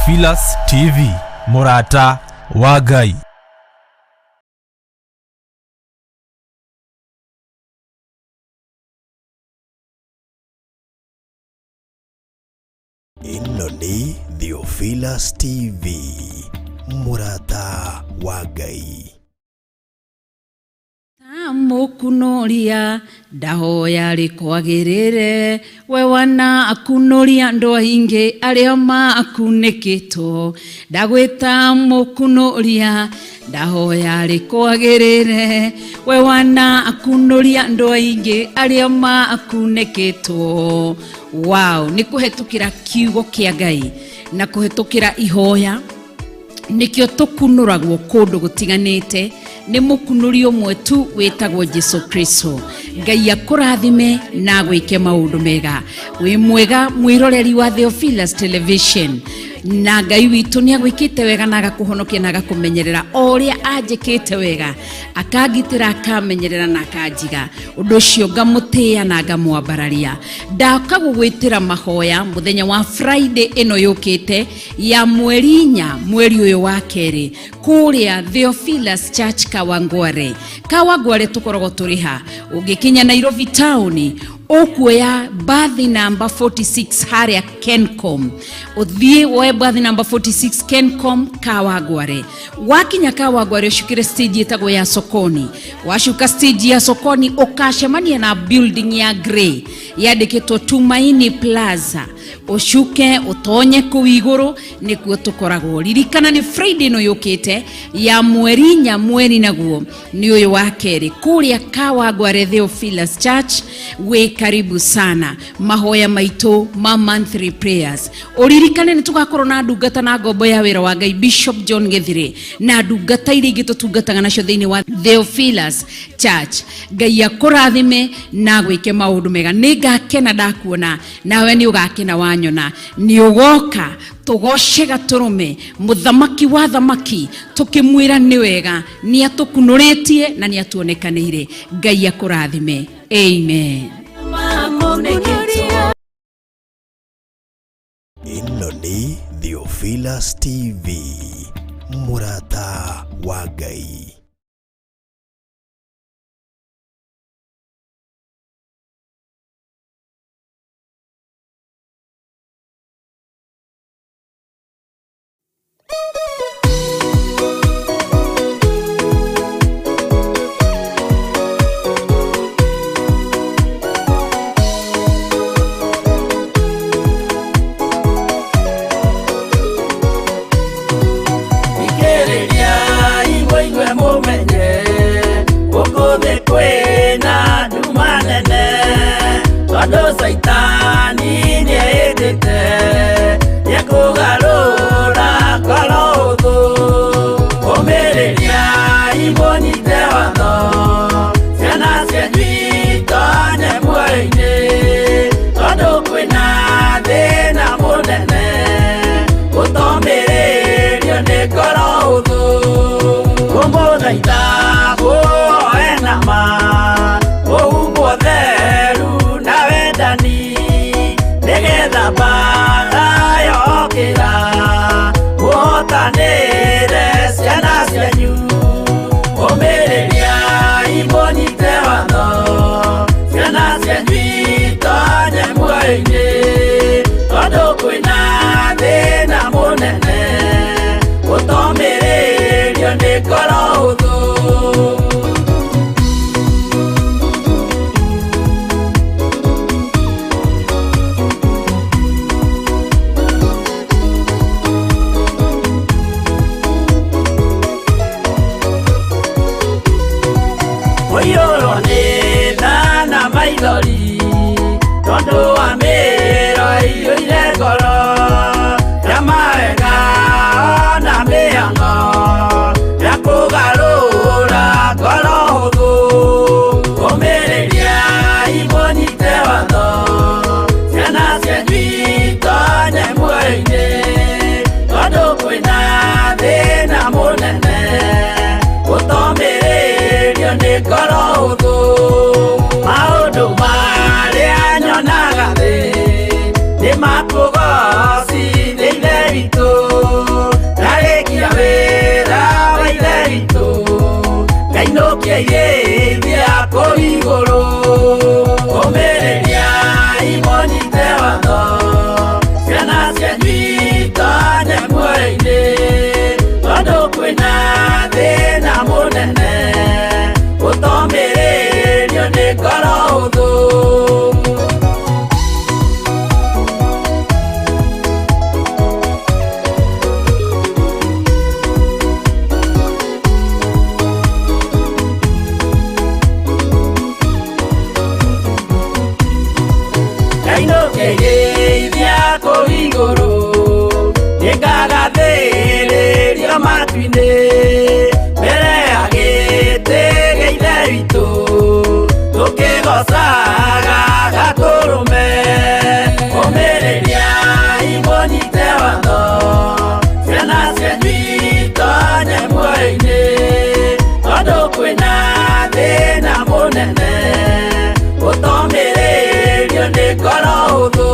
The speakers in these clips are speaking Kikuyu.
Theophilus TV, mũrata wa Ngai. Ĩno nĩ Theophilus TV, mũrata wa Ngai. Mũkunoria ndahoya rĩkwagĩrĩre, we wanakunoria andũ aingĩ arĩa makunĩkĩtwo. Ndagwĩta mũkunoria ndahoya rĩkwagĩrĩre, we wanakunoria andũ aingĩ arĩa makunĩkĩtwo. Wow, nĩ kũhetũkĩra kiugo kĩa Ngai na kũhetũkĩra ihoya nĩkĩo tũkunũragwo kũndũ gũtiganĩte nĩ mũkunũri ũmwe tu wĩtagwo Jesu Kristo. Ngai akũrathime na agwĩke maũndũ mega. Wĩ mwega mwĩroreri wa Theophilus Television, na Ngai witũ nĩ agwĩkĩte wega na agakũhonokia na agakũmenyerera o ũrĩa anjĩkĩte wega, akangitĩra, akamenyerera na akanjiga. Ũndũ ũcio ngamũtĩĩa na ngamwambararia. Ndaka gũgwĩtĩra mahoya mũthenya wa Friday ĩno yũkĩte ya mweri 4 mweri ũyũ wa kerĩ kũrĩa Theophilus Church Kawangware. Kawangware tũkoragwo tũrĩ ha? Ũngĩkinya Nairobi town ũkuoya bathi namba 46 harĩa Kencom, ũthiĩ woe bathi namba 46 Kencom Kawangware. Wakinya Kawangware ũcukĩre stage ĩtagwo ya Sokoni. Wacuka stage ya Sokoni ũkacemania na building ya grey yandĩkĩtwo Tumaini Plaza. Ũcuke ũtonye kũu igũrũ nĩkuo tũkoragwo. Ririkana nĩ Friday ĩno yũkĩte ya mweri 4 mweri naguo nĩ ũyũ wa kerĩ kũrĩa Kawangware Theophilus Church. Wĩ karibu sana mahoya maitũ ma monthly prayers. Ũririkane nĩ tũgakorwo na ndungata na ngombo ya wĩra wa Ngai Bishop John Githire na ndungata iria ingĩ tũtungataga nacio thĩinĩ wa Theophilus Church. Ngai akũrathime na agwĩke maũndũ mega. Nĩ ngakena ndakuona, nawe nĩ ũgakena wanyona. Nĩ ũgoka tũgoce gatũrũme mũthamaki wa thamaki, tũkĩmwĩra nĩ wega, nĩ atũkunũrĩtie na nĩ atuonekanĩire. Ngai akũrathime. Amen. Ĩno nĩ Theophilus TV, mũrata wa Ngai. Saitani nĩeĩtĩte nĩekũgarũra ngoro ũthũ, ũmĩrĩria imũnyite watho, ciana cianyu itonye muoyo-inĩ, tondũ kwĩna thĩna mũnene ũtomĩrĩrio nĩ ngoro ũthũ. Kũmũthaitha mũhoe na ma, mũhumbwo theru na wendani, nĩgetha mbaara yokĩra mũhotanĩre ciana cianyu. Ũmĩrĩria imũnyite watho, ciana cianyu itonye muoyo-inĩ, tondũ kwĩna thĩna mũnene ũtomĩrĩrio nĩ ngoro ũthũ. Mũiyũrwo nĩ tha na maithori, tondũ wa mĩĩro ĩiyũire ngoro, ya mawega na mĩhang'o ya kũgarũra ngoro hũthũ. Ũmĩrĩria imũnyite watho, ciana cianyu itonye muoyo-inĩ, tondũ kwĩna thĩna mũnene ũtomĩrĩrio nĩ ngoro hũthũ. Maũndũ marĩa nyonaga thĩ nĩ makũgocithia Ithe witũ. kũu igũrũ ũmĩrĩriai mũnyite watho ciana cianyu itonye muoyo-inĩ tondũ kwĩna thĩna mũnene ũtomĩrĩrio nĩ ngoro hũthũ. Kainũkĩgeithia kũu igũrũ nĩngagathĩrĩrio matu-inĩ mbere ya gĩtĩ gĩa Ithe witũ tũkĩgocaga Gatũrũme. Ũmĩrĩriai mũnyite watho ciana cianyu itonye muoyo-inĩ tondũ kwĩna thĩna mũnene ũtomĩrĩrio nĩ ngoro hũthũ.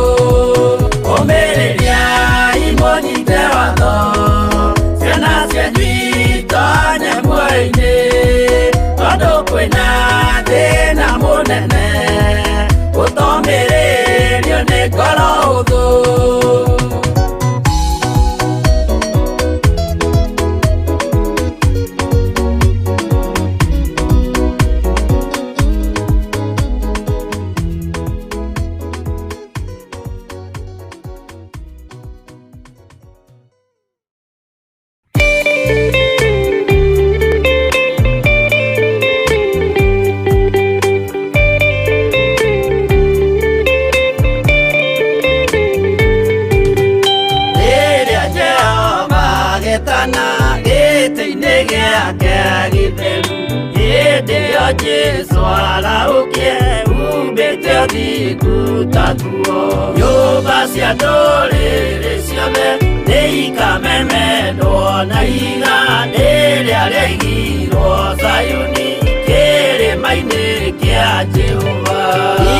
Ũmĩrĩriai mũnyite watho ciana cianyu itonye muoyo-inĩ tondũ kwĩna thĩna mũnene ũtomĩrĩrio nĩ ngoro hũthũ. Rĩrĩa Jehova agetana gĩtĩ-inĩ gĩake gĩtheru hĩndĩ ĩyo Jesũ arahũkie umbĩte ũthingu ta nguo. Nyũmba cia ndũrĩrĩ ciothe nĩikamemendwo na ihiga rĩrĩa rĩaigirwo Zayuni kĩrĩma-inĩ kĩa Jehova.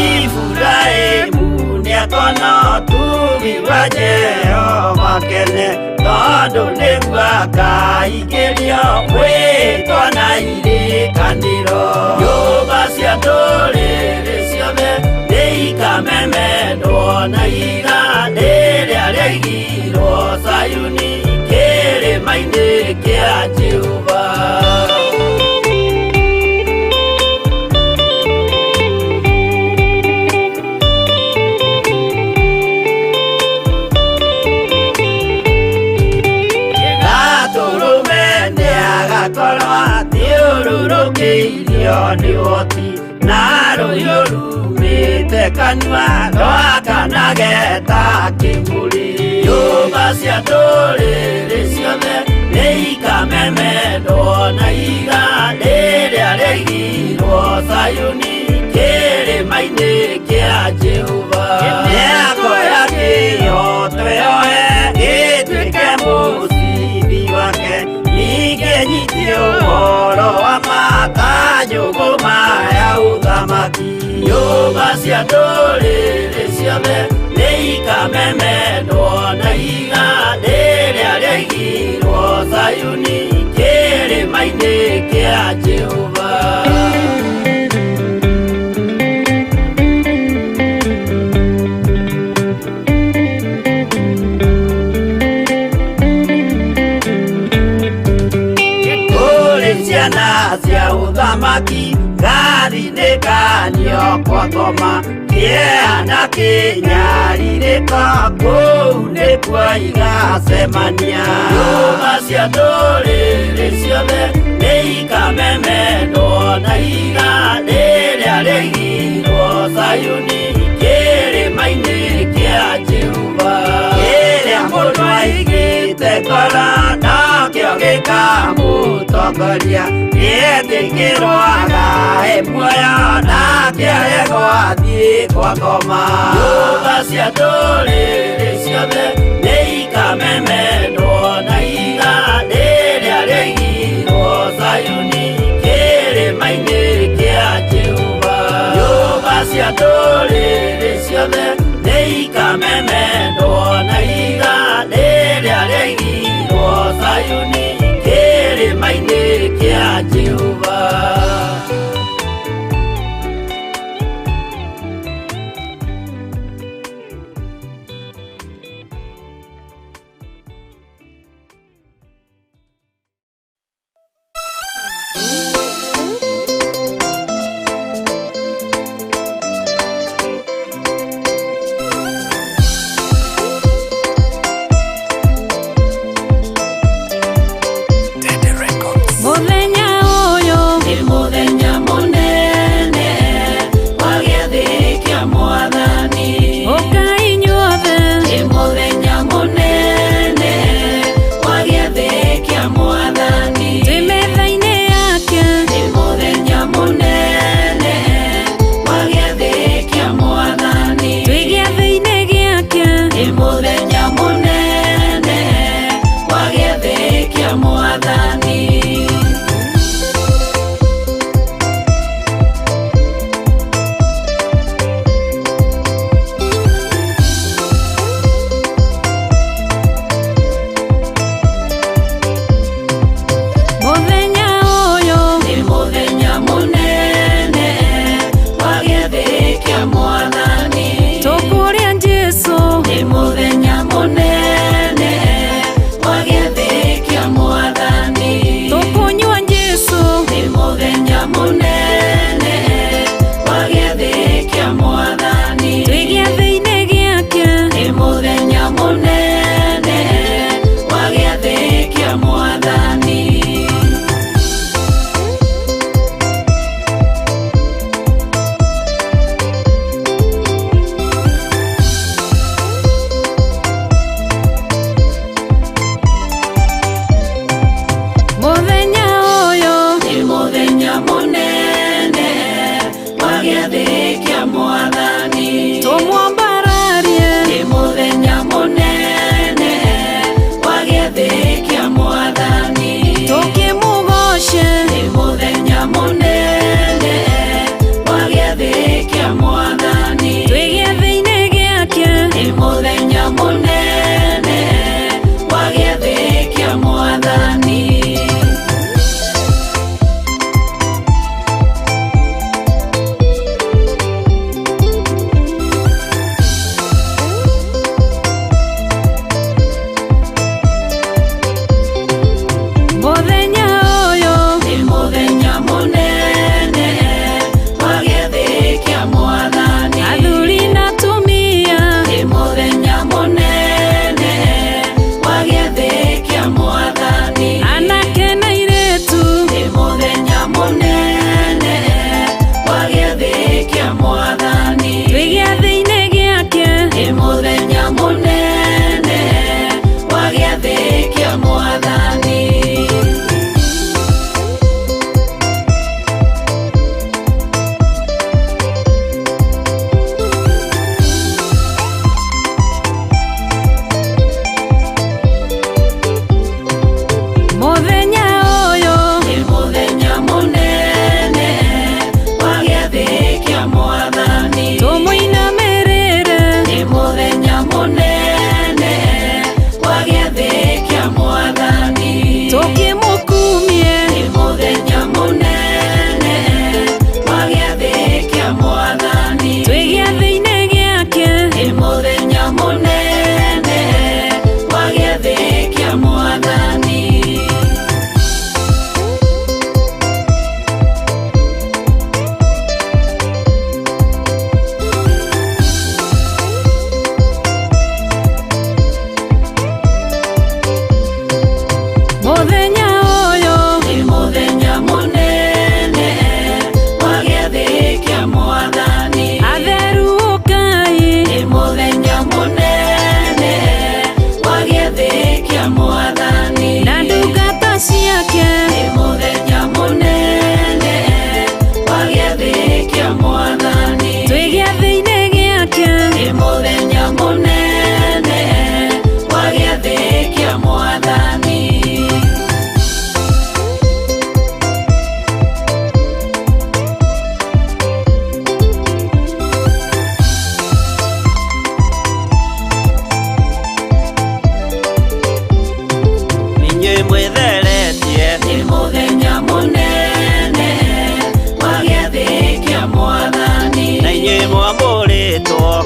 Iburahĩmu nĩakona ũtugi wa Jehova kene tondũ nĩguo akaingĩrio mwĩtwa na irĩkanĩro. Nyũmba cia ndũrĩrĩ ciothe nĩikamemendwo na ihiga rĩrĩa rĩaigirwo Zayuni kĩrĩma-inĩ kĩa Jehova. Gatũrũme nĩagakorwo athiũrũrũkĩirio nĩ ũhoti na rũhiũ rumĩte kanua rwakanage ta kĩmũrĩ. Nyũmba cia ndũrĩrĩ ciothe nĩikamemendwo na ihiga rĩrĩa rĩaigirwo Zayuni kĩrĩma-inĩ kĩa Jehova. Mĩako ya kĩhooto yoe ĩtuĩke mũcibi wake ningĩ nyitie ũhoro wa ma ta njũgũma ya ũthamaki. Nyũmba cia ndũrĩrĩ ciothe nĩikamemendwo na ihiga rĩrĩa rĩaigirwo Zayuni kĩrĩma-inĩ kĩa Jehova. Kũrĩ ciana cia ũthamaki ngarinĩkanio kwa ngoma kĩeha na kĩnyarirĩko kũu nĩkuo igacemania. Nyũmba cia ndũrĩrĩ ciothe nĩikamemendwo na ihiga rĩrĩa rĩaigirwo Zayuni kĩrĩma-inĩ kĩa Jehova. Kĩrĩa mũndũ aigĩte ngoro nokĩo gĩkamũtongoria gĩetĩkĩrwo agae muoyo nake aregwo athiĩ kwa ngoma. Nyũmba cia ndũrĩrĩ ciothe nĩikamemendwo na ihiga rĩrĩa rĩaigirwo Zayuni kĩrĩma-inĩ kĩa Jehova. Nyũmba cia ndũrĩrĩ ciothe nĩikamemendwo na ihiga rĩrĩa rĩaigirwo Zayuni kĩrĩma-inĩ kĩa Jehova.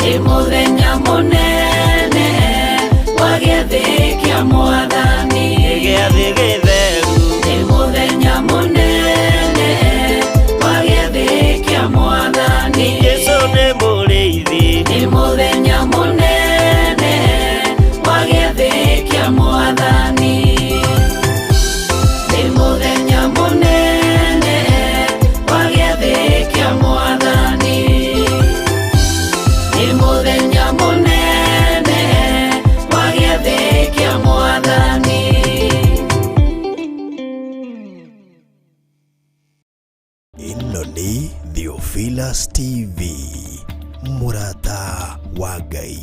Nĩ mũthenya mũnene wa gĩathĩ kĩa Mwathani. Nĩ gĩathĩ gĩtheru. Nĩ mũthenya mũnene wa gĩathĩ kĩa Mwathani. Jesũ nĩ mũrĩithi. Nĩ mũthenya mũnene wa gĩathĩ kĩa Mwathani. Nĩ mũthenya mũnene wa gĩathĩ kĩa Mwathani. Nĩ mũthenya mũnene wa gĩathĩ kĩa Mwathani. Ĩno nĩ Theophilus TV, mũrata wa Ngai.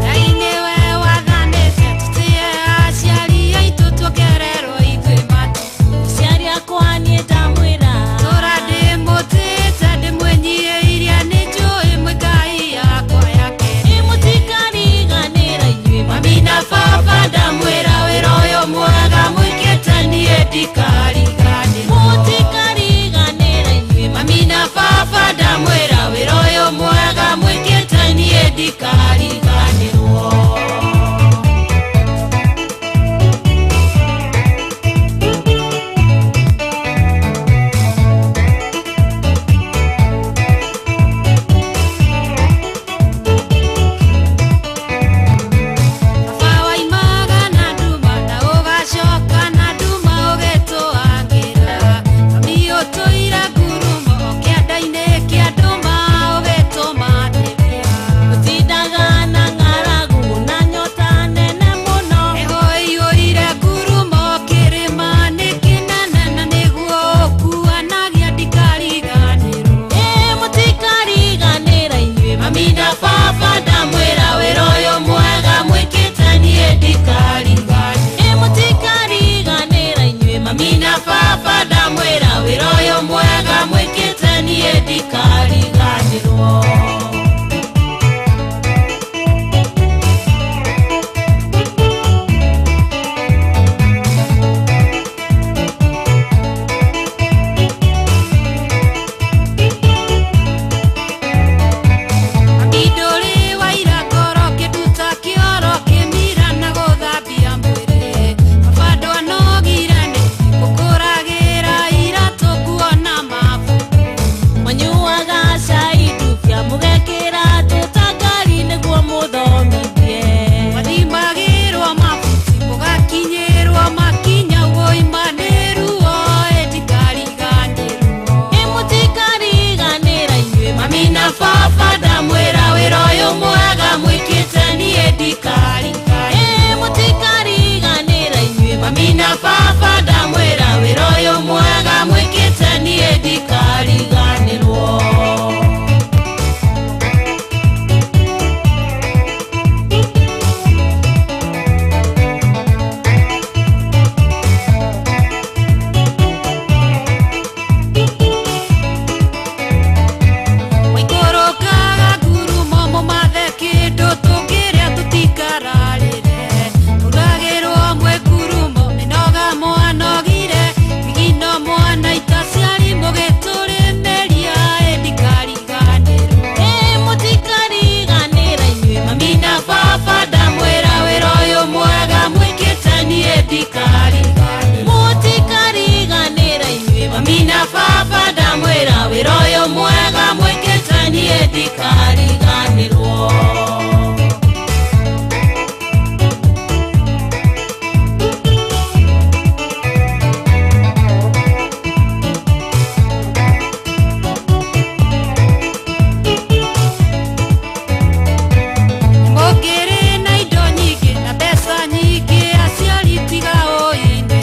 Ngai nĩwe wathanĩte tũtĩe aciari aitũ tuongererwo ithuĩ matukũ. Aciari akwa niĩ ndamwĩra Tũra ndĩmũtĩĩte ndĩmwĩnyiihĩirie nĩ njũĩ mwĩ Ngai yakwa yake. Ĩ mũtikariganĩra inyuĩ Mami na baba ndamwĩra wĩra ũyũ mwega mwĩkĩte niĩ ndikariganĩrwo. Mũtikariganĩra inyuĩ Mami na baba ndamwĩra wĩra ũyũ mwega mwĩkĩte niĩ ndikariganĩrwo. Baba waimaga na nduma na ũgacoka na nduma ũgĩtũangĩra. Mami ũtũire ngurumo kĩanda-inĩ kĩa nduma ũgĩtũmatĩria. Mũtindaga na ng'aragu na nyota nene mũno. Heho ĩiyũire ngurumo kĩrĩma nĩ kĩnene na nĩguo ũkuanagia ndikariganĩrwo. Ĩ mũtikariganĩra inyuĩ Mami na baba ndamwĩra wĩra ũyũ mwega mwĩkĩte niĩ ndikariganĩrwo. Ĩ mũtikariganĩra inyuĩ Mami na baba ndamwĩra wĩra ũyũ mwega mwĩkĩte niĩ ndikariganĩrwo. Mami ndũrĩ waira ngoro kĩnduta kĩoro kĩmira na gũthambia mwĩrĩ. Baba ndwanogire nĩ gũkũragĩra iratũ nguo na mabuku. Mwanyuaga cai ndubia mũgekĩra tũtangari nĩguo mũthomithie. Mathimagĩrwo mabuti mũgakinyĩrwo makinya ũima nĩ ruo ĩ ndikariganĩrwo. Ĩ mũtikariganĩra inyuĩ Mami na baba ndamwĩra wĩra ũyũ mwega mwĩkĩte niĩ ndikariganĩrwo. Ĩ mũtikariganĩra inyuĩ Mami na baba ndamwĩra wĩra ũyũ mwega mwĩkĩte niĩ ndikariganĩrwo. Waikũrũkaga ngurumo mũmathe kĩndũ tũngĩrĩa tũtikararĩre. Mũragĩrwo mwĩ ngurumo mĩnoga mwanogire migino mwanaita aciari mũgĩtũrĩmĩria ĩ ndikariganĩrwo. Ĩ mũtikariganĩra inyuĩ Mami na baba ndamwĩra wĩra ũyũ mwega mwĩkĩte niĩ ndikariganĩrwo. Mũtikariganĩra inyuĩ Mami na baba ndamwĩra wĩra ũyũ mwega mwĩkĩte niĩ ndikariganĩrwo. Mũngĩrĩ na indo nyingĩ na mbeca nyingĩ aciari tiga ũinene.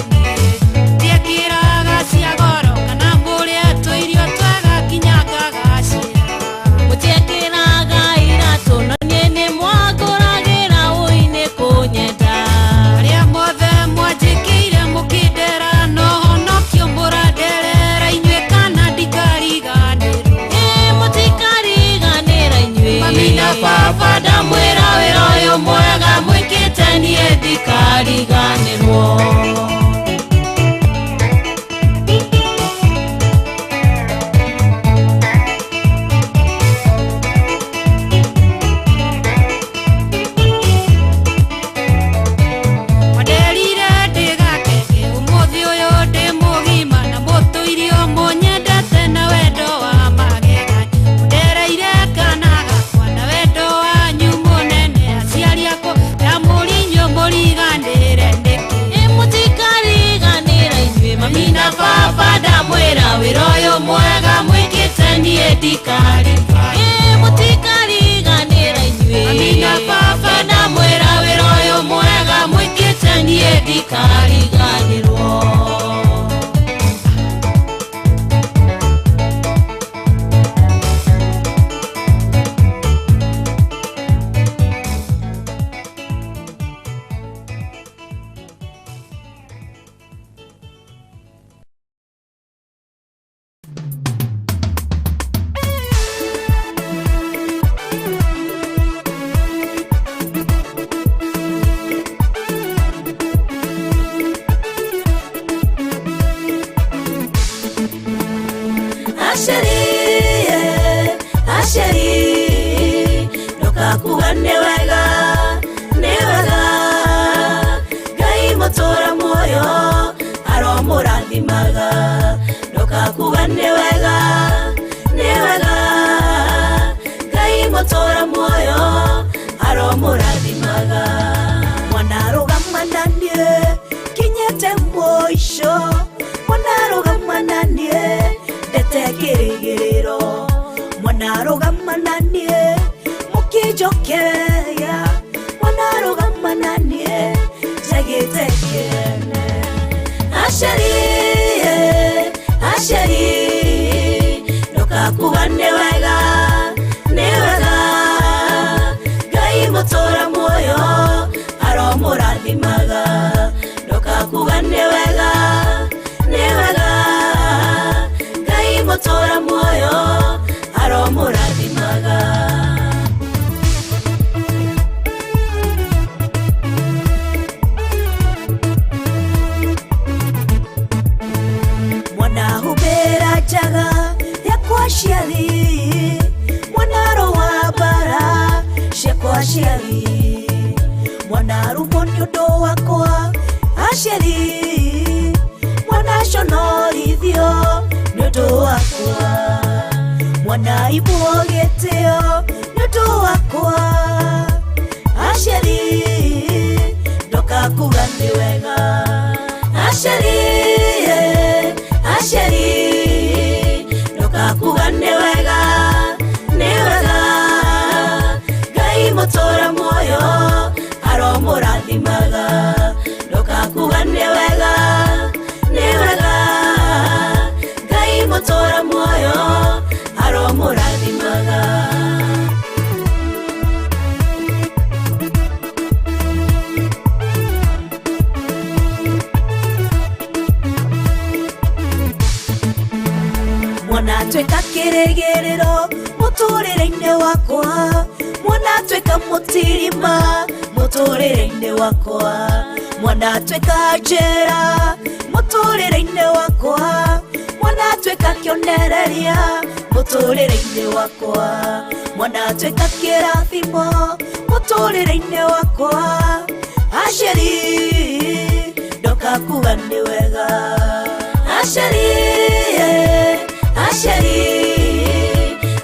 Tiekĩraga cia goro kana mũrĩe tũirio twega nginya ngagacĩra. ndikari ĩ mũtikariganĩra inyuĩ. Mami na baba ndamwĩra wĩra ũyũ mwega mwĩkĩte niĩ ndikariganĩrwo. Asheri, asheri, ndokakuga nĩ wega, nĩ wega. Ngai mũtũra muoyo aromũrathimaga. Ndokakuga nĩ wega, nĩ wega. Ngai mũtũra muoyo aromũrathimaga. Mwana rũgama na niĩ kinyĩte mũico, mwana rũgama na niĩ ndete kĩrĩgĩrĩro, mwana rũgama na niĩ mũkĩnjokeria, mwana rũgama na niĩ njagĩte kĩene. Asheri, asheri, ndokakuga nĩ wega, nĩ wega. Ngai mũtũra muoyo aromũrathimaga. Ndokakuga nĩ wega, nĩ wega. Ngai mũtũra muoyo aromũrathimaga. Mwana humbĩra njaga yakwa aciari, mwana rũa mbara ciakwa aciari, mwana rumwo nĩ ũndũ wakwa aciari, mwana conorithio nĩ ũndũ wakwa, mwana imwo gĩtĩo nĩ ũndũ wakwa aciari, ndokakuga nĩ wega. Asheri, asheri, ndokakuga nĩ wega, nĩ wega. Ngai mũtũra muoyo aromũrathimaga. Ndokakuga nĩ wega, nĩ wega. Ngai mũtũra muoyo aromũrathimaga. Mwana tuĩka kĩrĩgĩrĩro mũtũrĩre-inĩ wakwa, mwana tuĩka mũtirima mũtũrĩre-inĩ wakwa, mwana tuĩka njĩra mũtũrĩre-inĩ wakwa, mwana tuĩka kĩonereria mũtũrĩre-inĩ wakwa, mwana tuĩka kĩrathimo mũtũrĩre-inĩ wakwa. Asheri, ndokakuga nĩ wega. Asheri, asheri,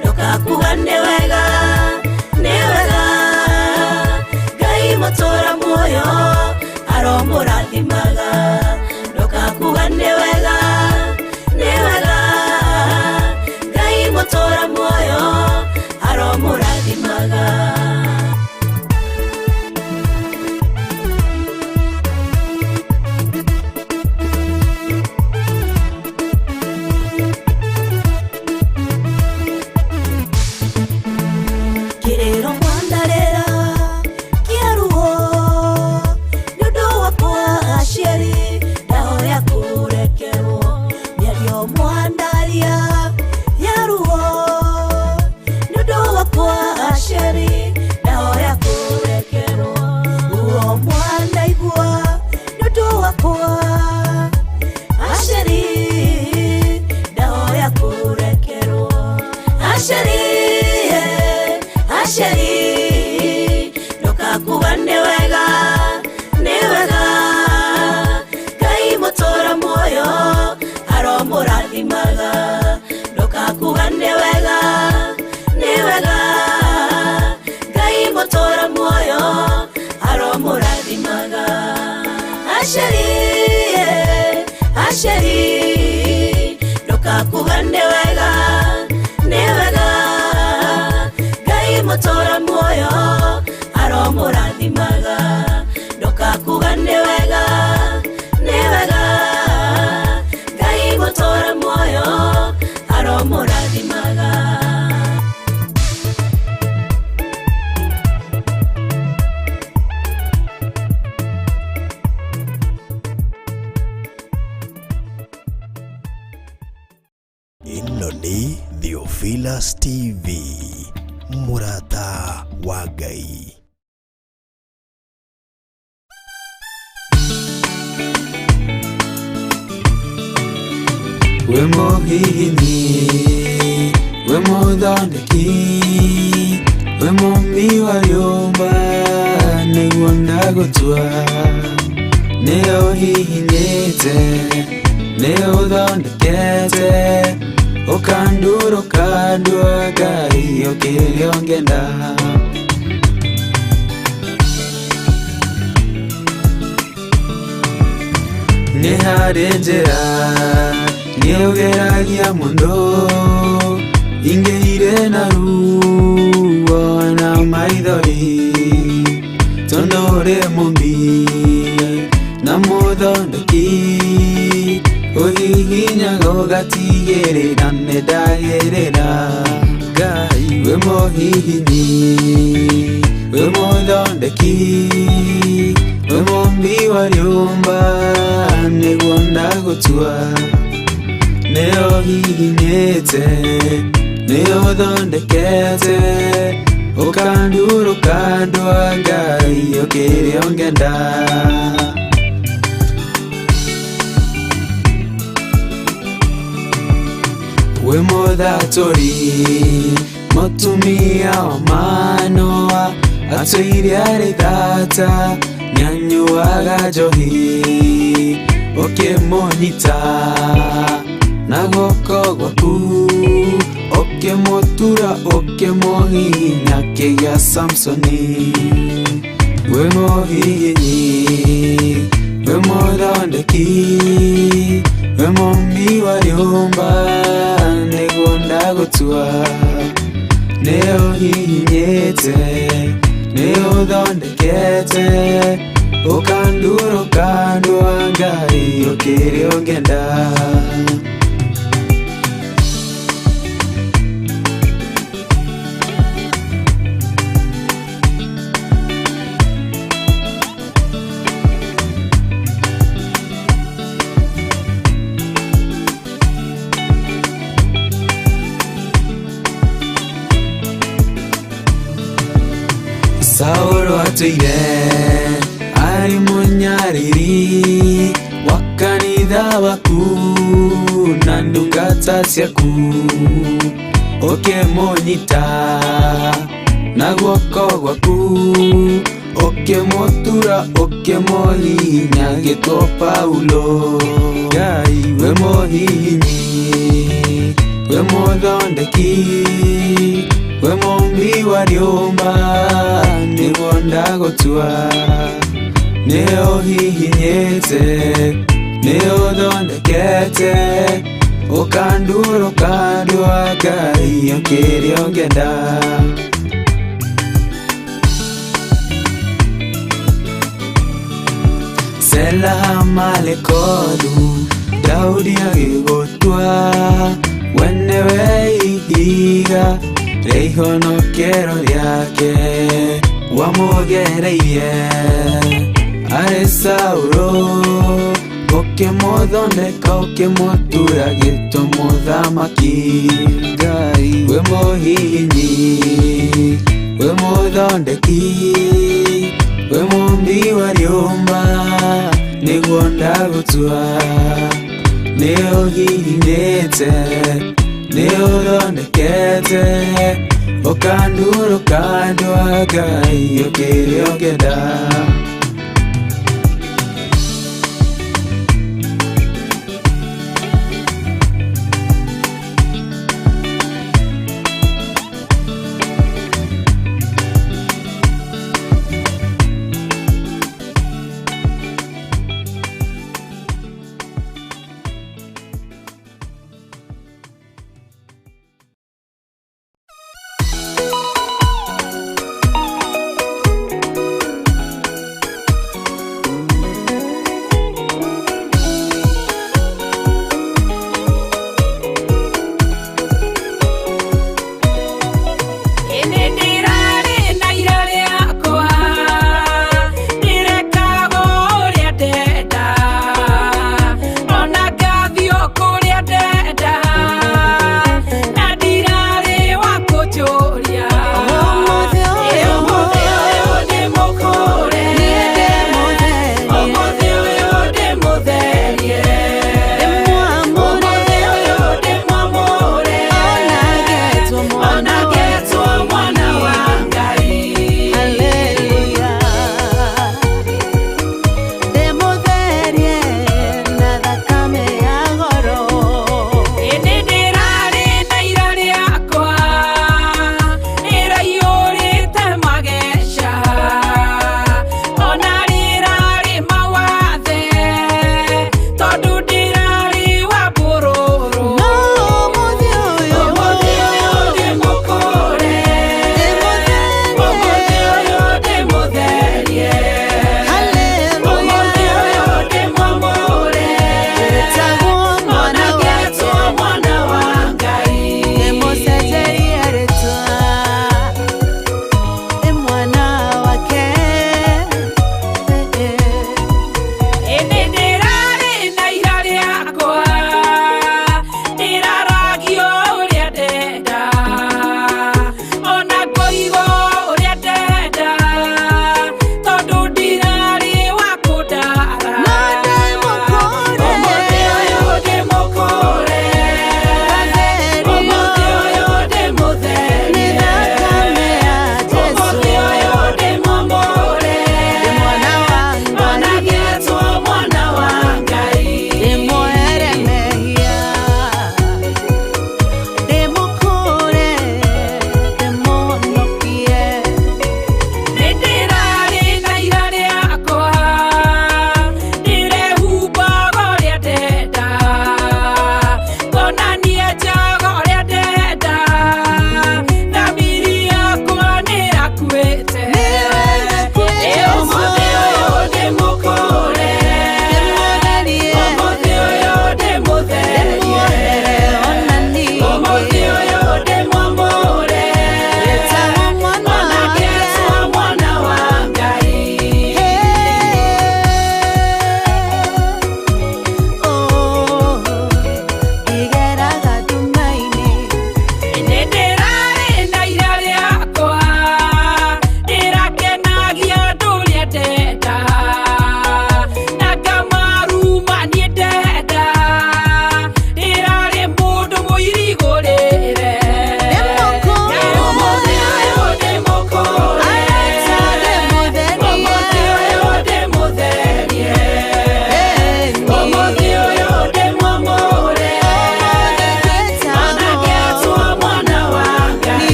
ndokakuga nĩ wega, nĩ wega. Ngai mũtũra muoyo aromũrathimaga. Ndokakuga nĩ wega, nĩ wega. Ngai mũtũra muoyo aromũrathimaga. Kĩrĩro mwandarĩra kĩa ruo nĩ ũndũ wakwa aciari, ndahoya kũrekerwo. Mĩario mwandaria ya ruo nĩ ũndũ wakwa aciari, ndahoya kũrekerwo. Ruo mwandaigua nĩ ũndũ wakwa aciari, ndahoya kũrekerwo. Asheri, asheri, ndokakuga nĩ wega, nĩ wega. Ngai mũtũra muoyo aromũrathimaga. Ndokakuga nĩ wega, nĩ wega. Ngai mũtũra muoyo aromũrathimaga. Asheri, asheri, ndokakuga nĩ wega, nĩ wega. Ĩno nĩ Theophilus TV, mũrata wa Ngai. We mũhihinyi, we mũthondeki, we mũmbi wa rĩũmba, nĩguo ndagũtua. Nĩ ũhihinyĩte, nĩ ũthondekete, ũkandura ũkandua Ngai o kĩrĩa ũngĩenda. Nĩ harĩ njĩra nĩũgeragia mũno, ingĩire na ruo na maithori, tondũ ũrĩ mũmbi na mũthondeki, ũhihinyaga ũgatigĩrĩra nĩndagĩrĩra. Ngai wĩ mũhihinyi, wĩ mũthondeki, wĩ mũmbi wa rĩũmba, nĩguo ndagũtua. Nĩ ũhihinyĩte, nĩ ũthondekete, ũkandura ũkandua Ngai o kĩrĩa ũngĩenda. Wĩ mũthatũri, mũtumia wa Manoa, atũire arĩ thata, nĩanyuaga njohi, ũkĩmũnyita na guoko gwaku, ũkĩmũtura ũkĩmũhihinya kĩgĩa Samsoni. Wĩ mũhihinyi, wĩ mũthondeki, wĩ mũmbi wa rĩũmba, nĩguo ndagũtua. Nĩ ũhihinyĩte, nĩ ũthondekete, ũkandura ũkandua Ngai o kĩrĩa ũngĩenda. Saũlũ atũire arĩ mũnyariri wa kanitha waku na ndungata ciaku, ũkĩmũnyita na guoko gwaku, ũkĩmũtura ũkĩmũhihinya agĩtwo Paulo. Ngai wĩ mũhihinyi, wĩ mũthondeki, wĩ mũmbi wa rĩũmba, nĩguo ndagũtua. Nĩ ũhihinyĩte, nĩ ũthondekete, ũkandura ũkandua Ngai o kĩrĩa ũngĩenda. Sela Malekothu, Daudi agĩgũtua, we nĩwe ihiga rĩa ihonokero rĩake, wamũgereirie arĩ Saũlũ, ũkĩmũthondeka ũkĩmũtura gĩtwo mũthamaki. Ngai wĩ mũhihinyi, wĩ mũthondeki, wĩ mũmbi wa rĩũmba, nĩguo ndagũtua. Nĩ ũhihinyĩte, nĩ ũthondekete, ũkandura ũkandua Ngai o kĩrĩa ũngĩenda.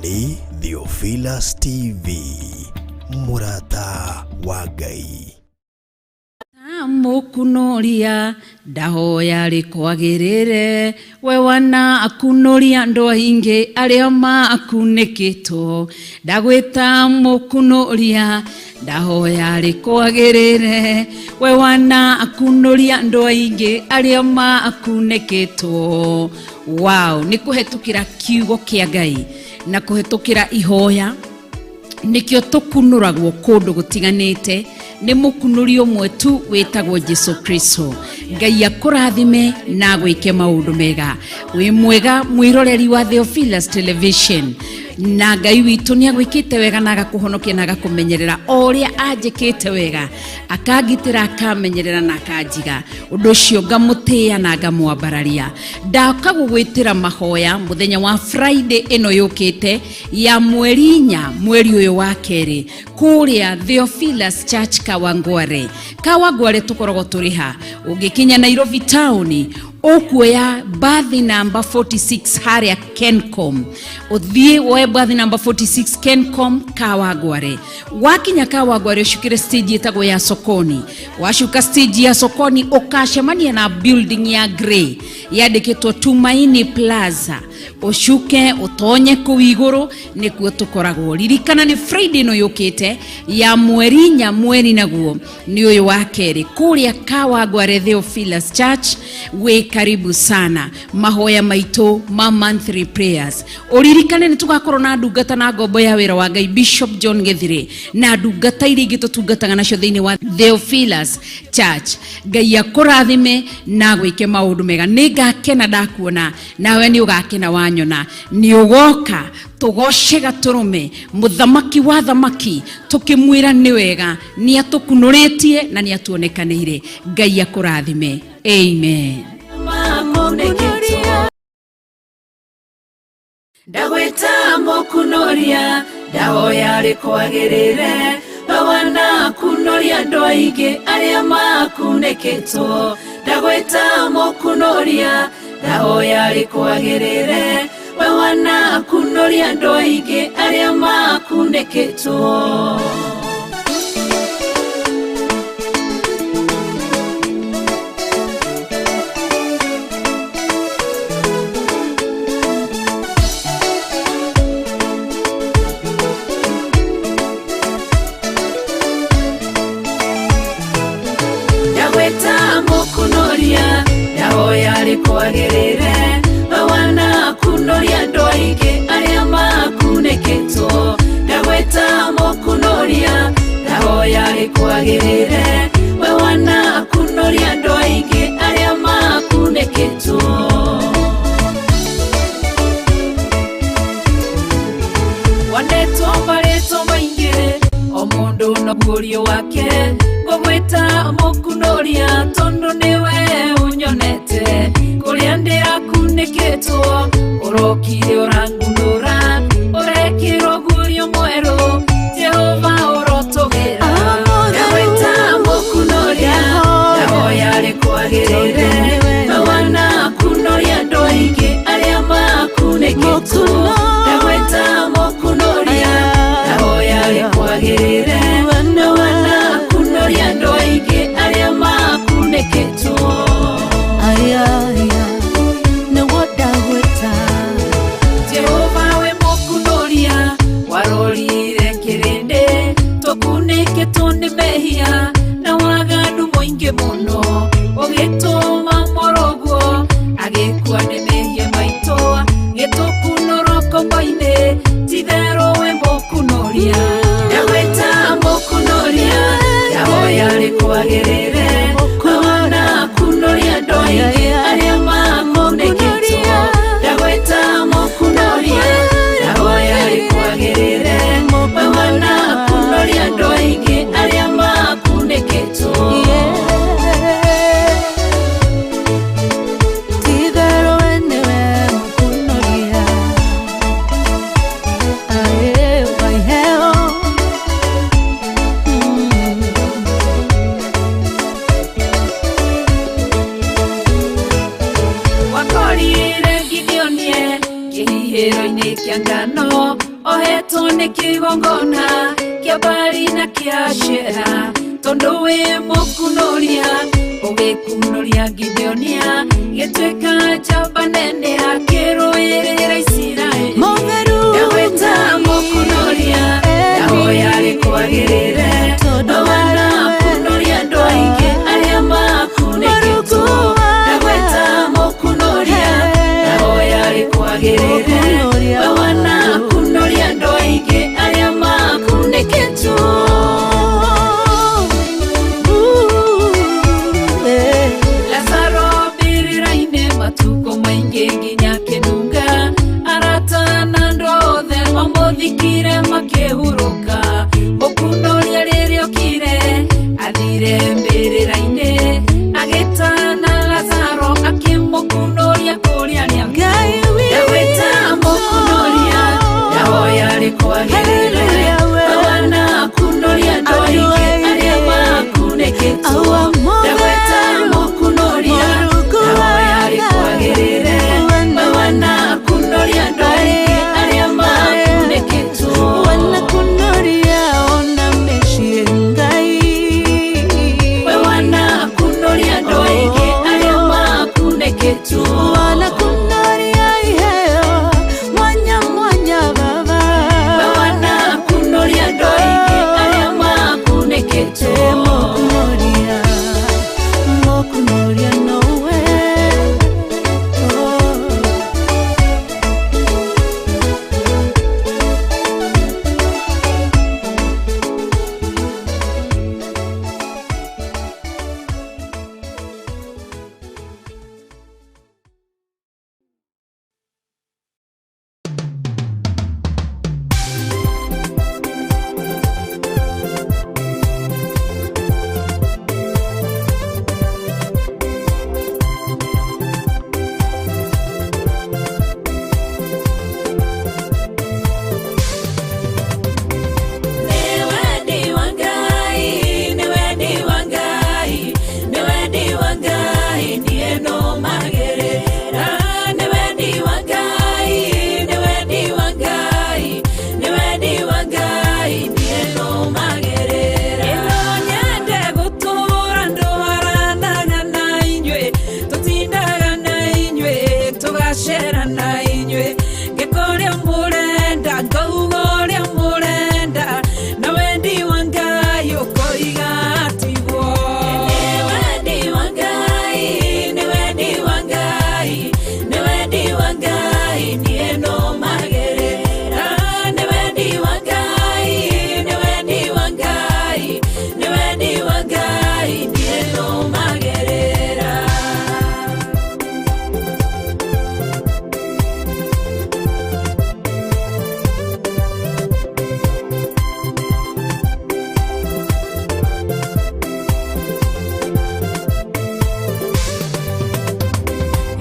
Nĩ Theophilus TV, mũrata wa Ngai. Mũkunoria ndahoya rĩkwagĩrĩre, we wanakunoria andũ aingĩ arĩa makunĩkĩtwo. Ndagwĩta mũkunoria ndahoya rĩkwagĩrĩre, we wanakunoria andũ aingĩ arĩa makunĩkĩtwo. Wow, nĩ kũhetũkĩra kiugo kĩa Ngai na kũhetũkĩra ihoya nikio tukunuragwo kundu gutiganite ni mukunuri umwe tu witagwo Jesu Kristo. Ngai akurathime na gwike maundu mega. Wi mwega mwiroreri wa Theophilus Television, na Ngai witu ni agwikite wega na agakuhonokia na agakumenyerera o uria anjikite wega, akangitira akamenyerera na akanjiga. Undu ucio ngamutia na ngamwambararia. Ndaka gugwitira mahoya muthenya wa Friday ino yukite ya mweri 4 mweri uyu wa keri kuria Theophilus Church Kawangware. Kawangware tukoragwo turiha ungikinya Nairobi town ukuoya bathi number 46 haria Kencom, uthie woe bathi number 46 Kencom Kawangware. Wakinya Kawangware ucukire stage itagwo ya Sokoni. Wacuka stage ya Sokoni ukacemania na building ya grey yandikitwo Tumaini Plaza, ucuke utonye kuu iguru nikuo tukoragwo. Ririkana ni Friday no yukite ya mweri 4 mweri naguo ni uyu wa keri kuria Kawangware Theophilus Church. We karibu sana mahoya maitu ma monthly prayers. Uririkane ni tugakorwo na ndungata na ngombo ya wira wa Ngai Bishop John Githire na ndungata iria ingĩ tũtungataga nacio thĩinĩ wa Theophilus Church. Ngai akũrathime na gwĩke maũndũ mega. Nĩ ngakena ndakuona nawe nĩ ũgakena wanyona. Nĩ ũgoka tugoce gatũrũme mũthamaki wa thamaki tukimwira nĩ wega, nĩ atũkunũrĩtie na nĩ atuonekanĩire. Ngai akũrathime. Amen. Ndagwĩta mũkunoria ndahoya rĩkwagĩrĩre, we wanakunoria andũ aingĩ arĩa makunĩkĩtwo. Ndagwĩta mũkunoria ndahoya rĩkwagĩrĩre, we wanakunoria andũ aingĩ arĩa makunĩkĩtwo. Ndagwĩta mũkunoria ndahoya rĩkwagĩrĩre, we wanakunoria andũ aingĩ arĩa makunĩkĩtwo. Ndagwĩta mũkunoria ndahoya rĩkwagĩrĩre, we wanakunoria andũ aingĩ arĩa makunĩkĩtwo. Wanetwo marĩtwa maingĩ o mũndũ na guũrio wake, ngũgwĩta mũkunoria tondũ nĩwe ũnyonete. Kũrĩa ndĩrakunĩkĩtwo ũrokire ũrangunũra, ũrekĩrwo guũrio mwerũ Jehova ũrotũgĩra. Ndagwĩta mũkunoria ndahoya rĩkwagĩrĩre, we wanakunoria andũ aingĩ arĩa makunĩkĩtwo. Ndagwĩta mũkunoria ndahoya rĩkwagĩrĩre, we wanakunoria andũ aingĩ arĩa makunĩkĩtwo. Jehova we mũkunoria warorire kĩrĩndĩ, tũkunĩkĩtwo nĩ mehia na waganu mũingĩ mũno, ũgĩtũma mũrũguo agĩkua nĩ mehia maitũ, gĩtũkunũrwo ngombo-inĩ, ti-itherũ we mũkunoria. Ndagwĩta mũkunoria ndahoya rĩkwagĩrĩre, we wanakunoria andũ aingĩ arĩa makunĩkĩtwo. Ndagwĩta mũkunoria ndahoya rĩkwagĩrĩre, we wanakunoria andũ aingĩ arĩa makunĩkĩtwo. Nĩ kĩgongona kĩa Bali na kĩa Ashera, tondũ wĩ mũkunũria, ũgĩkunũria Gideonia, gĩtuĩka njamba nene akĩrũĩrĩra Isiraeli. Mũtheru Ndagwĩta mũkunũria, ndahoya rĩkwagĩrĩre, Tondũ wanakunũria andũ aingĩ arĩa makunĩkĩtwo. Ndagwĩta mũkunũria, ndahoya rĩkwagĩrĩre, wanakunũria andũ aingĩ arĩa makunĩkĩtwo. Lazaro mbĩrĩra-inĩ matukũ maingĩ nginya akĩnunga, arata na andũ othe mamũthikire makĩhurũka. Mũkunũria rĩrĩa okire athire mbĩrĩra-inĩ, agĩtana Lazaro akĩmũkunũria kũrĩa arĩa Ngai witũ. Ndagwĩta mũkunũria, ndahoya rĩkwagĩrĩre, wanakunũria andũ aingĩ arĩa makunĩkĩtwo. Ndagwĩta mũkunũria, ndahoya rĩkwagĩrĩre, wanakunũria andũ aingĩ arĩa makunĩkĩtwo. Wanakunuria ona mĩciĩ Ngai. We wanakunũria andũ aingĩ arĩa makunĩkĩtwo. Wanakunuria iheo mwanya mwanya baba. We wanakunũria andũ aingĩ arĩa makunĩkĩtwo. Mũkunuria, mũkunuria nowe. Oh. Nĩ wendi wa Ngai, nĩ wendi wa Ngai, nĩ wendi wa Ngai, niĩ nũmagĩrĩra. Nĩ wendi wa Ngai, nĩ wendi wa Ngai, nĩ wendi wa Ngai, niĩ nũmagĩrĩra. Ĩno nyende gũtũũra ndwaranaga na inyuĩ, tũtindaga na inyuĩ, tũgacera na inyuĩ, ngĩka ũrĩa mũrenda, ngauga ũrĩa mũrenda, na wendi wa Ngai ũkoiga tiguo. Nĩ wendi wa Ngai, nĩ wendi wa Ngai, nĩ wendi wa Ngai, niĩ nũmagĩrĩra. Nĩ wendi wa Ngai, nĩ wendi wa Ngai, nĩ wendi wa Ngai, niĩ nũmagĩrĩra.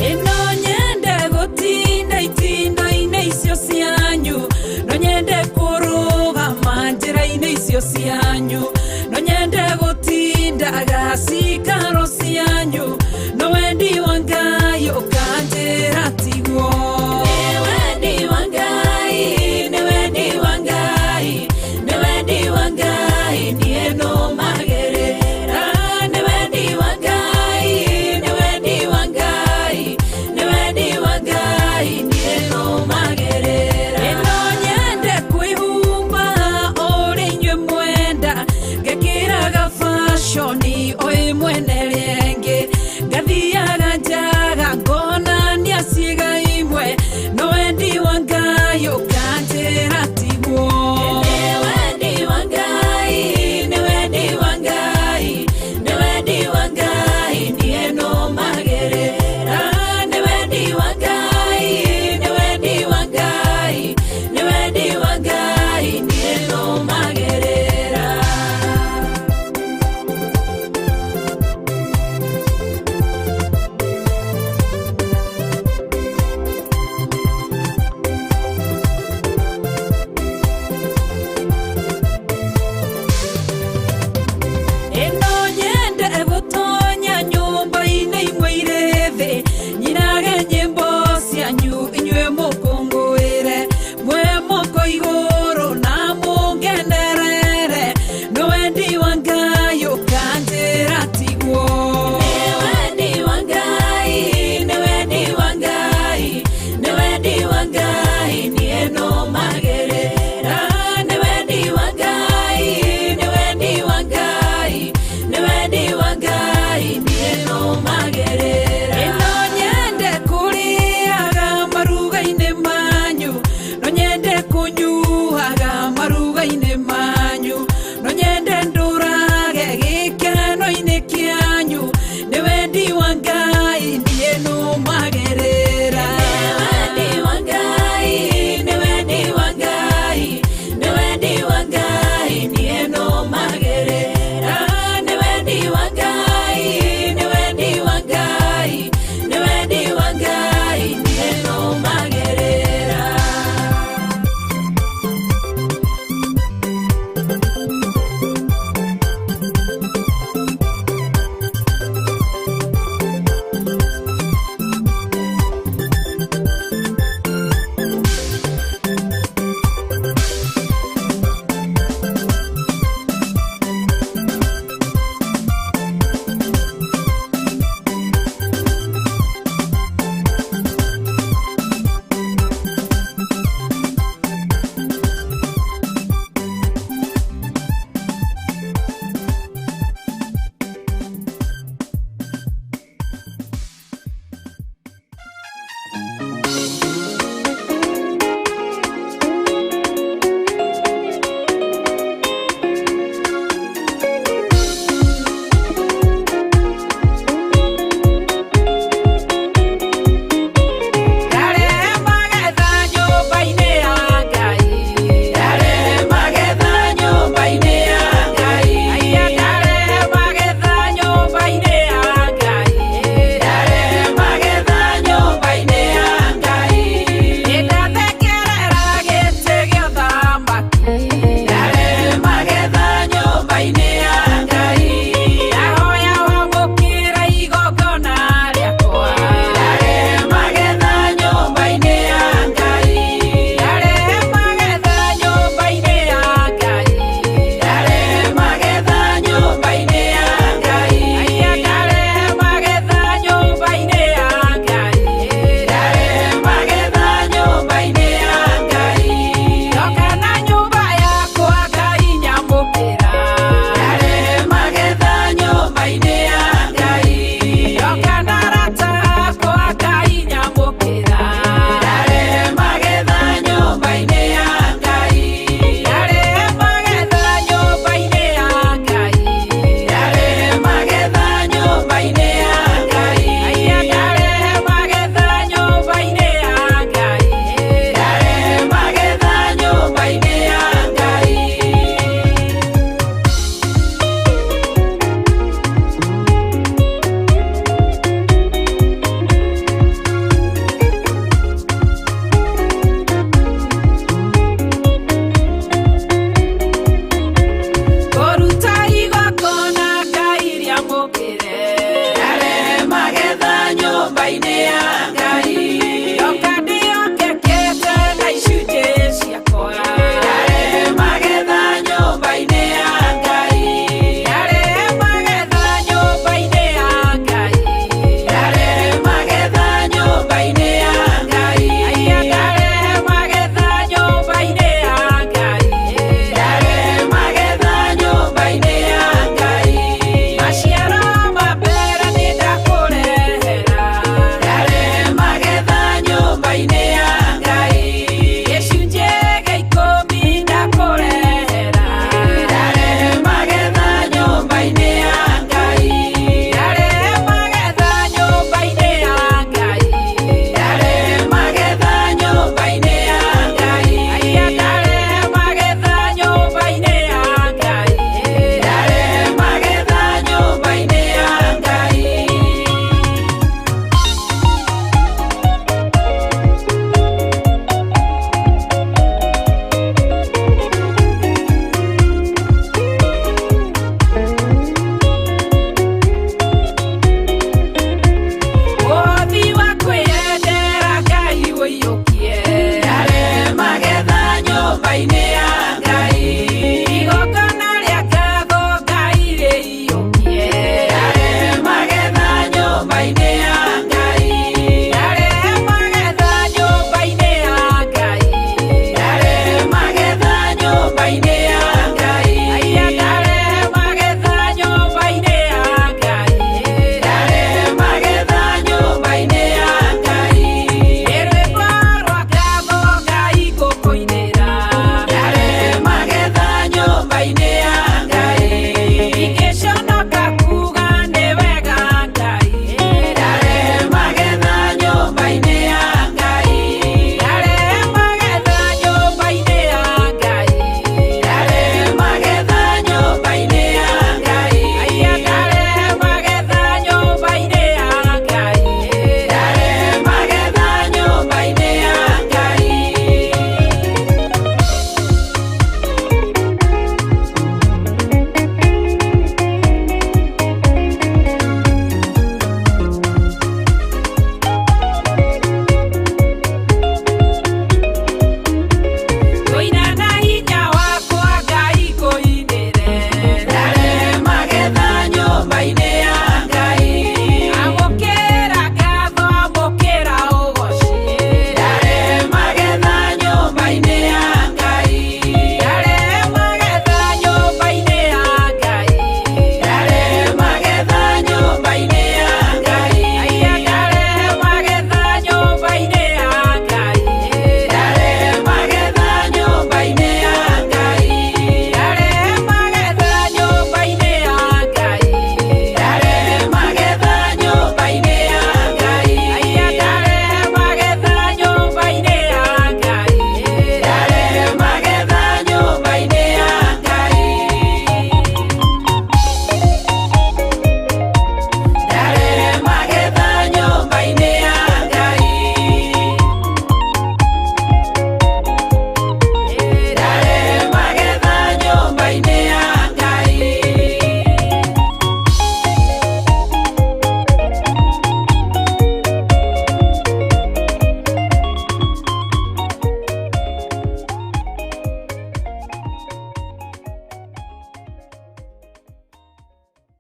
Ĩno nyende gũtinda itindo-inĩ icio cianyu, no nyende kũrũgama njĩra-inĩ icio cianyu, no nyende gũtindaga cikaro cianyu, no wendi wa Ngai ũkanjĩra tiguo. Nĩ wendi wa Ngai, nĩ wendi wa Ngai, nĩ wendi wa Ngai, niĩ nũmagĩrĩra. Nĩ wendi wa Ngai, nĩ wendi wa Ngai, nĩ wendi wa Ngai, niĩ nũmagĩrĩra. Ĩno nyende kwĩhumba ũrĩa inyuĩ mwenda,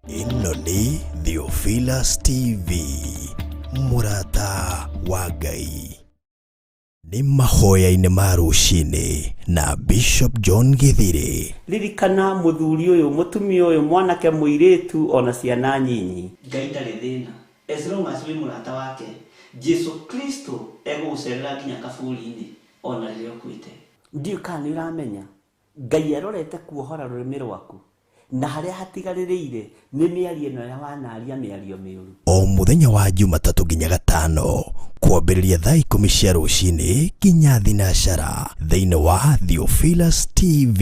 Ĩno nĩ Theophilus TV, mũrata wa Ngai. Nĩ mahoya-inĩ ma rũcinĩ na Bishop John Githiri. Ririkana mũthuri ũyũ, mũtumia ũyũ, mwanake, mũirĩtu ona ciana nyinyi. Ngai ndarĩ thĩna as long as wĩ mũrata wake. Jesu Kristo egũgũcerera nginya kaburi-inĩ ona rĩrĩa ũkuĩte. Ndiũĩ kana nĩ ũramenya Ngai arorete kuohora rũrĩmĩ rwaku na harĩa hatigarĩrĩire nĩ mĩario ĩno ya wanaria mĩario mĩũru. O mũthenya wa Jumatatũ nginya Gatano kwambĩrĩria thaa 10 cia rũcinĩ nginya 12 thĩinĩ wa Theophilus TV,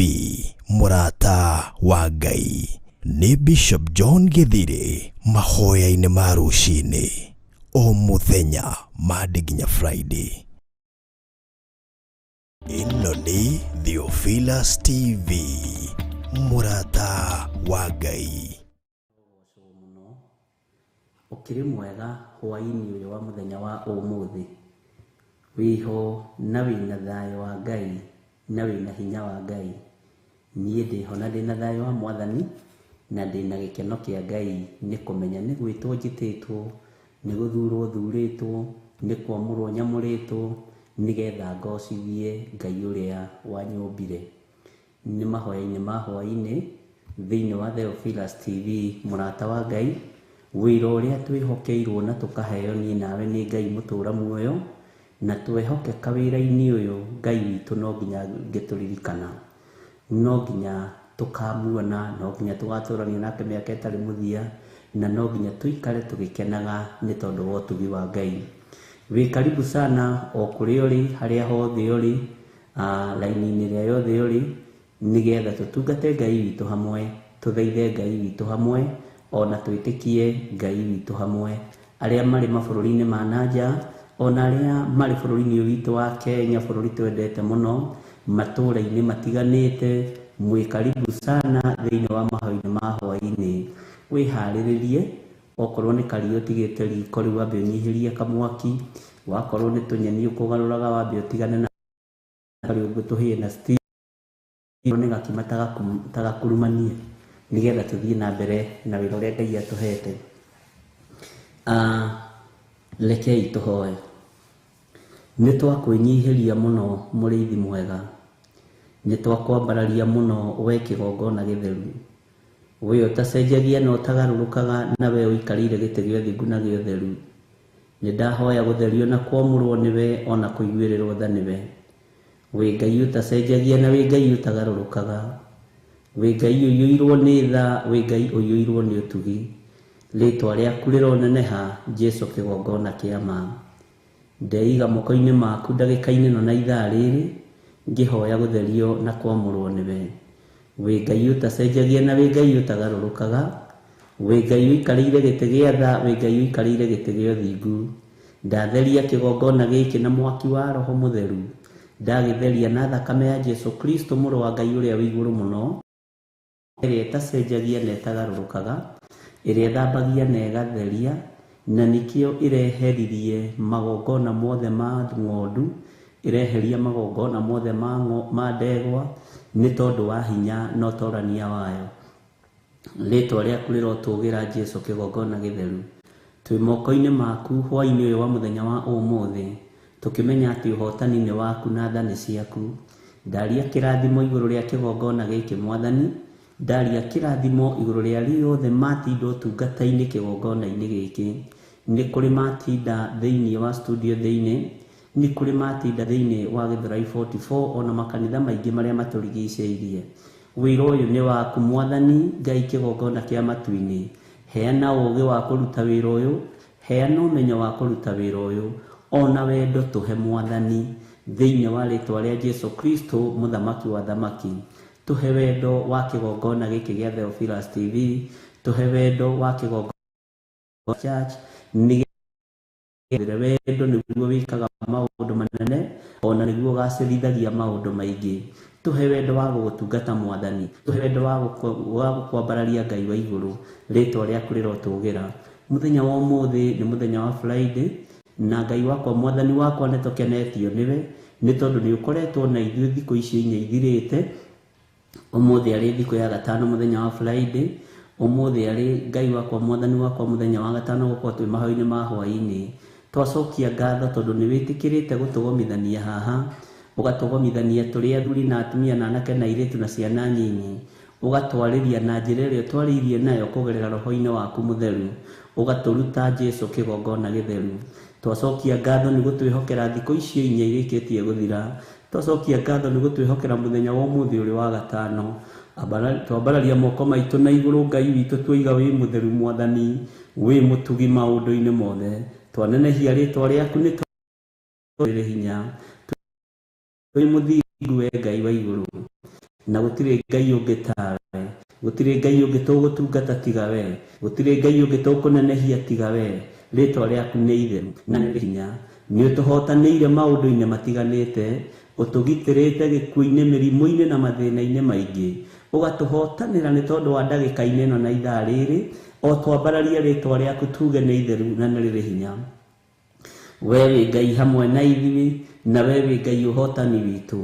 mũrata wa Ngai. Nĩ Bishop John Githiri mahoya-inĩ ma rũcinĩ o mũthenya Monday nginya Friday. Ĩno nĩ Theophilus TV, mũrata wa Ngai. Ũkĩrĩ mwega hwaĩ-inĩ ũyũ wa mũthenya wa ũmũthĩ. Wĩho na wĩna thayũ wa Ngai na wĩna hinya wa Ngai. Niĩ ndĩho na ndĩna thayũ wa Mwathani na ndĩna gĩkeno kĩa Ngai nĩ kũmenya nĩ gwĩtwo njĩtĩtwo, nĩ gũthurwo thurĩtwo, nĩ kwamũrwo nyamũrĩtwo, nĩgetha ngocithie Ngai ũrĩa wanyũmbire. Nĩ mahoya-inĩ ma hwaĩ-inĩ thĩinĩ wa Theophilus TV, mũrata wa Ngai. Wĩra ũrĩa twĩhokeirwo na tũkaheo niĩ nawe nĩ Ngai mũtũra muoyo, na twehokeka wĩra-inĩ ũyũ Ngai witũ no nginya angĩtũririkana, no nginya tũkamuona, no nginya tũgatũrania nake mĩaka ĩtarĩ mũthia, na no nginya tũikare tũgĩkenaga nĩ tondũ wa ũtugi wa Ngai. Wĩ karibu sana o kũrĩa ũrĩ, harĩa hothe ũrĩ, raini-inĩ ĩrĩa yothe ũrĩ, nĩgetha tũtungate Ngai witũ hamwe, tũthaithe Ngai witũ hamwe, ona twĩtĩkie Ngai witũ hamwe. Arĩa marĩ mabũrũri-inĩ ma nanja, ona arĩa marĩ bũrũri-inĩ ũyũ witũ wa Kenya, bũrũri twendete mũno, matũũra-inĩ matiganĩte, mwĩ karibu sana thĩinĩ wa mahoya-inĩ ma hwaĩ-inĩ. Wĩharĩrĩrie, okorwo nĩ karia ũtigĩte riko rĩu wambe ũnyihĩrie kamwaki, wakorwo nĩ tũnyeni ũkũgarũraga wambe ũtigane na karĩũngũ tũhĩe na steam, nĩ gakima tagakurumanie, nĩgetha tũthiĩ na mbere na wĩra ũrĩa Ngai atũhete. Rekei tũhoe. Nĩ twakwĩnyihĩria mũno mũrĩithi mwega, nĩ twakwambararia mũno we kĩgongona gĩtheru, we ũtacenjagia na ũtagarũrũkaga, na we ũikarĩire gĩtĩ gĩa ũthingu na gĩa ũtheru. Nĩ ndahoya gũtherio na kwamũrwo nĩwe ona kũiguĩrĩrwo tha nĩwe. Wĩ Ngai ũtacenjagia na wĩ Ngai ũtagarũrũkaga, wĩ Ngai ũiyũirwo nĩ tha, wĩ Ngai ũiyũirwo nĩ ũtugi. Rĩtwa rĩaku rĩroneneha Jesu kĩgongona kĩa ma. Ndeiga moko-inĩ maku ndagĩka-inĩ ĩno na ithaa rĩrĩ, ngĩhoya gũtherio na kwamũrwo nĩwe. Wĩ Ngai ũtacenjagia na wĩ Ngai ũtagarũrũkaga, wĩ Ngai ũikarĩire gĩtĩ gĩa tha, wĩ Ngai ũikarĩire gĩtĩ gĩa ũthingu. Ndatheria kĩgongona gĩkĩ na mwaki wa Roho Mũtheru, ndagĩtheria na thakame ya Jesu Kristo mũrũ wa Ngai ũrĩa wĩ igũrũ mũno, ĩrĩa ĩtacenjagia na ĩtagarũrũkaga, ĩrĩa ĩthambagia na ĩgatheria, na nĩkĩo ĩreheririe magongona mothe ma ng'ondu, ĩreheria magongona mothe ma ndegwa, nĩ tondũ wa hinya na ũtorania wayo. Rĩtwa rĩaku rĩrotũgĩra Jesu kĩgongona gĩtheru. Twĩ moko-inĩ maku hwaĩ-inĩ ũyũ wa mũthenya wa ũmũthĩ, tũkĩmenya atĩ ũhotani nĩ waku na tha nĩ ciaku. Ndaria kĩrathimo igũrũ rĩa kĩgongona gĩkĩ Mwathani, ndaria kĩrathimo igũrũ rĩa rĩothe matinda ũtungata-inĩ kĩgongona-inĩ gĩkĩ. Nĩ kũrĩ matinda thĩinĩ wa studio thĩinĩ, nĩ kũrĩ matinda thĩinĩ wa Gĩthũrai 44 ona makanitha maingĩ marĩa matũrigicĩirie. Wĩra ũyũ nĩ waku Mwathani Ngai kĩgongona kĩa matu-inĩ. Heana ũũgĩ wa kũruta wĩra ũyũ, heana ũmenyo wa kũruta wĩra ũyũ, ona wendo tũhe Mwathani thĩinĩ wa rĩtwa rĩa Jesu Kristo mũthamaki wa thamaki. Tũhe wendo wa kĩgongona gĩkĩ gĩa Theophilus TV, tũhe wendo wa kĩgongona church, nĩgetha wendo nĩguo wĩkaga maũndũ manene ona nĩguo ũgacĩrithagia maũndũ maingĩ. Tũhe wendo wa gũgũtungata Mwathani, tũhe wendo wa gũkwambararia Ngai wa igũrũ, rĩtwa rĩaku rĩrotũgĩra. Mũthenya wa ũmũthĩ nĩ mũthenya wa Friday, na Ngai wakwa Mwathani wakwa nĩ tũkenetio nĩwe, nĩ tondũ nĩ ũkoretwo na ithuĩ thikũ icio inya ithirĩte. Ũmũthĩ arĩ thikũ ya gatano mũthenya wa Friday, Ũmũthĩ arĩ Ngai wakwa, Mwathani wakwa, mũthenya wa gatano gũkorwo twĩ mahoya-inĩ ma hwaĩ-inĩ. Twacokia ngatho tondũ nĩ wĩtĩkĩrĩte gũtũgomithania haha, ũgatũgomithania tũrĩ athuri na atumia na anake na airĩtu na ciana nyinyi, ũgatwarĩria na njĩra ĩrĩa ũtwarĩirie nayo kũgerera roho-inĩ waku mũtheru, ũgatũruta Jesu kĩgongona gĩtheru. Twacokia ngatho nĩ gũtwĩhokera thikũ icio inya irĩkĩtie gũthira. Twacokia ngatho nĩ gũtwĩhokera mũthenya wa ũmũthĩ ũrĩ wa gatano. Twambararia moko maitũ na igũrũ Ngai witũ, tuiga wĩ mũtheru Mwathani, wĩ mũtugi maũndũ-inĩ mothe. Twanenehia rĩtwa rĩaku nĩ tondũ hinya, wĩ mũthingu we Ngai wa igũrũ, na gũtirĩ Ngai ũngĩ tawe, gũtirĩ Ngai ũngĩ tũgũtungata tiga we, gũtirĩ Ngai ũngĩ tũkũnenehia tiga we. Rĩtwa rĩaku nĩ itheru na nĩ hinya. Nĩ ũtũhotanĩire maũndũ-inĩ matiganĩte, ũtũgitĩrĩte gĩkuũ-inĩ, mĩrimũ-inĩ na mathĩna-inĩ maingĩ, ũgatũhotanĩra nĩ tondũ wa ndagĩka-inĩ ĩno na ithaa rĩrĩ, o twambararie rĩtwa rĩaku tuge nĩ itheru na nĩ rĩrĩ hinya. We wĩ Ngai hamwe na ithuĩ, na we wĩ Ngai ũhotani witũ,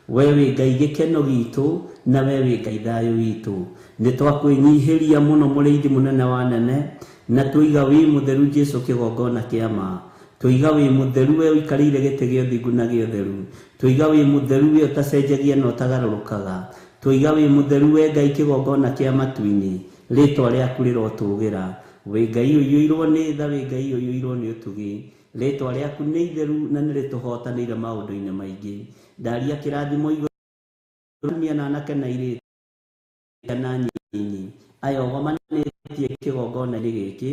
we wĩ Ngai gĩkeno gitũ, na we wĩ Ngai thayũ witũ. Nĩ twakwĩnyihĩria mũno mũrĩithi mũnene wa nene, na tuiga wĩ mũtheru Jesu kĩgongona kĩa ma. Tuiga wĩ mũtheru we ũikarĩire gĩtĩ gĩa ũthingu na gĩa ũtheru. Tuiga wĩ mũtheru we ũtacenjagia na ũtagarũrũkaga. Tuiga wĩ mũtheru we Ngai kĩgongona kĩa matu-inĩ, rĩtwa rĩaku rĩrotũgĩra. Wĩ Ngai ũiyũirwo nĩ tha, wĩ Ngai ũiyũirwo nĩ ũtugi. Rĩtwa rĩaku nĩ itheru na nĩ rĩtũhotanĩire maũndũ-inĩ maingĩ. Ndaria kĩrathimo igũrũ atumia na anake na airĩtu na nyinyi, aya ũgomanĩtie kĩgongona-inĩ gĩkĩ,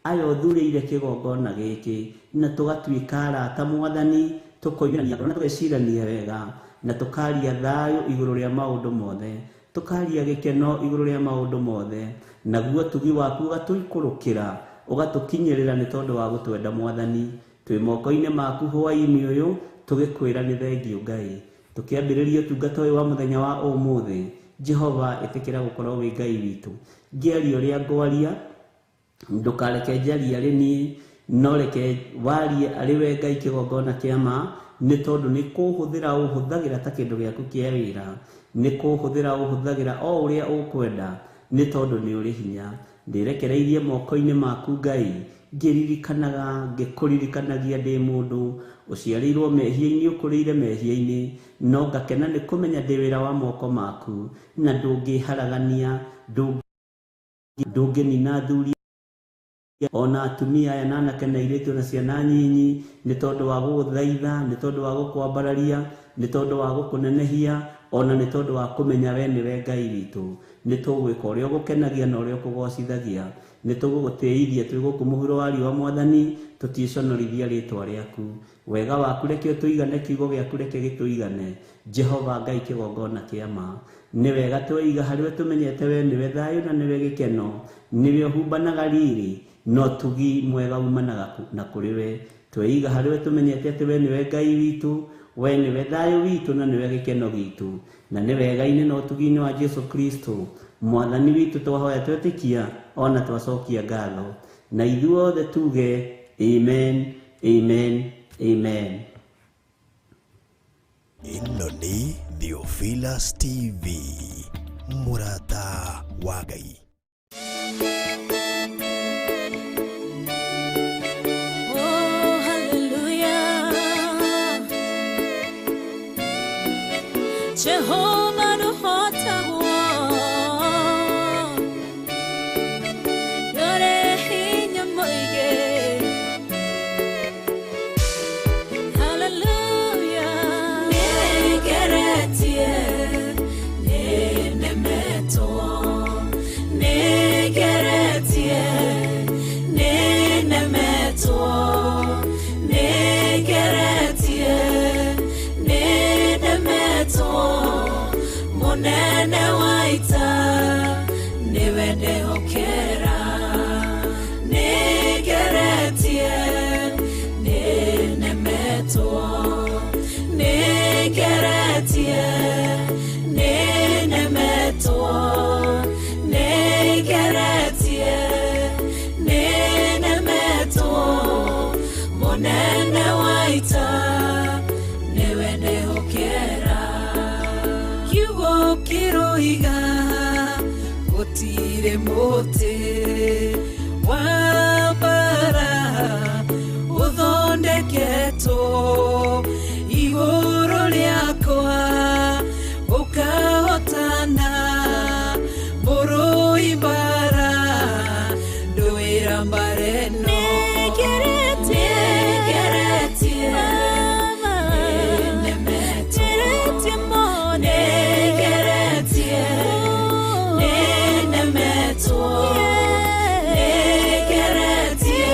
aya ũthurĩire kĩgongona gĩkĩ, na tũgatuĩka arata Mwathani, tũkoiranĩa na tũgecirania wega, na tũkaria thayũ igũrũ rĩa maũndũ mothe, tũkaria gĩkeno igũrũ rĩa maũndũ mothe, naguo ũtugi waku ũgatũikũrũkĩra, ũgatũkinyĩrĩra nĩ tondũ wa gũtwenda Mwathani. Twĩ moko-inĩ maku hwaĩ-inĩ ũyũ, tũgĩkwĩra nĩ thengiũ Ngai. Tũkĩambĩrĩria ũtungata ũyũ wa mũthenya wa ũmũthĩ, Jehova ĩtĩkĩra gũkorwo wĩ Ngai witũ. Ngĩaria ũrĩa ngwaria, ndũkareke njarie arĩ niĩ, no reke warie arĩ we Ngai kĩgongona kĩa ma, nĩ tondũ nĩ kũhũthĩra ũhũthagĩra ta kĩndũ gĩaku kĩa wĩra, nĩ kũhũthĩra ũhũthagĩra o ũrĩa ũkwenda, nĩ tondũ nĩ ũrĩ hinya. Ndĩrekereirie moko-inĩ maku Ngai, ngĩririkanaga, ngĩkũririkanagia ndĩ mũndũ ũciarĩirwo mehia-inĩ, ũkũrĩire mehia-inĩ, no ngakena nĩ kũmenya ndĩ wĩra wa moko maku, na ndũngĩharagania, ndũngĩnina athuri ona atumia aya na anake na airĩtu na ciana nyinyi, nĩ tondũ wa gũgũthaitha, nĩ tondũ wa gũkwambararia, nĩ tondũ wa gũkũnenehia, ona nĩ tondũ wa kũmenya we nĩwe Ngai witũ. Nĩ tũgwĩka ũrĩa ũgũkenagia na ũrĩa ũkũgocithagia, nĩ tũgũgũtĩithia twĩ gũkũ mũhuro wa riũa Mwathani, tũtiĩconorithia rĩtwa rĩaku. Wega waku reke ũtũigane, kiugo gĩaku reke gĩtũigane. Jehova Ngai kĩgongona kĩa ma, nĩ wega tweiga harĩ we, tũmenyete we nĩwe thayũ na nĩwe gĩkeno, nĩwe ũhumbanaga riri, no ũtugi mwega umanaga na kũrĩ we. Tweiga harĩ we, tũmenyete atĩ we nĩwe Ngai witũ, we nĩwe thayũ witũ na nĩwe gĩkeno gitũ, na nĩ wega-inĩ na ũtugi-inĩ wa Jesu Kristo Mwathani witũ twahoya twetĩkia ona twacokia ngatho, na ithuothe tuge amen, amen, amen. Ĩno nĩ Theophilus TV, mũrata wa Ngai. Oh, hallelujah. Jehovah nũhotagwo, ndũrĩ hinya mũingĩ. Hallelujah. Nĩngeretie, nĩnemetwo, nĩngeretie, nĩnemetwo, nĩngeretie, nĩnemetwo, mũnene wa ita nĩwe ndehokera. Nĩngeretie, nĩnemetwo, nĩngeretie, nĩnemetwo, nĩngeretie, nĩnemetwo, mũnene wa ita nĩwe ndehokera. Kiugo kĩroiga gũtirĩ Githĩ mũtĩ wa mbara ũthondeketwo igũrũ rĩakwa ũkahotana mũrũi mbara ndũĩra mbara ĩno. Nĩngeretie, nĩnemetwo, nĩngeretie, nĩnemetwo, nĩngeretie,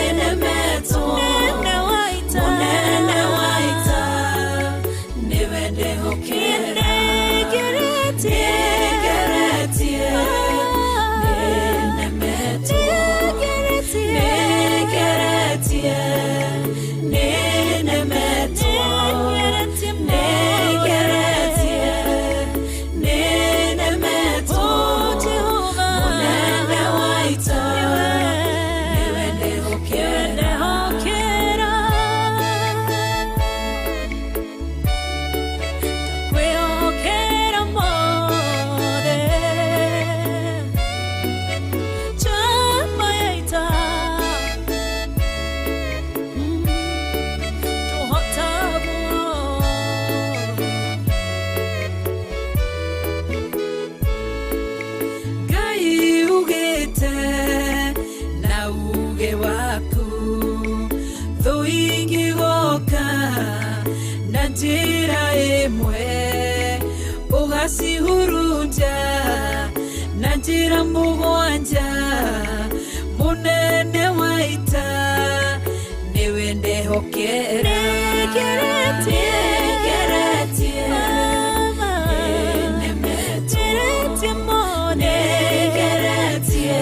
nĩnemetwo, mũnene wa ita nĩwe ndĩhokera. Nĩngeretie, nĩnemetwo, nĩngeretie, nĩnemetwo, nĩngeretie, nĩnemetwo, mũnene wa ita nĩwe ndĩhokera. Kwĩhokera mothe njamba ya ita tũhotagwo. Ngai ugĩte na uge waku thũ ingĩgoka na njĩra ĩmwe ũgacihurunja na njĩra mũgwanja mũnene wa ita nĩwe ndehokera. Nĩngeretie, nĩnemetwo, nĩngeretie,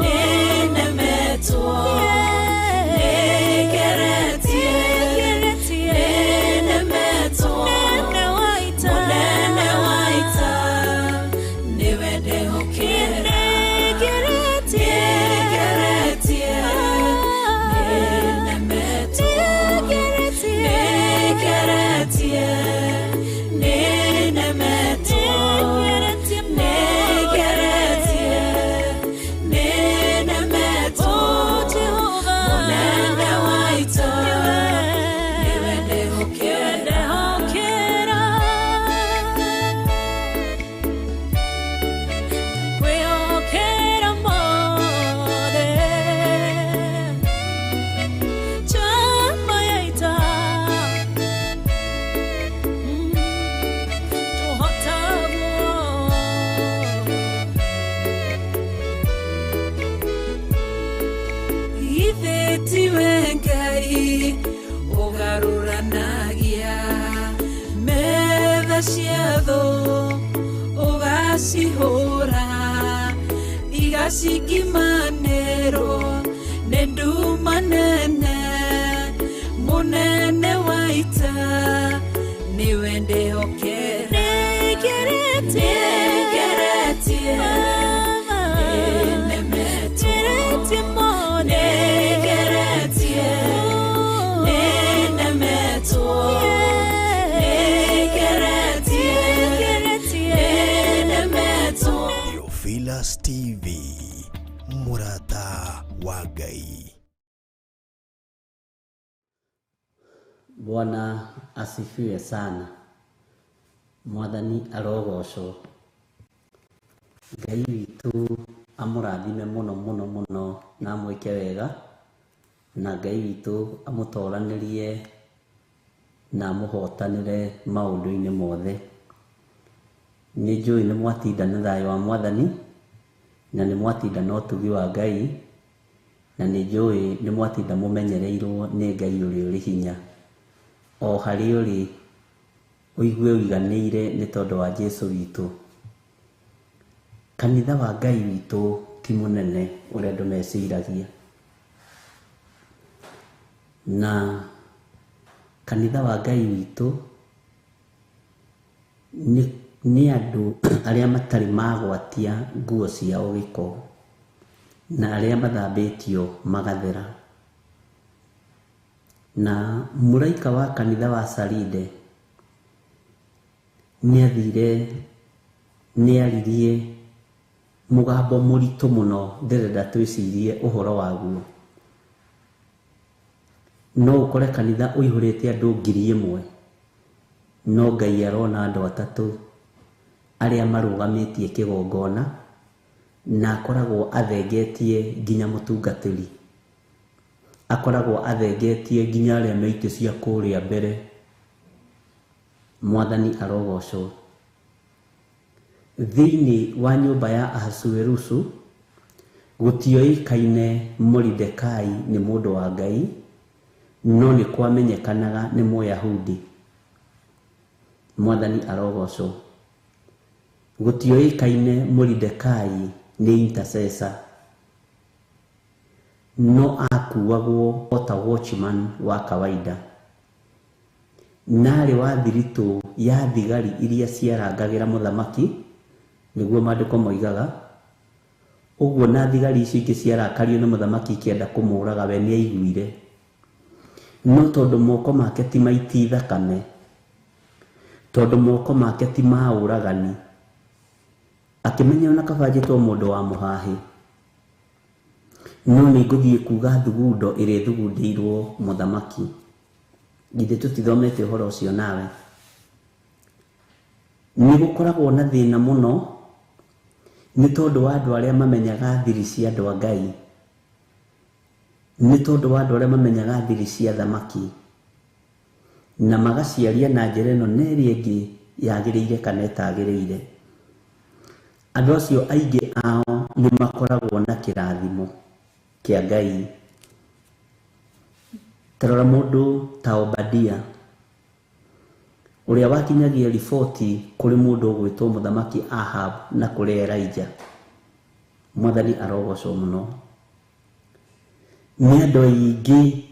nĩnemetwo, nĩngeretie, nĩnemetwo, mũnene wa ita nĩwe ndehokera. Nĩngeretie, nĩnemetwo, nĩngeretie, nĩnemetwo, nĩngeretie, nĩnemetwo, mũnene wa ita nĩwe ndehokera. Kwĩhokera mothe njamba ya ita tũhotagwo. Githĩ tiwe Ngai ũgarũranagia metha cia thũ ũgacihũra igacikimanĩrwo nĩ nduma nene mũnene wa ita nĩwe ndĩhokera. Nĩngeretie, nĩnemetwo, nĩngeretie, nĩnemetwo, nĩngeretie, nĩnemetwo. Theophilus TV, mũrata wa Ngai. Bwana asifiwe sana. Mwathani arogocwo. Ngai witũ amũrathime mũno mũno mũno na amwĩke wega, na Ngai witũ amũtoranĩrie na amũhotanĩre maũndũ-inĩ mothe. Nĩ njũĩ nĩ mwatinda na thayũ wa Mwathani, na nĩ mwatinda na ũtugi wa Ngai, na nĩ njũĩ nĩ mwatinda mũmenyereirwo nĩ Ngai ũrĩa ũrĩ hinya. O harĩa ũrĩ ũigue ũiganĩire nĩ tondũ wa Jesũ witũ. Kanitha wa Ngai witũ ti mũnene ũrĩa andũ meciragia, na kanitha wa Ngai witũ nĩ andũ arĩa matarĩ magwatia nguo ciao gĩko na arĩa mathambĩtio magathera. Na mũraika wa kanitha wa Saride nĩ athire Nĩ aririe mũgambo mũritũ mũno, ndĩrenda twĩcirie ũhoro waguo. No ũkore kanitha ũihũrĩte andũ 1000, no Ngai arona andũ atatũ arĩa marũgamĩtie kĩgongona, na akoragwo athengetie nginya mũtungatĩri, akoragwo athengetie nginya arĩa me itĩ cia kũrĩa mbere. Mwathani arogocwo. Thĩinĩ wa nyũmba ya Ahasuerusu gũtioĩkaine Moridekai nĩ mũndũ wa Ngai, no nĩ kwamenyekanaga nĩ Mũyahudi. Mwathani arogocwo. Gũtioĩkaine Moridekai nĩ intercessor, no akuagwo o ta watchman wa kawaida, narĩ wa thiritũ ya thigari iria ciarangagĩra mũthamaki, nĩguo maandĩko moigaga ũguo. Na thigari icio ingĩ ciarakario nĩ mũthamaki ikĩenda kũmũraga, we nĩ aiguire, no tondũ moko make ti maiti thakame, tondũ moko make ti ma ũragani, akĩmenya ona kaba njĩtwo mũndũ wa mũhahĩ, no nĩ ngũthiĩ kuga thugundo ĩrĩa ĩthugundĩirwo mũthamaki. Githĩ tũtithomete ũhoro ũcio? Nawe nĩ gũkoragwo na thĩna mũno nĩ tondũ wa andũ arĩa mamenyaga thiri cia andũ a Ngai, nĩ tondũ wa andũ arĩa mamenyaga thiri cia thamaki na magaciaria na njĩra ĩno na ĩrĩa ĩngĩ yagĩrĩire kana ĩtagĩrĩire. Andũ acio aingĩ ao nĩ makoragwo na kĩrathimo kĩa Ngai. Tarora mũndũ ta Obadia, ũrĩa wakinyagia riboti kũrĩ mũndũ ũgwĩtwo mũthamaki Ahab na kũrĩ Elijah. Mwathani arogocwo mũno. Nĩ andũ aingĩ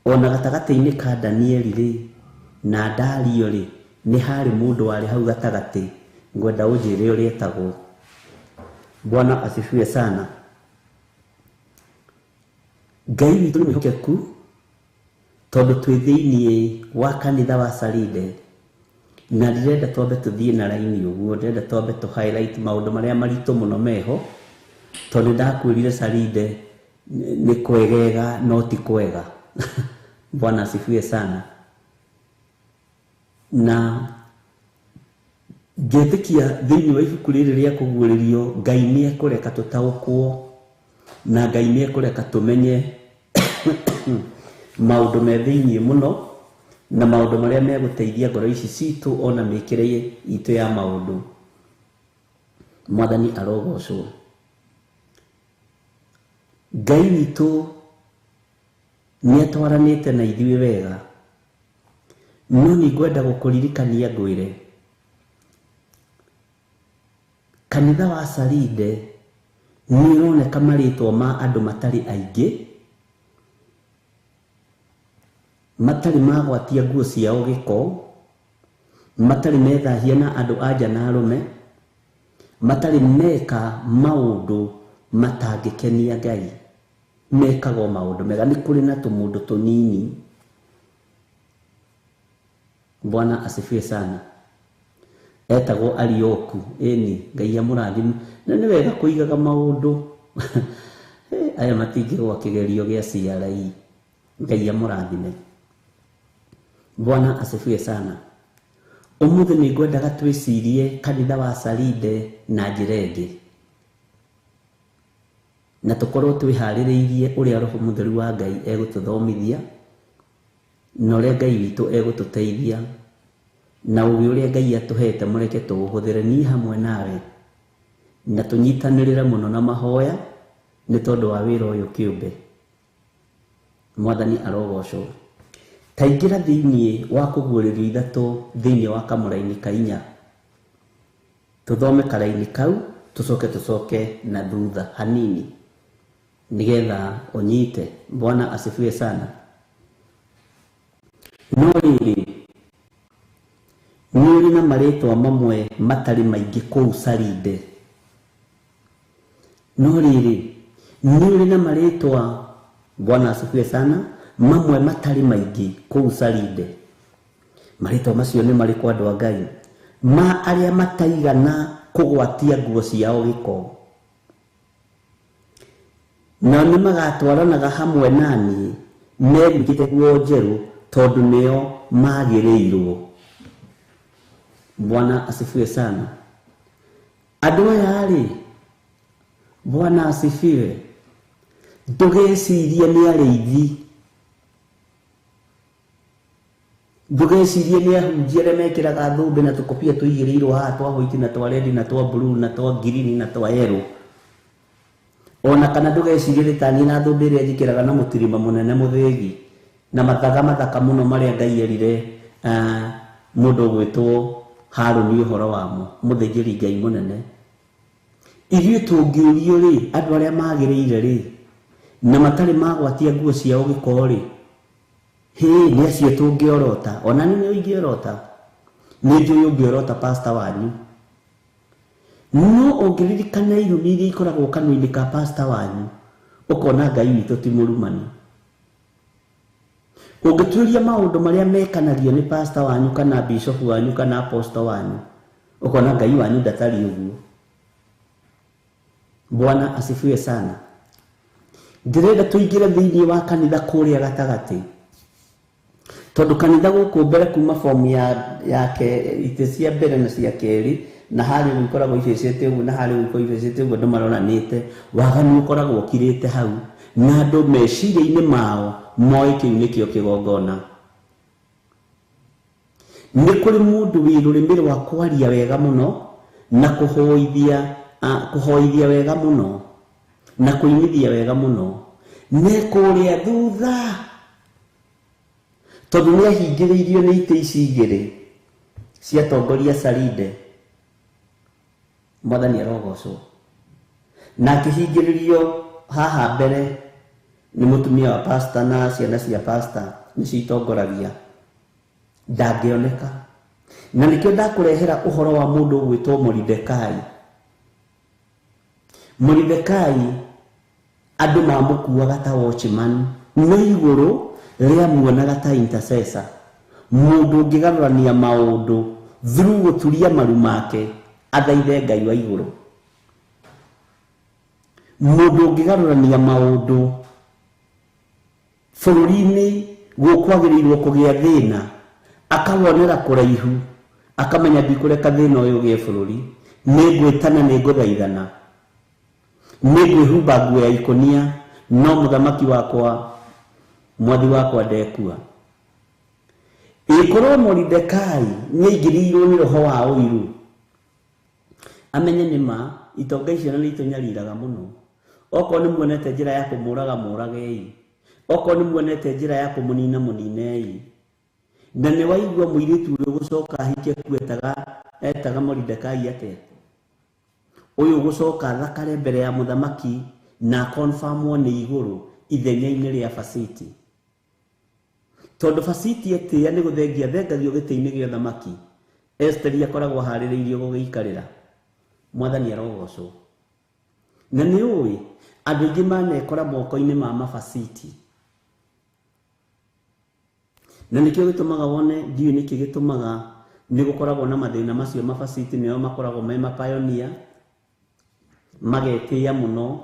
ona gatagatĩ-inĩ ka Danieli rĩ na Dario rĩ, nĩ harĩ mũndũ warĩ hau gatagatĩ. Ngwenda ũnjĩre ũrĩa etagwo. Bwana asifiwe sana. Ngai witũ nĩ mwĩhokeku, tondũ twĩ thĩiniĩ wa kanitha wa Saride, na ndĩrenda twambe tũthiĩ na raini ũguo. Ndĩrenda twambe tũ highlight maũndũ marĩa maritũ mũno meho, tondũ ndakwĩrire Saride nĩ kwegega no ti kwega. Bwana asifiwe sana. Na ngetĩkia thĩinĩ wa ibuku rĩrĩ rĩa kũguũrĩrio, Ngai nĩ ekũreka tũtaũkwo, na Ngai nĩ ekũreka tũmenye maũndũ me thĩiniĩ mũno, na maũndũ marĩa megũteithia ngoro ici citũ ona mĩkĩre itũ ya maũndũ. Mwathani arogocwo. Ngai witũ nĩ atwaranĩte na ithuĩ wega, no nĩ ngwenda gũkũririkania ngwĩre kanitha wa Saride nĩ ũroneka marĩtwa ma andũ matarĩ aingĩ, matarĩ magwatia nguo ciao gĩko, matarĩ methahia na andũ a nja na arũme, matarĩ meka maũndũ matangĩkenia Ngai, mekaga o maũndũ mega. Nĩ kũrĩ na tũmũndũ tũnini. Bwana asifiwe sana. Etagwo Arioku. Ĩni Ngai amũrathime. Na nĩ wega kũigaga maũndũ aya, matingĩgwa kĩgerio gĩa CRE. Ngai amũrathime. Bwana asifiwe sana. Ũmũthĩ nĩ ngwendaga twĩcirie kanitha wa Saride na njĩra ĩngĩ, na tũkorwo twĩharĩrĩirie ũrĩa Roho Mũtheru wa Ngai egũtũthomithia, na ũrĩa Ngai witũ egũtũteithia, na ũgĩ ũrĩa Ngai atũhete mũreke tũũhũthĩre niĩ hamwe nawe, na tũnyitanĩrĩre mũno na mahoya nĩ tondũ wa wĩra ũyũ kĩũmbe. Mwathani arogocwo. Taingĩra thĩiniĩ wa kũguũrĩrio 3 thĩiniĩ wa kamũraini ka 4, tũthome karaini kau, tũcoke tũcoke na thutha hanini nĩgetha ũnyite. Bwana asifiwe sana. No rĩrĩ, nĩ ũrĩ na marĩtwa mamwe matarĩ maingĩ kũu Saride. No rĩrĩ, nĩ ũrĩ na marĩtwa, Bwana asifiwe sana, mamwe matarĩ maingĩ kũu Saride. Marĩtwa macio nĩ marĩkũ, andũ a Ngai? Ma arĩa mataigana kũgwatia nguo ciao gĩko. Nao nĩmagatwaranaga hamwe naniĩ mehumbĩte nguo njerũ tondũ nĩo magĩrĩirwo. Bwana asifiwe sana. Andũ aya rĩ, Bwana asifiwe. Ndũgecirie nĩ arĩithi, ndũgecirie nĩ ahunjia arĩa mekĩraga thũmbĩ na tũkobia tũigĩrĩirwo haha twa white na twa red na twa blue na twa green na twa yellow. Ona kana ndũgecirie nĩ taniĩ na thũmbĩ ĩrĩa njĩkĩraga na mũtirima mũnene mũthĩgi na mathaga mathaka mũno marĩa Ngai erire mũndũ ũgwĩtwo Harũni ũhoro wamo, mũthĩnjĩri Ngai mũnene. Ithuĩ tũngĩũrio rĩ, andũ arĩa magĩrĩire rĩ, na matarĩ magwatia nguo ciao gĩko rĩ, hĩ nĩ acio tũngĩorota. Ona nĩ ingĩorota, nĩ njũĩ ũngĩorota pastor wanyu. No ũngĩririkana irumi iria ikoragwo kanua-inĩ ka pastor wanyu, ũkona Ngai witũ ti mũrumani. Ũngĩtuĩria maũndũ marĩa mekanagio nĩ pastor wanyu kana bishop wanyu kana apostle wanyu, ũkona Ngai wanyu ndatariĩ ũguo. Bwana asifiwe sana. Ndĩrenda tũingĩre thĩinĩ wa kanitha kũrĩa gatagatĩ, tondũ kanitha gũkũ mbere kuma form yake itĩ cia mbere na cia kerĩ, na harĩa ũguo ikoragwo ibĩcĩte ũguo na harĩa ũguo ikoragwo ibĩcĩte ũguo, andũ maroranĩte, waganu ũkoragwo ũkirĩte hau, na andũ meciria-inĩ mao moĩ kĩu nĩkĩo kĩgongona. Nĩ kũrĩ mũndũ wĩ rũrĩmĩ rwa kwaria wega mũno na kũhoithia wega mũno na kũinithia wega mũno, nĩ kũrĩa thutha, tondũ nĩ ahingĩrĩirio nĩ itĩ ici igĩrĩ cia atongoria Sarinde. Mwathani arogocwo. Na akĩhingĩrĩrio haha mbere nĩ mũtumia wa pastor na ciana cia pastor nĩcio itongoragia, ndangĩoneka. Na nĩkĩo ndakũrehera ũhoro wa mũndũ ũgwĩtwo Moridekai. Moridekai andũ mamũkuaga ta watchman, no igũrũ rĩamuonaga ta intercessor, mũndũ ũngĩgarũrania maũndũ through gũturia maru make athaithe Ngai wa igũrũ. Mũndũ ũngĩgarũrania maũndũ bũrũri-inĩ gũkwagĩrĩirwo kũgĩa thĩna, akawonera kũraihu, akamenya ndikũreka thĩna ũyũ ũgĩe bũrũri, nĩngwĩtana, nĩngũthaithana, nĩngwĩhumba nguo ya ikũnia, no mũthamaki wakwa, mwathi wakwa ndekua. Ĩkorwo Moridekai nĩaingĩrĩirwo nĩ roho wa ũiru, amenye nĩ ma itonga icio na nĩitũnyariraga mũno. Okorwo nĩ muonete njĩra ya kũmũraga, mũragei. Okorwo nĩ muonete njĩra ya kũmũnina, mũninei. Na nĩ waigua mũirĩtu ũrĩa ũgũcoka ahike ku etaga Moridekai atĩa? Ũyũ ũgũcoka athakare mbere ya mũthamaki na confirmwo nĩ igũrũ ithenya-inĩ rĩa Fasiti. Tondũ Fasiti etĩĩa nĩ gũthengia thengagio gĩtĩ-inĩ gĩa ũthamaki, Esteri akoragwo aharĩrĩirio gũgĩikarĩra. Mwathani arogocwo. Na nĩ ũĩ andũ aingĩ manekora moko-inĩ ma mabaciti. Na nĩkĩo gĩtũmaga wone, ndiũĩ nĩkĩ gĩtũmaga nĩ gũkoragwo na mathĩna macio. Mabaciti nĩo makoragwo me mapioneer, magetĩĩa mũno,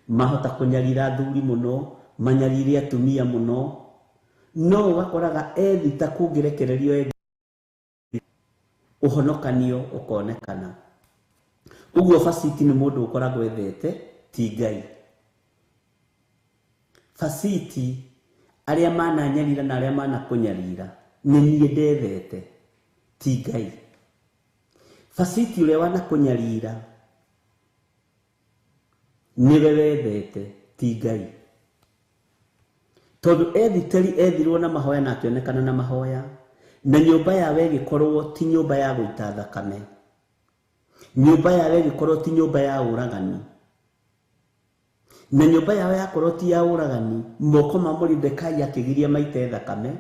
mahota kũnyarira athuri mũno, manyarire atumia mũno, no ũgakoraga ethita kũngĩrekererio ethi ũhonokanio ũkonekana. Ũguo Fasiti nĩ mũndũ ũkoragwo ethete, ti Ngai. Fasiti arĩa mananyarira na arĩa manakũnyarira nĩ niĩ ndethete, ti Ngai. Fasiti ũrĩa wanakũnyarira nĩwe wethete, ti Ngai. Tondũ Ethiteri ethirwo na mahoya na akĩonekana na mahoya, na nyũmba yawe ĩgĩkorwo ti nyũmba ya gũita thakame, nyũmba yawe ĩgĩkorwo ti nyũmba ya ũragani, na nyũmba yawe yakorwo ti ya ũragani, moko ma Moridekai akĩgiria maite thakame,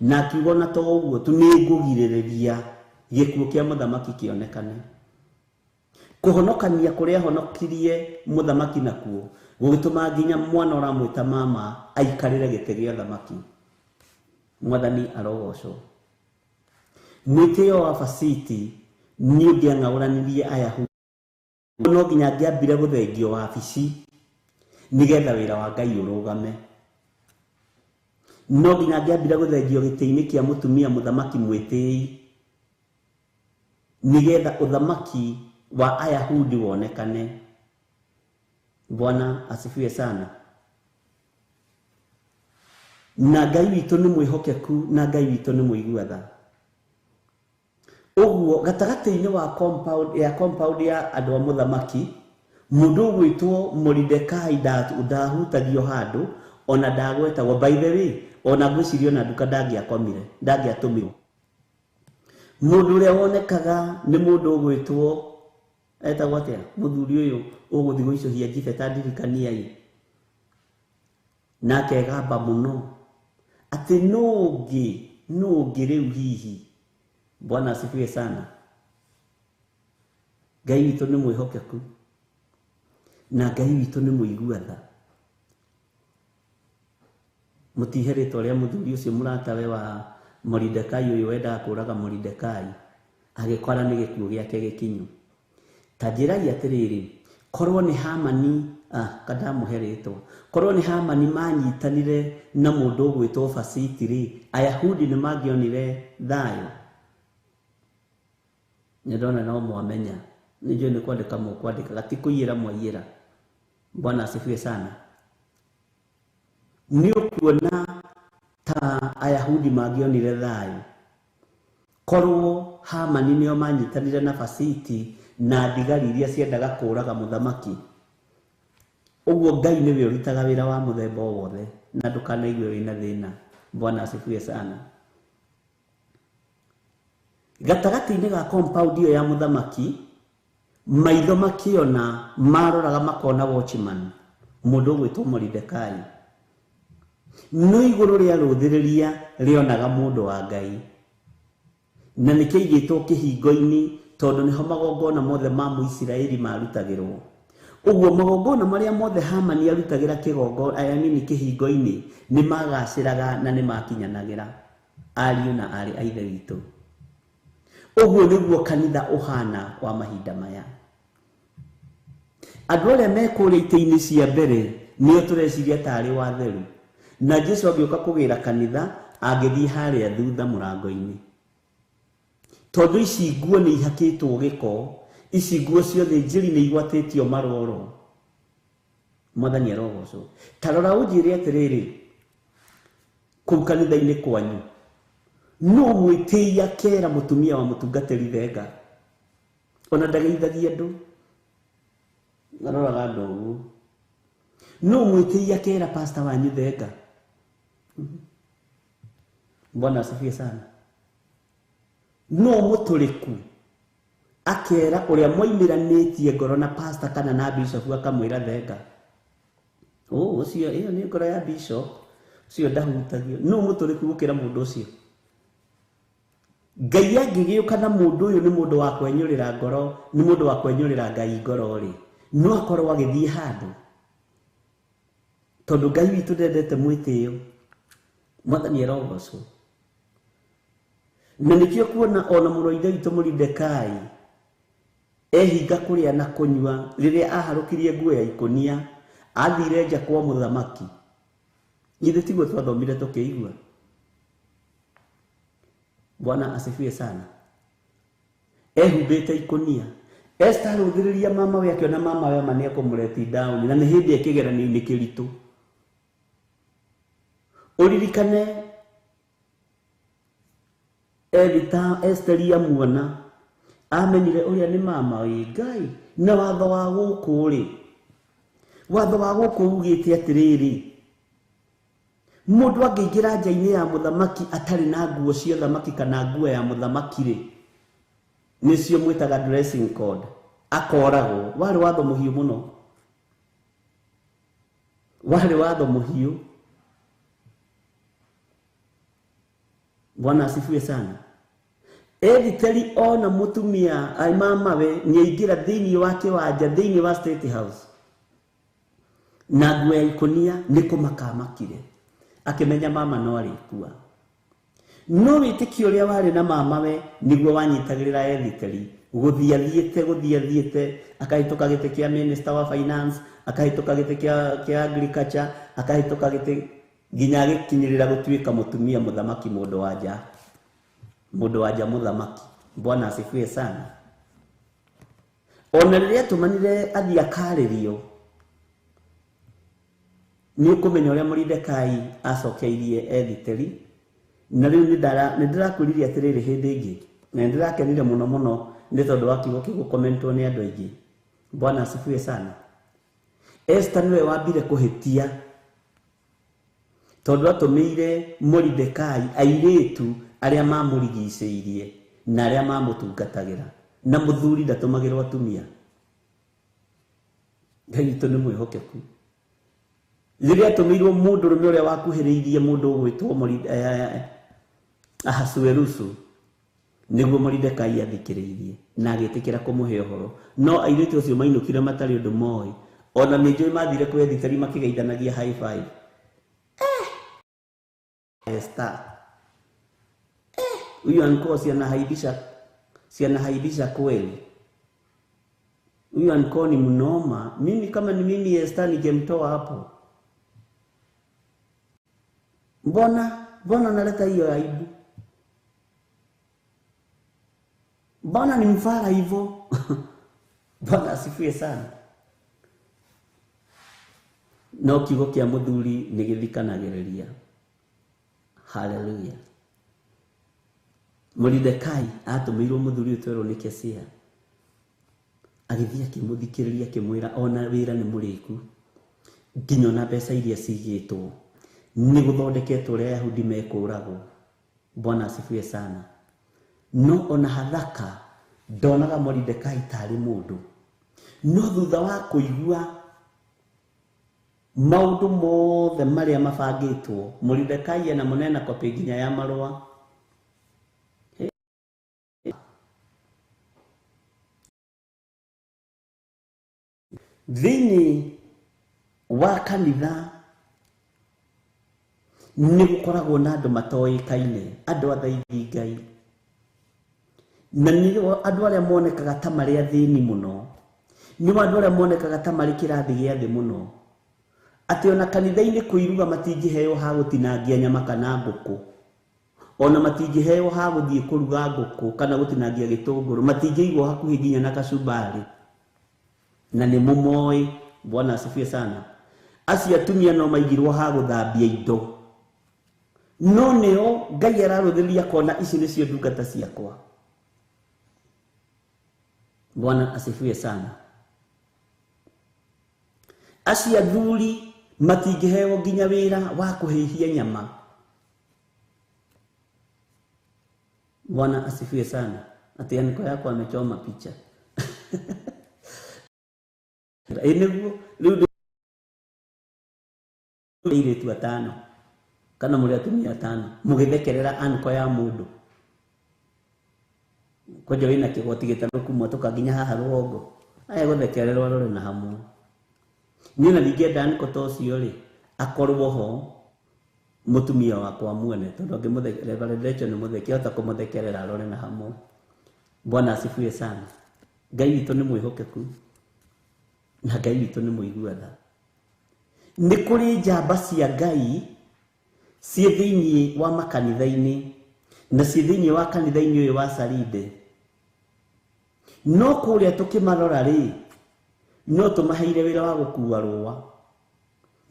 na akiuga ona to ũguo tu nĩngũgirĩrĩria gĩkuũ kĩa mũthamaki kĩonekane. Kũhonokania kũrĩa ahonokirie mũthamaki nakuo gũgĩtũma nginya mwana ũramwĩta mama aikarĩre gĩtĩ gĩa ũthamaki. Mwathani arogocwo. Mwĩtĩo wa Vasiti nĩ ũngĩang'aũranirie Ayahudi, no nginya angĩambire gũthengio wabici nĩgetha wĩra wa Ngai ũrũgame. No nginya angĩambire gũthengio gĩtĩ-inĩ kĩa mũtumia mũthamaki mwĩtĩi nĩgetha ũthamaki wa Ayahudi wonekane. Bwana asifiwe sana. Na Ngai witũ nĩ mwĩhokeku, na Ngai witũ nĩ mũigua tha. Ũguo gatagatĩ-inĩ wa compound ya andũ a mũthamaki, mũndũ ũgwĩtwo Moridekai ndahutagio handũ, ona ndagwetagwo. By the way, ona ngwĩciria ona nduka ndangĩakomire, ndangĩatũmirwo. Mũndũ ũrĩa wonekaga nĩ mũndũ ũgwĩtwo etagwo atĩa, mũthuri ũyũ ũgũthiĩ gũicũhia njibe ta ndirikaniai, nake egamba mũno atĩ nũ ũngĩ rĩu hihi. Bwana asifiwe sana. Ngai witũ nĩ mwĩhokeku, na Ngai witũ nĩ mũigua tha. Mũtihe rĩtwa rĩa mũthuri ũcio mũratawe wa Moridekai ũyũ wendaga kũũraga Moridekai, agĩkora nĩ gĩkuũ gĩake gĩkinyu. Ta njĩrai atĩrĩrĩ, korwo nĩ Hamani, kandamũhe rĩtwa, korwo nĩ Hamani manyitanire na mũndũ ũgwĩtwo Vasiti rĩ, Ayahudi nĩ mangĩonire thayũ? Nĩ ndona no mwamenya, nĩ njũĩ nĩ kwandĩka mũkwandĩkaga, ti kũiyĩra mwaiyĩra. Bwana asifiwe sana. Nĩ ũkuona ta Ayahudi mangĩonire thayũ korwo Hamani nĩo manyitanire na Vasiti na thigari iria ciendaga kũũraga mũthamaki? Ũguo Ngai nĩwe ũrutaga wĩra wa mũthemba o wothe, na ndũkanaigue wĩna thĩna. Bwana asifiwe sana. Gatagatĩ-inĩ ga compound ĩyo ya mũthamaki, maitho makĩona, maroraga makona watchman, mũndũ ũgwĩtwo Moridekai. No igũrũ rĩa rũthĩrĩria rĩonaga mũndũ wa Ngai, na nĩkĩigĩtwo kĩhingo-inĩ tondũ nĩho magongona mothe ma Mũisiraeli marutagĩrwo. Ũguo magongona marĩa mothe Hamani arutagĩra kĩhingo-inĩ nĩ magacĩraga na nĩ makinyanagĩra, ariũ na aarĩ a Ithe witũ. Ũguo nĩguo kanitha ũhana wa mahinda maya. Andũ arĩa me kũrĩa itĩ-inĩ cia mbere nĩo tũreciria tarĩ watheru, na Jesu angĩũka kũgĩra kanitha angĩthiĩ harĩa thutha mũrango-inĩ, tondũ ici nguo nĩ ihakĩtwo gĩko, ici nguo ciothe njĩri nĩ igwatĩtio maroro. Mwathani arogocwo. Ta rora ũnjĩre atĩrĩrĩ, kũu kanitha-inĩ kwanyu no mwĩtĩi akera mũtumia wa mũtungatĩri thenga, ona ndageithagia andũ, aroraga andũ ũguo. No mwĩtĩi akera pastor wanyu thenga. Bwana asifiwe sana. No mũtũrĩku akera ũrĩa moimĩranĩtie ngoro na pastor kana na bishop akamwĩra thenga. Ũcio ĩyo nĩ ngoro ya bishop, ũcio ndahutagio. No mũtũrĩku gũkĩra mũndũ ũcio. Ngai angĩgĩũka na mũndũ ũyũ nĩ mũndũ wa kwenyũrĩra ngoro, nĩ mũndũ wa kwenyũrĩra Ngai ngoro rĩ, no akorwo agĩthiĩ handũ, tondũ Ngai witũ ndendete mwĩtĩo. Mwathani arogocwo. Na nĩkĩo kuona ona mũrũ wa Ithe witũ Moridekai ehinga kũrĩa na kũnyua rĩrĩa aharũkirie nguo ya ikũnia, athire nja kwa mũthamaki. Githĩ tiguo twathomire tũkĩigua? Bwana asifiwe sana. Ehumbĩte ikũnia. Esther arũthĩrĩria mama we, akĩona mama we ma nĩekũmũreti down, na nĩ hĩndĩ e kĩgeranio-inĩ kĩritũ. Ũririkane Esther amuona, amenyire ũrĩa nĩ mama wĩ Ngai, na watho wa gũkũ rĩ, watho wa gũkũ ugĩte atĩrĩrĩ, mũndũ angĩingĩra nja-inĩ ya mũthamaki atarĩ na nguo cia thamaki kana nguo ya mũthamaki rĩ, nĩcio mwĩtaga dressing code, akoragwo. Warĩ watho mũhiũ mũno, warĩ watho mũhiũ. Bwana asifiwe sana. Ethiteri ona mũtumia ai mamawe nĩaingĩra thĩinĩ wa kĩwanja, thĩinĩ wa State House, na nguo ya ikũnia nĩ kũmaka amakire, akĩmenya mama no arĩkua. No wĩtĩkio ũrĩa warĩ na mamawe nĩguo wanyitagĩrĩra Ethiteri gũthiĩ athiĩte gũthiĩ athiĩte akahĩtũka gĩtĩ kĩa minister wa finance, akahĩtũka gĩtĩ kĩa agriculture, akahĩtũka gĩtĩ nginya agĩkinyĩrĩra gũtuĩka mũtumia mũthamaki, mũndũ wa nja mũthamaki. Bwana asifiwe sana. Ona rĩrĩa atũmanire athiĩ akarĩrio, nĩ ũkũmenya ũrĩa Moridekai acokeirie Ethiteri. Na rĩu nĩ ndĩrakwĩrire atĩrĩrĩ hĩndĩ ĩngĩ, na nĩ ndĩrakenire mũno mũno nĩ tondũ wa kiugo kĩu gũkomentwo nĩ andũ aingĩ. Bwana asifiwe sana. Esther nĩwe wambire kũhĩtia tondũ atũmĩire Moridekai airĩtu arĩa mamũrigicĩirie na arĩa mamũtungatagĩra, na mũthuri ndatũmagĩrwo atumia. Ngai witũ nĩ mwĩhokeku. Rĩrĩa atũmĩirwo mũndũrũme ũrĩa wakuhĩrĩirie mũndũ ũgwĩtwo Ahasuerusu, nĩguo Moridekai athikĩrĩirie na agĩtĩkĩra kũmũhe ũhoro. No airĩtu acio mainũkire matarĩ ũndũ moĩ. Ona nĩ njũĩ mathire kwĩ Ethiteri makĩgeithanagia high five. Esther, huyu anko si anahaibisha kweli. Huyu anko ni mnoma. Mimi kama ni mimi Esther ningemtoa hapo. Mbona naleta hiyo aibu? Mbona ni mfala hivyo? Bwana asifiwe sana. No kiugo kĩa mũthuri nĩ gĩthikanagĩrĩria. Hallelujah. Moridekai atũmĩirwo mũthuri ũtwerwo nĩ Kesia, agĩthiĩ akĩmũthikĩrĩria akĩmwĩra ona wĩra nĩ mũrĩku, nginya ona mbeca iria cigĩtwo nĩ gũthondeketwo ũrĩa Ayahudi mekũragwo. Bwana asifiwe sana. No ona Hathaka ndonaga Moridekai tarĩ mũndũ. No thutha wa kũigua maũndũ mothe marĩa mabangĩtwo, Moridekai ena mũnene kopi nginya ya marũa. Thĩinĩ wa kanitha nĩ gũkoragwo na andũ matoĩkaine, andũ athaithi Ngai, na nĩ andũ arĩa monekaga ta marĩ athĩni mũno, nĩ andũ arĩa monekaga ta marĩ kĩrathi gĩa thĩ mũno, atĩ ona kanitha-inĩ kwĩruga matingĩheo ha gũtinangia nyama kana ngũkũ, ona matingĩheo ha gũthiĩ kũruga ngũkũ kana gũtinangia gĩtũngũrũ, matingĩigwo hakuhĩ nginya na kacumbari, na nĩ mũmoĩ. Bwana asifiwe sana. Acio atumia no maigirwo ha gũthambia indo, no nĩo Ngai ararũthĩrĩria kona ici nĩcio ndungata ciakwa. Bwana asifiwe sana. Acio athuri matingĩheo nginya wĩra wa kũhĩhia nyama. Bwana asifiwe sana. Ati anko yako amechoma picha. Ĩ nĩguo rĩu airĩtu atano kana mũrĩ atumia atano mũgĩthekerera anko ya mũndũ kwanja wĩna kĩgoti gĩtarũku mwatũka nginya haha rũgongo, aya gũthekererwo arore na hamwe. Niĩ na ndingĩenda anko ta ũcio rĩ akorwo ho mũtumia wakwa muone, tondũ angĩmũthekerera Reverend nĩ mũtheke, ahota kũmũthekerera arore na hamwe. Bwana asifiwe sana. Ngai witũ nĩ mwĩhokeku na Ngai witũ nĩ mũigua tha. Nĩ kũrĩ njamba cia Ngai ciĩ thĩinĩ wa makanitha-inĩ na ciĩ thĩinĩ wa kanitha-inĩ ũyũ wa Sarinde, no kũrĩa tũkĩmarora rĩ no tũmaheire wĩra wa gũkua rũa,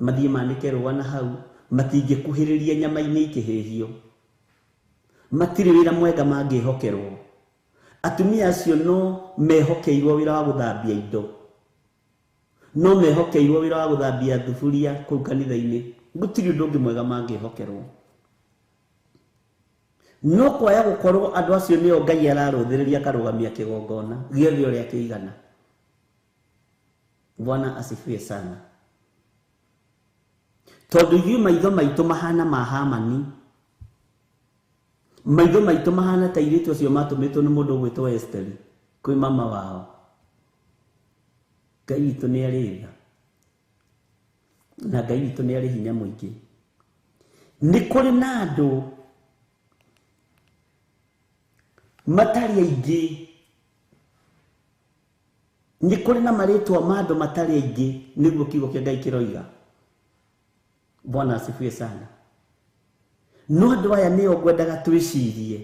mathiĩ manĩke rũa na hau, matingĩkuhĩrĩria nyama-inĩ ikĩhĩhio, matirĩ wĩra mwega mangĩhokerwo. Atumia acio no mehokeirwo wĩra wa gũthambia indo, no mehokeirwo wĩra wa gũthambia thuburia kũu kanitha-inĩ, gũtirĩ ũndũ ũngĩ mwega mangĩhokerwo. No kwaya gũkorwo andũ acio nĩo Ngai ararũthĩrĩria akarũgamia kĩgongona gĩothe ũrĩa kĩigana. Bwana asifiwe sana. Tondũ ithuĩ maitho maitũ mahana ma Hamani, maitho maitũ mahana ta airĩtu acio matũmĩtwo nĩ mũndũ ũgwĩtwo Esteri kwĩ mama wao. Ngai witũ nĩ arĩ tha na Ngai witũ nĩ arĩ hinya mũingĩ. Nĩ kũrĩ na andũ Matarĩ aingĩ. Nĩ kũrĩ na marĩtwa ma andũ matarĩ aingĩ nĩguo kiugo kĩa Ngai kĩroiga. Bwana asifiwe sana. No andũ aya nĩo ngwendaga twĩcirie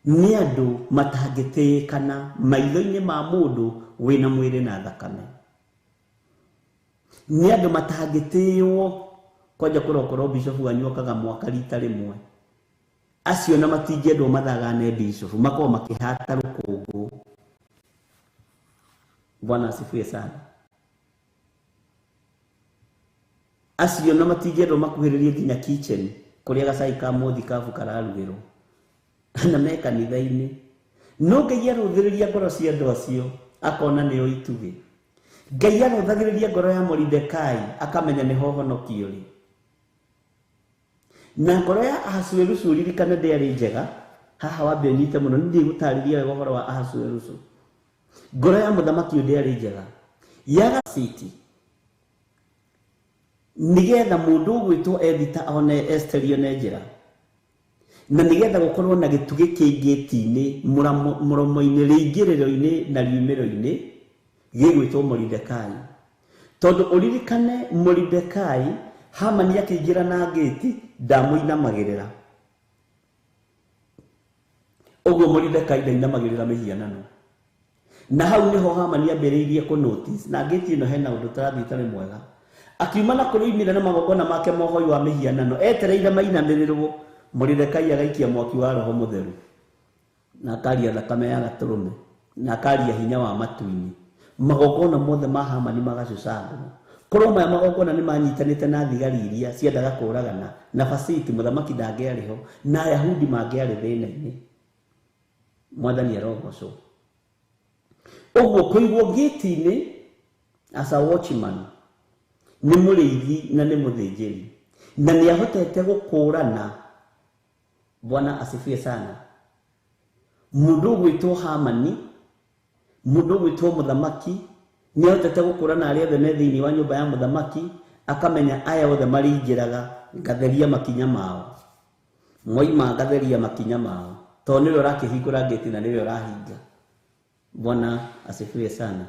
nĩ andũ matangĩtĩĩkana maitho-inĩ ma mũndũ wĩna mwĩrĩ na thakame. Nĩ andũ matangĩtĩĩo kwanja kũrokorwo bishop wanyu okaga mwaka rita rĩmwe. Acio na matingĩendwo mathagane bishop makorwo makĩhata rũkũngũ. Bwana asifiwe sana. Acio na matingĩendwo makuhĩrĩrie nginya kitchen kũrĩa gacai ka mũthikabu kararugĩrwo na me kanitha-inĩ. No Ngai arũthĩrĩria ngoro cia andũ acio akona nĩo itugĩ. Ngai arũthagĩrĩria ngoro ya Moridekai akamenya nĩho ũhonokio ũrĩ. Na ngoro ya Ahasuerusu ririkane ndĩarĩ njega. Haha wambe ũnyite mũno, nĩ ndigũtarĩria wega ũhoro wa Ahasuerusu. Ngoro ya mũthamaki ũyũ ndĩarĩ njega. Yaga city nigetha mũndũ ũgwĩtwo Ethita one Esteri one njĩra, na nigetha gũkorwo na gĩtugĩ kĩ ngĩti-inĩ mũromo-inĩ rĩingĩrĩro-inĩ na riumĩro-inĩ gĩgwĩtwo Moridekai. Tondũ ũririkane Moridekai Hamani akĩingĩra na ngĩti ndamũinamagĩrĩra. Ũguo Moridekai ndainamagĩrĩra mĩhianano. Na hau nĩho Hamani ambĩrĩirie kũ notice na ngĩti ĩno hena ũndũ ũtarathiĩ ũtarĩ mwega. Akiuma na kũrĩimĩra na magongona make mohoi wa mĩhianano etereire mainamĩrĩrwo. Moridekai agaikia mwaki wa Roho Mũtheru na akaria thakame ya gatũrũme na akaria hinya wa matu-inĩ. Magongona mothe ma Hamani magacucangwo. Korwo maya magongona nĩ manyitanĩte na thigari iria ciendaga kũragana na Fasiti mũthamaki ndangĩarĩ ho na Ayahudi mangĩarĩ thĩna-inĩ. Mwathani arogocwo. Ũguo kũigwo gĩti-inĩ as a watchman nĩ mũrĩithi na nĩ mũthĩnjĩri na nĩ ahotete gũkũrana. Bwana asifiwe sana. Mũndũ ũgwĩtwo Hamani, mũndũ ũgwĩtwo mũthamaki nĩ ahotete gũkũrana arĩa othe me thĩinĩ wa nyũmba ya mũthamaki, akamenya aya othe marĩingĩraga ngatheria makinya mao. Moima ngatheria makinya mao tondũ nĩwe ũrakĩhingũra ngĩti na nĩwe ũrahinga. Bwana asifiwe sana.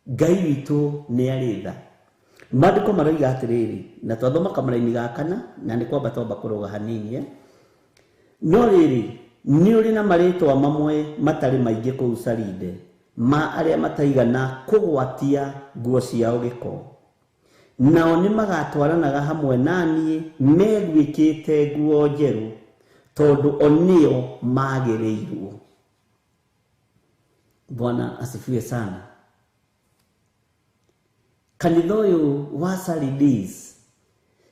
Ngai witũ nĩ arĩ tha. Maandĩko maroiga atĩrĩrĩ, na twathoma kamũraini ga kana na nĩ kwamba twamba kũrũga hanini. No rĩrĩ, nĩ ũrĩ na marĩtwa mamwe matarĩ maingĩ kũu Saride ma arĩa mataigana kũgwatia nguo ciao gĩko. Nao nĩ magatwaranaga hamwe na niĩ meguĩkĩte nguo njerũ tondũ o nĩo magĩrĩirwo. Bwana asifiwe sana. Kanitha ũyũ wa Sardis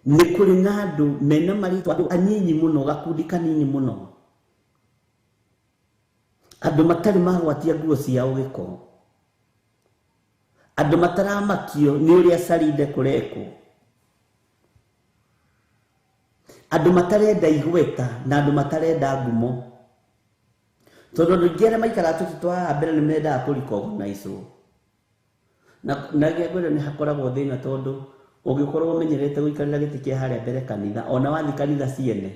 nĩ kũrĩ na andũ mena marĩtwa, andũ anyinyi mũno, gakundi kanini mũno, andũ matarĩ magwatia nguo ciao gĩko, andũ mataramakio nĩ ũrĩa Saride kũrekwo, andũ matarenda igweta na andũ matarenda ngumo. Tondũ andũ aingĩ arĩa maikaraga tũtũ twa haha mbere nĩ mendaga kũ-recognize-wo. Na ngwĩra nĩ hakoragwo thĩna tondũ ũngĩkorwo ũmenyerete gũikarĩra gĩtĩ kĩa harĩa mbere kanitha, ona wathiĩ kanitha ciene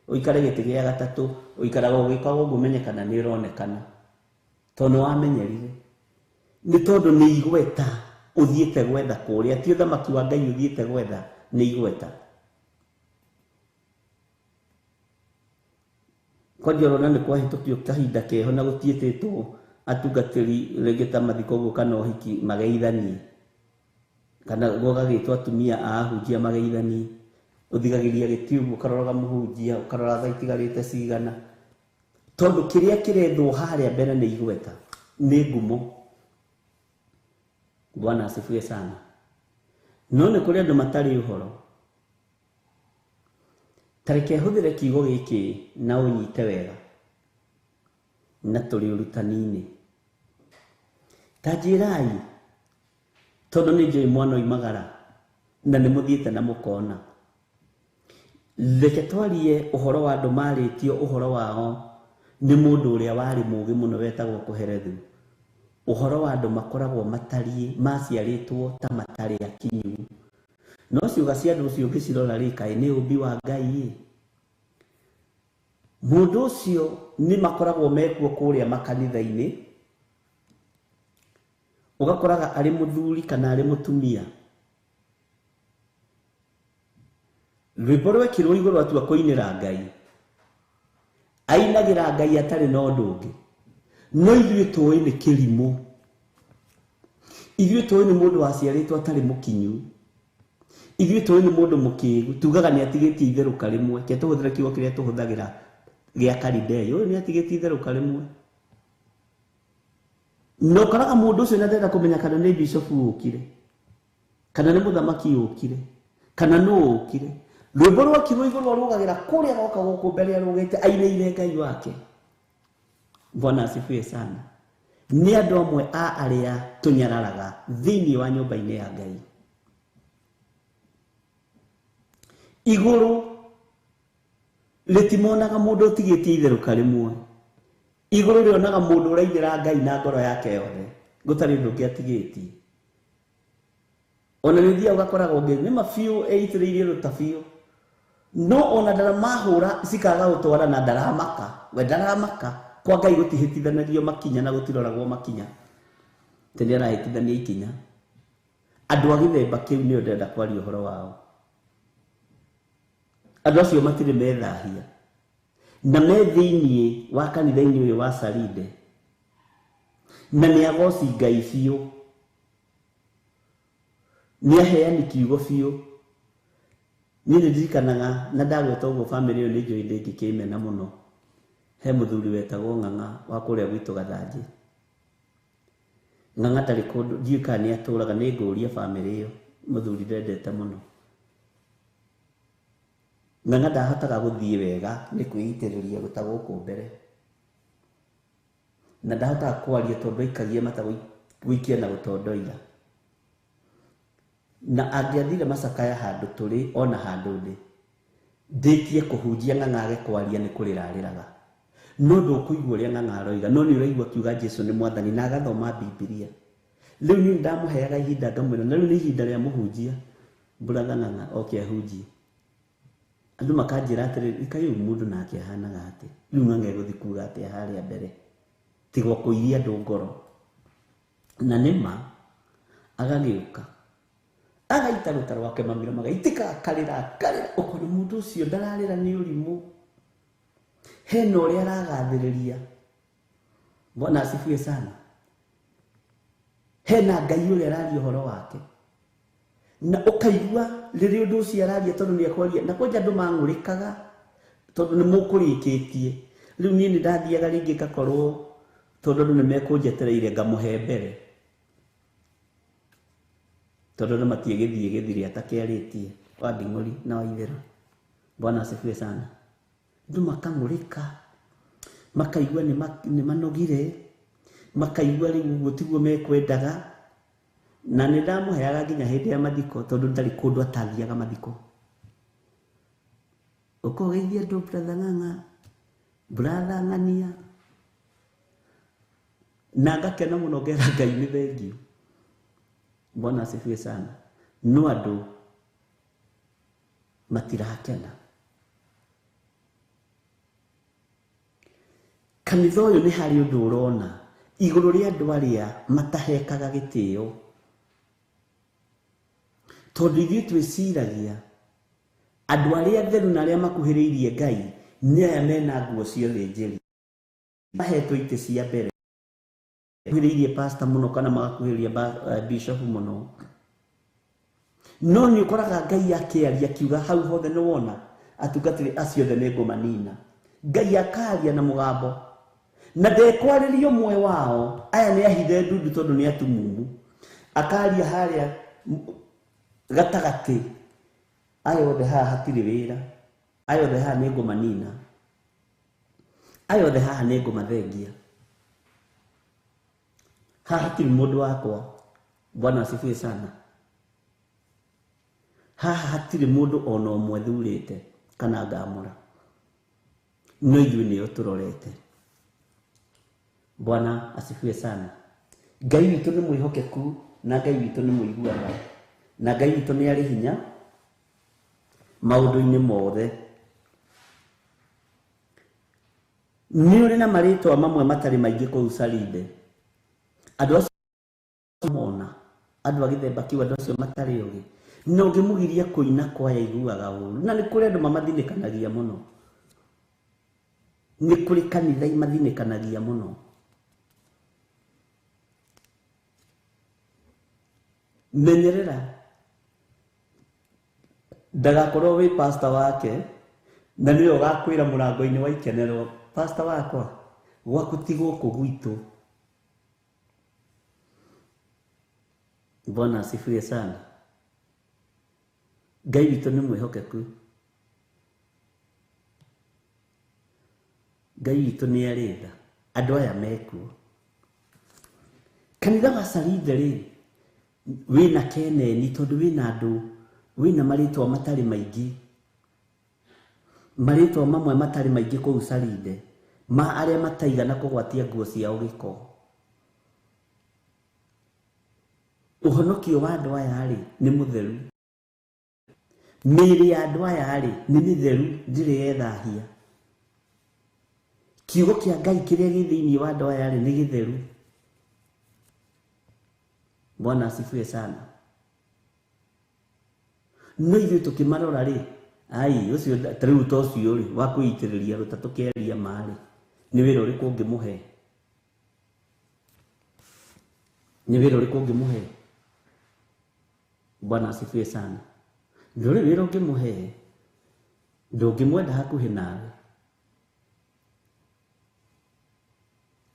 ũikare gĩtĩ gĩa gatatũ, ũikaraga ũgĩkaga ũguo ũmenye kana nĩ ũronekana, tondũ nĩ wamenyerire. Nĩ tondũ nĩ igweta ũthiĩte gwetha kũrĩa, ti ũthamaki wa Ngai ũthiĩte gwetha, nĩ igweta. Kwanja ũrona nĩ kwahĩtũkio kahinda keho na gũtiĩtĩtwo atungatĩri rĩngĩ ta mathiko ũguo kana ũhiki mageithanie, kana gũgagĩtwo atumia a ahunjia mageithanie. Ũthigagĩria gĩtĩ ũguo ũkaroraga mũhunjia, ũkarora thaa itigarĩte cigana, tondũ kĩrĩa kĩrethwo harĩa mbere nĩ igweta, nĩ ngumo. Bwana asifiwe sana. No nĩ kũrĩ andũ matarĩ ũhoro. Ta reke hũthĩre kiugo gĩkĩ na ũnyite wega, na tũrĩ ũrutani-inĩ. Ta njĩrai, tondũ nĩ njũĩ mwana oimagara na nĩ mũthiĩte na mũkona. Reke twarie ũhoro wa andũ marĩtio ũhoro wao nĩ mũndũ ũrĩa warĩ mũũgĩ mũno wetagwo Kohelethu. Ũhoro wa andũ makoragwo matariĩ maciarĩtwo ta matarĩ akinyu. No ciũga cia andũ ũcio ũngĩcirora rĩ, kaĩ nĩ ũmbi wa Ngai ĩ? Mũndũ ũcio nĩ makoragwo mekuo kũrĩa makanitha-inĩ, ũgakoraga arĩ mũthuri kana arĩ mũtumia. Rwĩmbo rwekĩrwo igũrũ atua kũinĩra Ngai, ainagĩra Ngai atarĩ na ũndũ ũngĩ. No ithuĩ tũĩ nĩ kĩrimũ, ithuĩ tũĩ nĩ mũndũ waciarĩtwo atarĩ mũkinyu, ithuĩ tũĩ nĩ mũndũ mũkĩgu, tugaga nĩ atigĩtie itherũka rĩmwe. Ke tũhũthĩre kiugo kĩrĩa tũhũthagĩra gĩa Karidei, ũyũ nĩ atigĩtie itherũka rĩmwe. Na ũkoraga mũndũ ũcio nĩ kũmenya kana nĩ bishofu ũkire, kana nĩ mũthamaki ũkire, kana nũ ũkire. Rwĩmbo rwekirwo igũrũ arũgagĩra kũrĩa agoka gũkũ mbere arũgĩte ainĩire Ngai wake. Bwana asifiwe sana. Nĩ andũ amwe a arĩa tũnyararaga thĩinĩ wa nyũmba-inĩ ya Ngai. Igũrũ rĩtimonaga mũndũ ũtigĩtie itherũka rĩmwe. Igũrũ rĩonaga mũndũ ũrainĩra Ngai na ngoro yake yothe, gũtarĩ ũndũ ũngĩ atigĩtie. Ona nĩ ũthiaga ũgakoraga ũngĩ nĩ ma biũ eitĩrĩirie rũta biũ, no ona ndaramahũra cikaga gũtwara na ndaramaka, we ndaramaka. Kwa Ngai gũtihĩtithanagio makinya na gũtiroragwo makinya, atĩ nĩ arahĩtithania ikinya. Andũ a gĩthemba kĩu nĩo ndĩrenda kwaria ũhoro wao. Andũ acio matirĩ methahia na me thĩinĩ wa kanitha-inĩ ũyũ wa Sarinde, na nĩ agoci Ngai biũ, nĩ aheani kiugo biũ. Niĩ nĩ ndirikanaga na ndagweta ũguo bamĩrĩ ĩyo nĩ njũĩ ndĩngĩkĩmena mũno. He mũthuri wetagwo Ng'ang'a wa kũrĩa gwitũ Gathanjĩ. Ng'ang'a ndarĩ kũndũ, ndiũĩ kana nĩ atũraga, nĩ ngũria bamĩrĩ ĩyo, mũthuri ndendete mũno. Ng'ang'a ndahotaga gũthiĩ wega nĩ kwĩitĩrĩria gũta gũkũ mbere, na ndahotaga kwaria tondũ aikagia mata gũikia na gũtondoira. Na angĩathire macakaya handũ tũrĩ ona handũ ndĩ, ndĩkie kũhunjia Ng'ang'a age kwaria nĩ kũrĩra arĩraga. No ndũkũigua ũrĩa Ng'ang'a aroiga, no nĩ ũraigua akiuga Jesu nĩ mwathani na agathoma Bibilia. Rĩu niĩ ndamũheaga ihinda ngamwĩra, na rĩu nĩ ihinda rĩa mũhunjia Brother Ng'ang'a oke ahunjie. Andũ makanjĩra atĩrĩrĩ, kaĩ ũyũ mũndũ nake ahanaga atĩa? Rĩu Ng'ang'a egũthiĩ kuga atĩa harĩa mbere? Tiga kũiria andũ ngoro. Na nĩ ma agagĩũka agaita rũta rwake mamira magaitĩka, akarĩra akarĩra, ũkona mũndũ ũcio ndararĩra nĩ ũrimũ, hena ũrĩa aragathĩrĩria. Bwana asifiwe sana. Hena Ngai ũrĩa araria ũhoro wake, na ũkaigua rĩrĩa ũndũ ũcio araria tondũ nĩ ekwaria, na kwanja andũ mang'ũrĩkaga tondũ nĩ mũkũrĩkĩtie. Rĩu niĩ nĩ ndathiaga rĩngĩ ngakorwo tondũ andũ nĩ mekũnjetereire ngamũhe mbere, tondũ andũ matiĩgĩthiĩ gĩthire atakĩarĩtie wa nding'ũri na wa itherũ. Bwana asifiwe sana. Andũ makang'ũrĩka, makaigua nĩ manogire, makaigua rĩu ũguo tiguo mekwendaga. Na nĩ ndamũheaga nginya hĩndĩ ya mathiko tondũ ndarĩ kũndũ atathiaga mathiko. Ũkogeithia andũ Brother Ng'ang'a, Brother Ng'ania, na ngakena mũno ngera Ngai nĩ thengiũ. Bwana asifiwe sana. No andũ matirakena. Kanitha ũyũ nĩ harĩ ũndũ ũrona igũrũ rĩa andũ arĩa matahekaga gĩtĩo, tondũ ithuĩ twĩciragia andũ arĩa atheru na arĩa makuhĩrĩirie Ngai nĩ aya mena nguo cia ũthĩnjĩri, mahetwo itĩ cia mbere, makuhĩrĩirie pastor mũno kana magakuhĩrĩria bishop mũno. No nĩ ũkoraga Ngai akĩaria akiuga hau hothe nĩ wona atungatĩri acio othe nĩ ngũmanina. Ngai akaria na mũgambo na ndekwarĩria ũmwe wao, aya nĩ ahithe ndundu tondũ nĩ atumumu. Akaria harĩa gatagatĩ, aya othe haha hatirĩ wĩra, aya othe haha nĩ ngũmanina, aya othe haha nĩ ngũmathengia, haha hatirĩ mũndũ wakwa. Bwana asifiwe sana. Haha hatirĩ mũndũ ona ũmwe thurĩte kana ngamũra, no ithuĩ nĩo tũrorete. Bwana asifiwe sana. Ngai witũ nĩ mwĩhokeku na Ngai witũ nĩ mũiguaga na Ngai witũ nĩ arĩ hinya maũndũ-inĩ mothe. Nĩ ũrĩ na marĩtwa mamwe matarĩ maingĩ kũu Salinde. Andũ acio mona, andũ a gĩthemba kĩu, andũ acio matarĩ ũgĩ. Na ũngĩmũgiria kũina kwaya iguaga ũru. Na nĩ kũrĩ andũ mamathinĩkanagia mũno. Nĩ kũrĩ kanitha imathinĩkanagia mũno. Menyerera ndagakorwo wĩ pastor wake na nĩwe ũgakwĩra mũrango-inĩ wa ikenero, pastor wakwa gwaku ti gũkũ gwitũ. Bwana asifiwe sana. Ngai witũ nĩ mwĩhokeku. Ngai witũ nĩ arĩ tha. Andũ aya mekuo. Kanitha wa Salinde rĩ, wĩna keneni tondũ wĩna andũ, wĩna marĩtwa matarĩ maingĩ. Marĩtwa mamwe matarĩ maingĩ kũu Salinde, ma arĩa mataigana kũgwatia nguo ciao gĩko. Ũhonokio wa andũ aya rĩ, nĩ mũtheru. Mĩĩrĩ ya andũ aya rĩ, nĩ mĩtheru, ndĩrĩ yethahia. Kiugo kĩa Ngai kĩrĩa gĩ thĩinĩ wa andũ aya rĩ, nĩ gĩtheru. Bwana asifiwe sana. No ithuĩ tũkĩmarora rĩ, ai ũcio ta rĩu ta ũcio rĩ, wa kwĩitĩrĩria rũta tũkĩaria ma rĩ, nĩ wĩra ũrĩkũ ũngĩmũhe? Nĩ wĩra ũrĩkũ ũngĩmũhe? Bwana asifiwe sana. Ndũrĩ wĩra ũngĩmũhe, ndũngĩmwenda hakuhĩ nawe,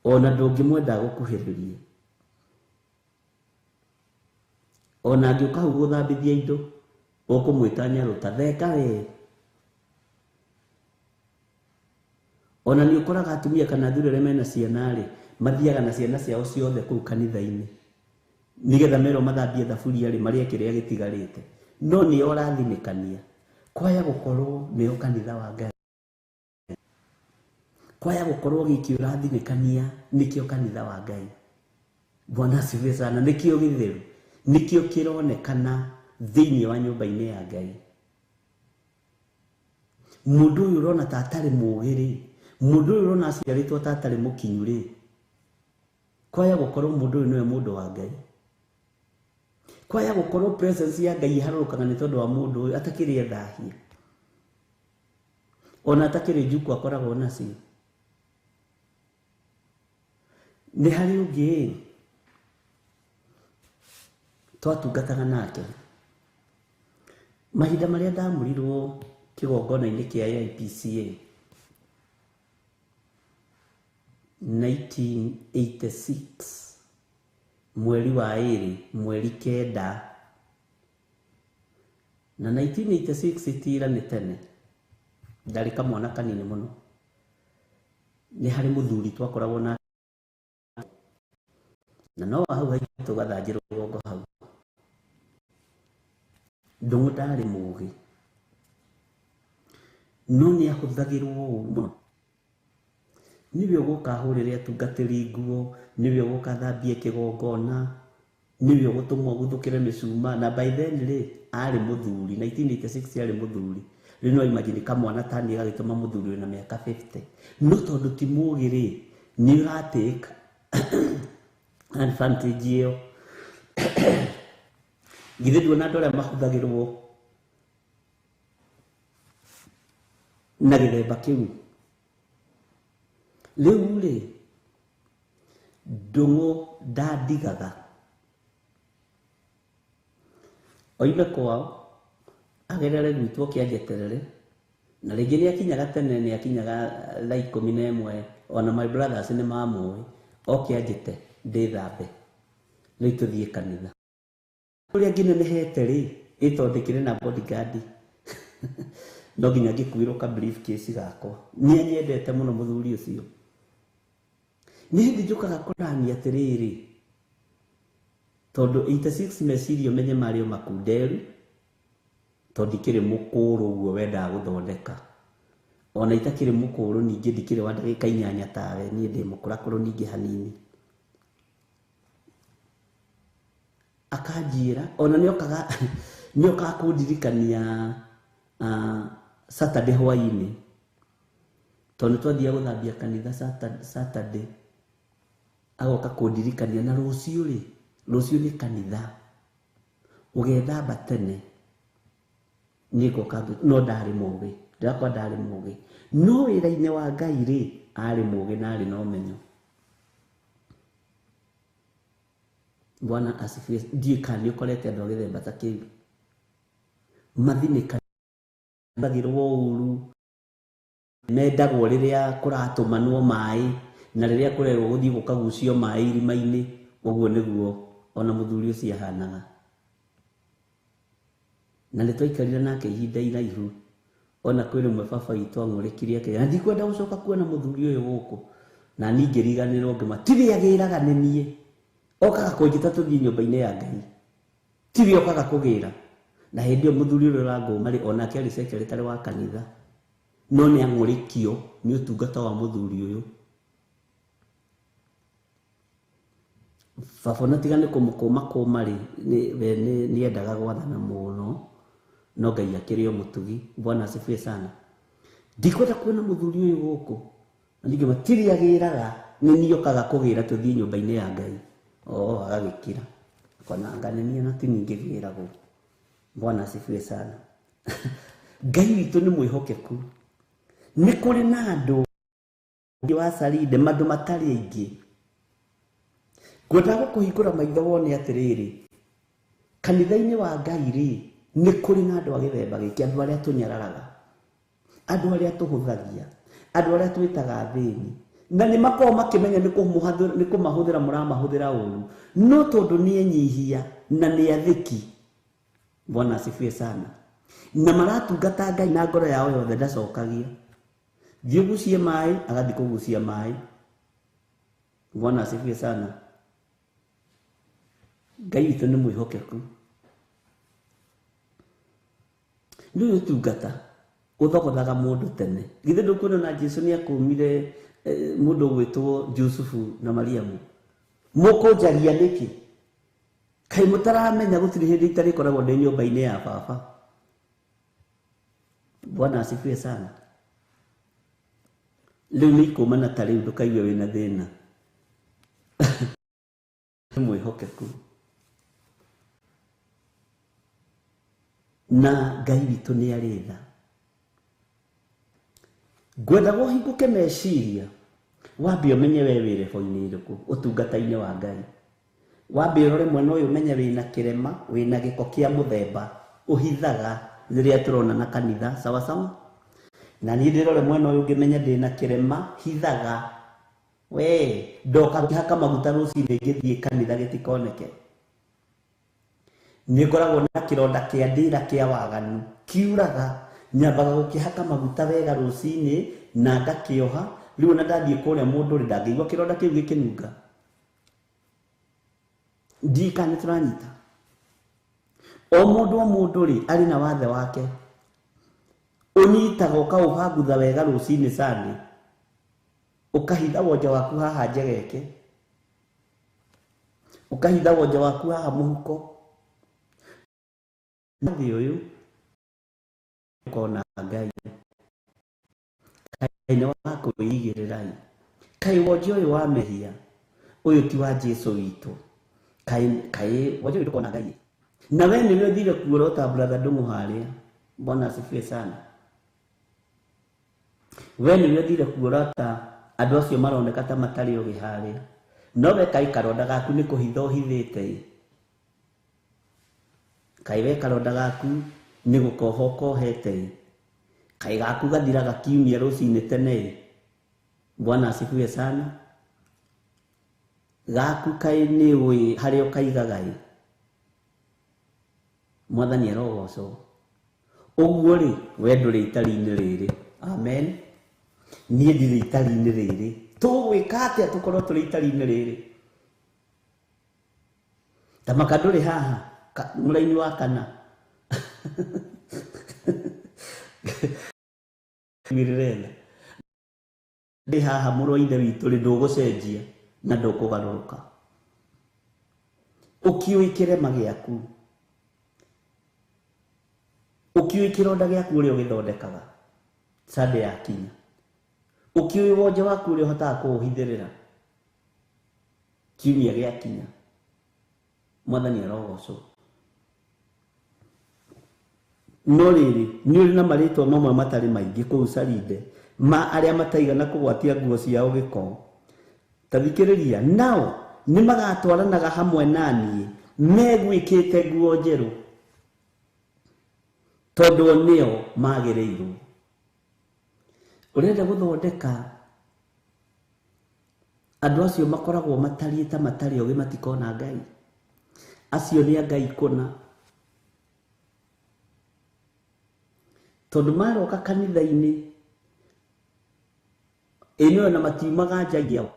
ona ndũngĩmwenda agũkuhĩrĩrie. Ona angĩũka hau gũthambithia indo, ũkũmwĩta nyarũta, theka we. Ona nĩ ũkoraga atumia kana athuri arĩa mena ciana rĩ, mathiaga na ciana ciao ciothe kũu kanitha-inĩ, nĩgetha merwo mathambie thaburia rĩ, marĩe kĩrĩa gĩtigarĩte. No nĩo ũrathinĩkania. Kwaya gũkorwo nĩo kanitha wa Ngai. Kwaya gũkorwo gĩkĩ ũrathinĩkania nĩkĩo kanitha wa Ngai. Bwana asifiwe sana. Nĩkĩo gĩtheru, nĩkĩo kĩronekana thĩinĩ wa nyũmba-inĩ ya Ngai. Mũndũ ũyũ ũrona ta atarĩ mũũgĩ rĩ, mũndũ ũyũ ũrona aciarĩtwo ta atarĩ mũkinyu rĩ, kwaya gũkorwo mũndũ ũyũ nĩwe mũndũ wa Ngai. Kwaya gũkorwo presence ya Ngai ĩharũrũkaga nĩ tondũ wa mũndũ ũyũ atakĩrĩ ethahia. Ona atakĩrĩ njuku akoragwo nacio. Nĩ harĩ ũngĩ twatungataga nake. Mahinda marĩa ndamũrirwo kĩgongona-inĩ kĩa AIPCA 1986 mweri wa ĩrĩ mweri 9 na 1986 tira nĩ tene, ndarĩ kamwana kanini mũno. Nĩ harĩ mũthuri twakoragwo nake na no hau haitũ gathanjĩ rũgongo hau. Ndũng'ũ ndarĩ mũũgĩ, no nĩ ahũthagĩrwo ũru mũno. Nĩwe ũgũka ahũrĩre atungatĩri nguo, nĩwe ũgũka athambie kĩgongona, nĩwe ũgũtũmwo aguthũkĩre mĩcuma. Na by then rĩ, arĩ mũthuri, 1986 arĩ mũthuri. Rĩu no imagine kamwana ta niĩ gagĩtũma mũthuri wĩna mĩaka 50. No tondũ ti mũũgĩ rĩ, nĩ ũratake advantage ĩyo. Githĩ nduona andũ arĩa mahũthagĩrwo na gĩthemba kĩu. Rĩu rĩ, Ndũng'ũ ndandigaga. Oime kwao, agerere gwitũ oke anjeterere, na rĩngĩ nĩ akinyaga tene, nĩ akinyaga thaa 11, ona my brothers nĩ mamũĩ, oke anjĩte ndĩthambe, rĩu tũthiĩ kanitha. Ũrĩa ngĩnenehete rĩ, ĩ tondũ ndĩkĩrĩ na bodyguard, no nginya ngĩkuĩrwo ka briefcase gakwa. Nĩ anyendete mũno mũthuri ũcio. Nĩ hĩndĩ njũkaga kũrania atĩrĩrĩ, tondũ 86 meciria ũmenye marĩ o makunderu, tondũ ndikĩrĩ mũkũrũ ũguo wendaga gũthondeka. Ona itakĩrĩ mũkũrũ ningĩ ndikĩrĩ wa ndagĩka 8 tawe, niĩ ndĩ mũkũrakũrũ ningĩ hanini. Akanjĩra, ona nĩokaga kũndirikania Saturday hwaĩ-inĩ. Tondũ nĩ twathiaga gũthambia kanitha Saturday, agoka kũndirikania na rũciũ rĩ, rũciũ nĩ kanitha, ũgethamba tene niĩ ngoka. No ndarĩ mũgĩ, ndĩrakwa ndarĩ mũgĩ, no wĩra-inĩ wa Ngai rĩ, arĩ mũgĩ na arĩ na ũmenyo. Bwana asifiwe. Ndiũĩ kana nĩ ũkorete andũ a gĩthemba ta kĩu mathinĩkagĩrwo ũru, mendagwo rĩrĩa kũratũmanwo maĩ na rĩrĩa kũrerwo gũthiĩ gũkagucio maĩ irima-inĩ. Ũguo nĩguo ona mũthuri ũcio ahanaga. Na nĩ twaikarire nake ihinda iraihu, ona kwĩ rĩmwe baba witũ ang'ũrĩkire akĩra na ndikwenda gũcoka kuona mũthuri ũyũ gũkũ, na niĩ ngĩriganĩrwo ngĩma tiwe agĩraga nĩ niĩ, okaga kũnjĩta tũthiĩ nyũmba-inĩ ya Ngai, tiwe okaga kũgĩra. Na hĩndĩ ĩyo mũthuri ũrĩa ũrangũma rĩ, onake arĩ secretary wa kanitha, no nĩ ang'ũrĩkio nĩ ũtungata wa mũthuri ũyũ. Baba ona tiga nĩ kũmũkũma kũma rĩ, we nĩ endaga gwathana mũno, no Ngai akĩrĩ o mũtugi. Bwana asifiwe sana. Ndikwenda kuona mũthuri ũyũ gũkũ, na ningĩ matirĩ agĩraga nĩ niĩ okaga kũgĩra tũthiĩ nyũmba-inĩ ya Ngai. Oo, agagĩkira akona anga nĩ niĩ na ti niĩ ngĩgĩragwo. Bwana asifiwe sana. Ngai witũ nĩ mwĩhokeku. Nĩ kũrĩ na andũ wa Sarinde, mandũ matarĩ aingĩ. Ngwendaga gũkũhingũra maitho wone atĩrĩrĩ, kanitha-inĩ wa Ngai rĩ, nĩ kũrĩ na andũ a gĩthemba gĩkĩ, andũ arĩa tũnyararaga, andũ arĩa tũhũthagia, andũ arĩa twĩtaga athĩni, na nĩ makoragwo makĩmenya nĩ kũmahũthĩra mũramahũthĩra ũru, no tondũ nĩ enyihia na nĩ athĩki. Bwana asifiwe sana. Na maratungata Ngai na ngoro yao yothe, ndacokagia. Thiĩ ũgucie maĩ, agathiĩ kũgucia maĩ. Bwana asifiwe sana. Ngai witũ nĩ mwĩhokeku. Nĩ ũyũ ũtungata ũthogothaga mũndũ tene. Githĩ ndũkuona na Jesu nĩ akũmire mũndũ ũgwĩtwo Jusufu na Mariamu? Mũkũnjaria nĩkĩ? Kaĩ mũtaramenya gũtirĩ hĩndĩ itarĩkoragwo ndĩ nyũmba-inĩ ya baba? Bwana asifiwe sana. Rĩu nĩ ikũmana ta rĩu ndũkaigue wĩna thĩna. Nĩ mwĩhokeku. Na Ngai witũ nĩ arĩ tha. Ngwendaga ũhingũke meciria, wambe ũmenye we wĩ rebo-inĩ ĩrĩkũ ũtungata-inĩ wa Ngai. Wambe ũrore mwena ũyũ ũmenye wĩna kĩrema, wĩna gĩko kĩa mũthemba ũhithaga rĩrĩa tũrona na kanitha, sawa sawa. Na niĩ ndĩrore mwena ũyũ ngĩmenye ndĩna kĩrema hithaga. We ndoka ngĩhaka maguta rũcinĩ ngĩthiĩ kanitha gĩtikoneke. Nĩ ngoragwo na kĩronda kĩa ndĩra kĩa waganu kiuraga, nyambaga gũkĩhaka maguta wega rũcinĩ na ngakĩoha. Rĩu ona ndathiĩ kũrĩa mũndũ rĩ, ndangĩigua kĩronda kĩu gĩkĩnunga. Ndiũĩ kana nĩ tũranyita. O mũndũ o mũndũ rĩ, arĩ na wathe wake. Ũnyitaga ũkaũbangutha wega rũcinĩ Sunday, ũkahitha wonje waku haha njegeke, ũkahitha wonje waku haha mũhuko. Thĩ ũyũ ũkona Ngai. Kaĩ nĩ wa kwĩigĩrĩra ĩ. Kaĩ wonje ũyũ wa mehia ũyũ ti wa Jesu witũ. Kaĩ wonje ũyũ ndũkona Ngai. Na we nĩwe ũthire kuorota brother Ndung'u harĩa. Bwana asifiwe sana. We nĩwe ũthire kuorota andũ acio maroneka ta matarĩ ũgĩ harĩa. No we kaĩ karonda gaku nĩ kũhitha ũhithĩte ĩ. Kaĩ we karonda gaku nĩ gũkoha ũkohete ĩ. Kaĩ gaku gathiraga kiumia rũcinĩ tene ĩ. Bwana asifiwe sana. Gaku kaĩ nĩ ũĩ harĩa ũkaigaga ĩ. Mwathani arogocwo. Ũguo rĩ, we ndũrĩ itari-inĩ rĩrĩ. Amen. Niĩ ndirĩ itari-inĩ rĩrĩ. Tũgwĩka atĩa tũkorwo tũrĩ itari-inĩ rĩrĩ? Tamaka ndũrĩ haha, mũraini wa kana. Wĩrĩrenda. Ndĩ haha mũrũ wa ithe witũ rĩ, ndũgũcenjia na ndũkũgarũrũka. Ũkĩũĩ kĩrema gĩaku, ũkĩũĩ kĩronda gĩaku ũrĩa ũgĩthondekaga Sunday yakinya. Ũkĩũĩ wonje waku ũrĩa ũhotaga kũũhithĩrĩra. Kiumia gĩakinya. Mwathani arogocwo. No rĩrĩ, nĩ ũrĩ na marĩtwa mamwe matarĩ maingĩ kũu Saride ma arĩa mataigana kũgwatia nguo ciao gĩko. Ta thikĩrĩria, nao nĩ magatwaranaga hamwe na niĩ meguĩkĩte nguo njerũ, tondũ nĩo magĩrĩirwo. Ũrenda gũthondeka andũ acio makoragwo matariĩ ta matarĩ ogĩ matikona Ngai. Acio nĩ a Ngai kũna. Tondũ maroka kanitha-inĩ ĩno na matiumaga nja yao,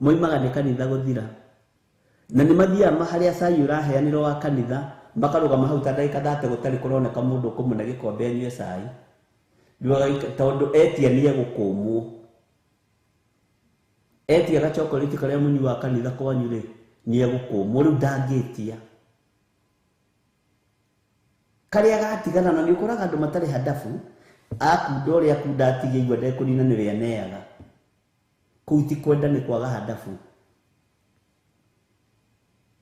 moimaga nĩ kanitha gũthira. Na nĩ mathiaga harĩa cai ũraheanĩrwo wa kanitha, makarũgama hau ta ndagĩka 30 gũtarĩ kũroneka mũndũ ũkũmũne gĩkombe anyue cai. Tondũ etia nĩ egũkũmwo. Etia gachokorĩti karĩa mũnyuaga kanitha kwanyu rĩ, nĩ egũkũmwo, rĩu ndangĩtia. Karĩa gatigana na nĩ ũkoraga andũ matarĩ handabu, akunda ũrĩa akunda atige igua ndekũnina nĩwe aneaga. Kũu ti kwenda nĩ kwaga handabu.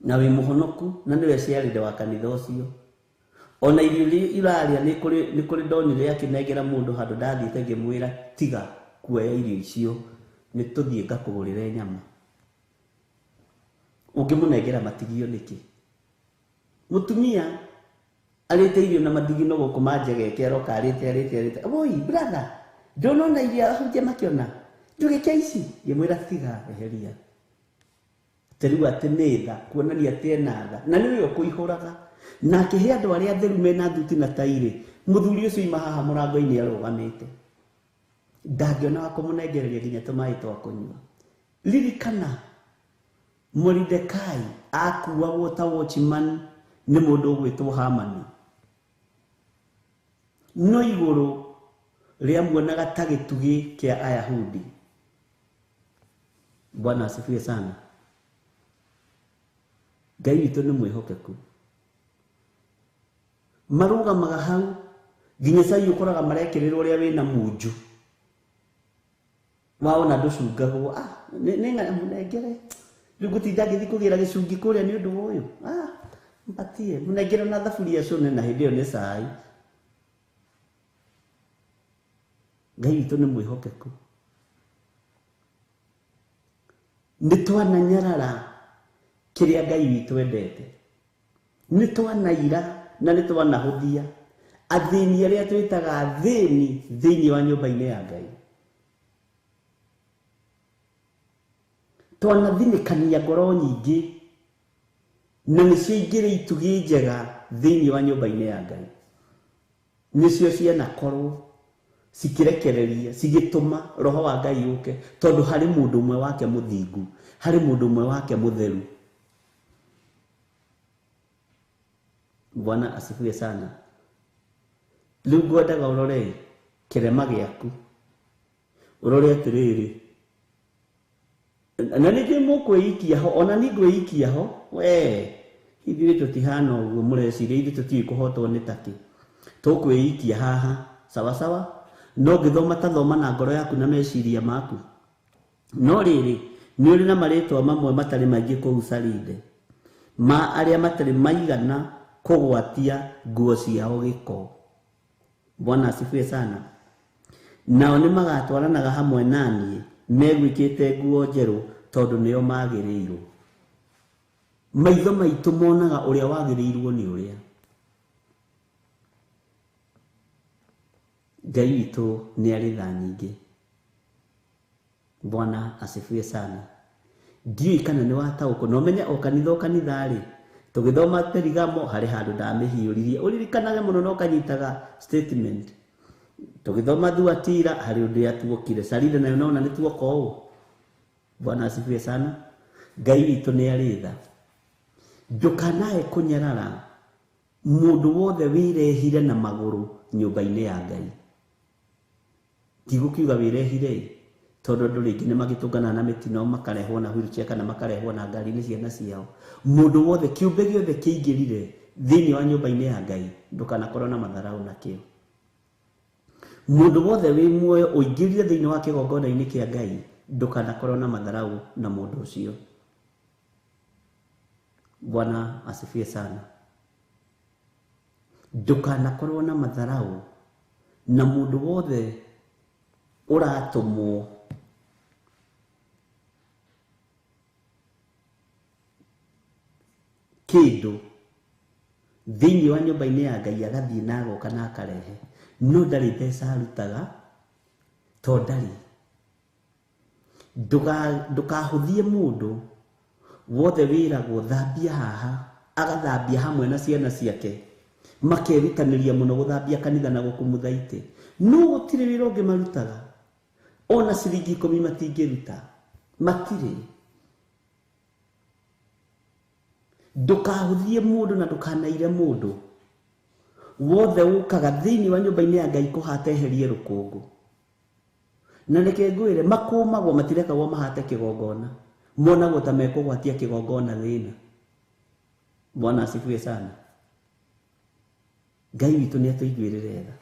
Na wĩ mũhonoku na nĩwe ciarĩnde wa kanitha ũcio. Ona irio iria irarĩa nĩ kũrĩ ndonire akĩnengera mũndũ handũ ndathiĩte ngĩmwĩra tiga kuoya irio icio, nĩ tũthiĩ ngakũgũrĩre nyama. Ũngĩmũnengera matigio nĩkĩ? Mũtumia arĩte irio na mathigino gũkũ manjegeke aroka arĩte. Woi brother, ndũnona irio ahunjia makĩona? Ndũgĩke ici? Ngĩmwĩra tiga eheria. Rĩu atĩ nĩ tha, kuonania atĩ ena tha. Na nĩwe ũkũihũraga. Na akĩhe andũ arĩa atheru mena thuti na tairĩ. Mũthuri ũcio ima haha mũrango-inĩ arũgamĩte. Ndangĩona wa kũmũnengereria nginya tũmaĩ twa kũnyua. Ririkana, Moridekai akuagwo ta watchman nĩ mũndũ ũgwĩtwo Hamani. No igũrũ rĩamuonaga ta gĩtugĩ kĩa Ayahudi. Bwana asifiwe sana. Ngai witũ nĩ mwĩhokeku. Marũgamaga hau nginya cai ũkoraga marekĩrĩrwo ũrĩa wĩna munju. Waona ndũcungagwo, nĩ mũnengere. Rĩu ngũtinda ngĩthiĩ kũgĩra gĩcungi kũrĩa nĩ ũndũ wa ũyũ. Mpatie, mũnengere na thaburia cũne na hĩndĩ ĩyo nĩ cai. Ngai witũ nĩ mwĩhokeku. Nĩ twananyarara kĩrĩa Ngai witũ endete. Nĩ twanaira na nĩ twanahũthia athĩni arĩa twĩtaga athĩni thĩinĩ wa nyũmba-inĩ ya Ngai. Twanathinĩkania ngoro nyingĩ na nĩcio ingĩrĩ itugĩ njega thĩinĩ wa nyũmba-inĩ ya Ngai. Nĩcio cianakorwo cikĩrekereria, cigĩtũma roho wa Ngai ũke, tondũ harĩ mũndũ ũmwe wake mũthingu, harĩ mũndũ ũmwe wake mũtheru. Bwana asifiwe sana. Rĩu ngwendaga ũrore kĩrema gĩaku, ũrore atĩrĩrĩ, na ningĩ mũkwĩikia ho, ona niĩ ngwĩikia ho, we ithuĩ tũtihana ũguo mũreciria, ithuĩ tũtiũĩ kũhotwo nĩ takĩ. Tũkwĩikia haha, sawa sawa, no ngĩthoma ta thoma na ngoro yaku na meciria maku. No rĩrĩ, nĩ ũrĩ na marĩtwa mamwe matarĩ maingĩ kũu Saride, ma arĩa matarĩ maigana kũgwatia nguo ciao gĩko. Bwana asifiwe sana. Nao nĩ magatwaranaga hamwe na niĩ meguĩkĩte nguo njerũ, tondũ nĩo magĩrĩirwo. Maitho maitũ monaga ũrĩa wagĩrĩirwo nĩ ũrĩa. Ngai witũ nĩ arĩ tha nyingĩ. Bwana asifiwe sana. Ndiũĩ kana nĩ wataũkwo, na ũmenye o kanitha o kanitha rĩ, tũgĩthoma Perigamo harĩ handũ ndamĩhiũririe, ũririkanage mũno na ũkanyitaga statement. Tũgĩthoma Thuatira harĩ ũndũ yatuokire, Saride nayo nona nĩ tuoka ũũ. Bwana asifiwe sana. Ngai witũ nĩ arĩ tha. Ndũkanae kũnyarara mũndũ wothe wĩrehire na magũrũ nyũmba-inĩ ya Ngai. Ndigũkiuga wĩrehire, tondũ andũ rĩngĩ nĩ magĩtũngana na mĩtino makarehwo na wheelchair kana makarehwo na ngari nĩ ciana ciao. Mũndũ wothe, kĩũmbe gĩothe kĩingĩrire thĩinĩ wa nyũmba-inĩ ya Ngai, ndũkanakorwo na matharaũ nakĩo. Mũndũ wothe wĩ muoyo ũingĩrire thĩinĩ wa kĩgongona-inĩ kĩa Ngai, ndũkanakorwo na matharau na mũndũ ũcio. Bwana asifiwe sana. Ndũkanakorwo na matharau na mũndũ wothe ũratũmwo kĩndũ thĩinĩ wa nyũmba-inĩ ya Ngai, agathiĩ na agoka na akarehe, no ndarĩ mbeca arutaga, to ndarĩ. Ndũkahũthie mũndũ wothe wĩragwo thambia haha, agathambia hamwe na ciana ciake, makerutanĩria mũno gũthambia kanitha na gũkumutha itĩ, no gũtirĩ wĩra ũngĩ marutaga, ona ciringi 10 matingĩruta, matirĩ. Ndũkahũthie mũndũ na ndũkanaire mũndũ wothe ũkaga thĩinĩ wa nyũmba-inĩ ya Ngai kũhata eherie rũkũngũ. Na reke ngwĩre, makũmagwo, matirekagwo mahate kĩgongona, monagwo ta mekũgwatia kĩgongona thĩna. Bwana asifiwe sana. Ngai witũ nĩ atũiguĩrĩre tha.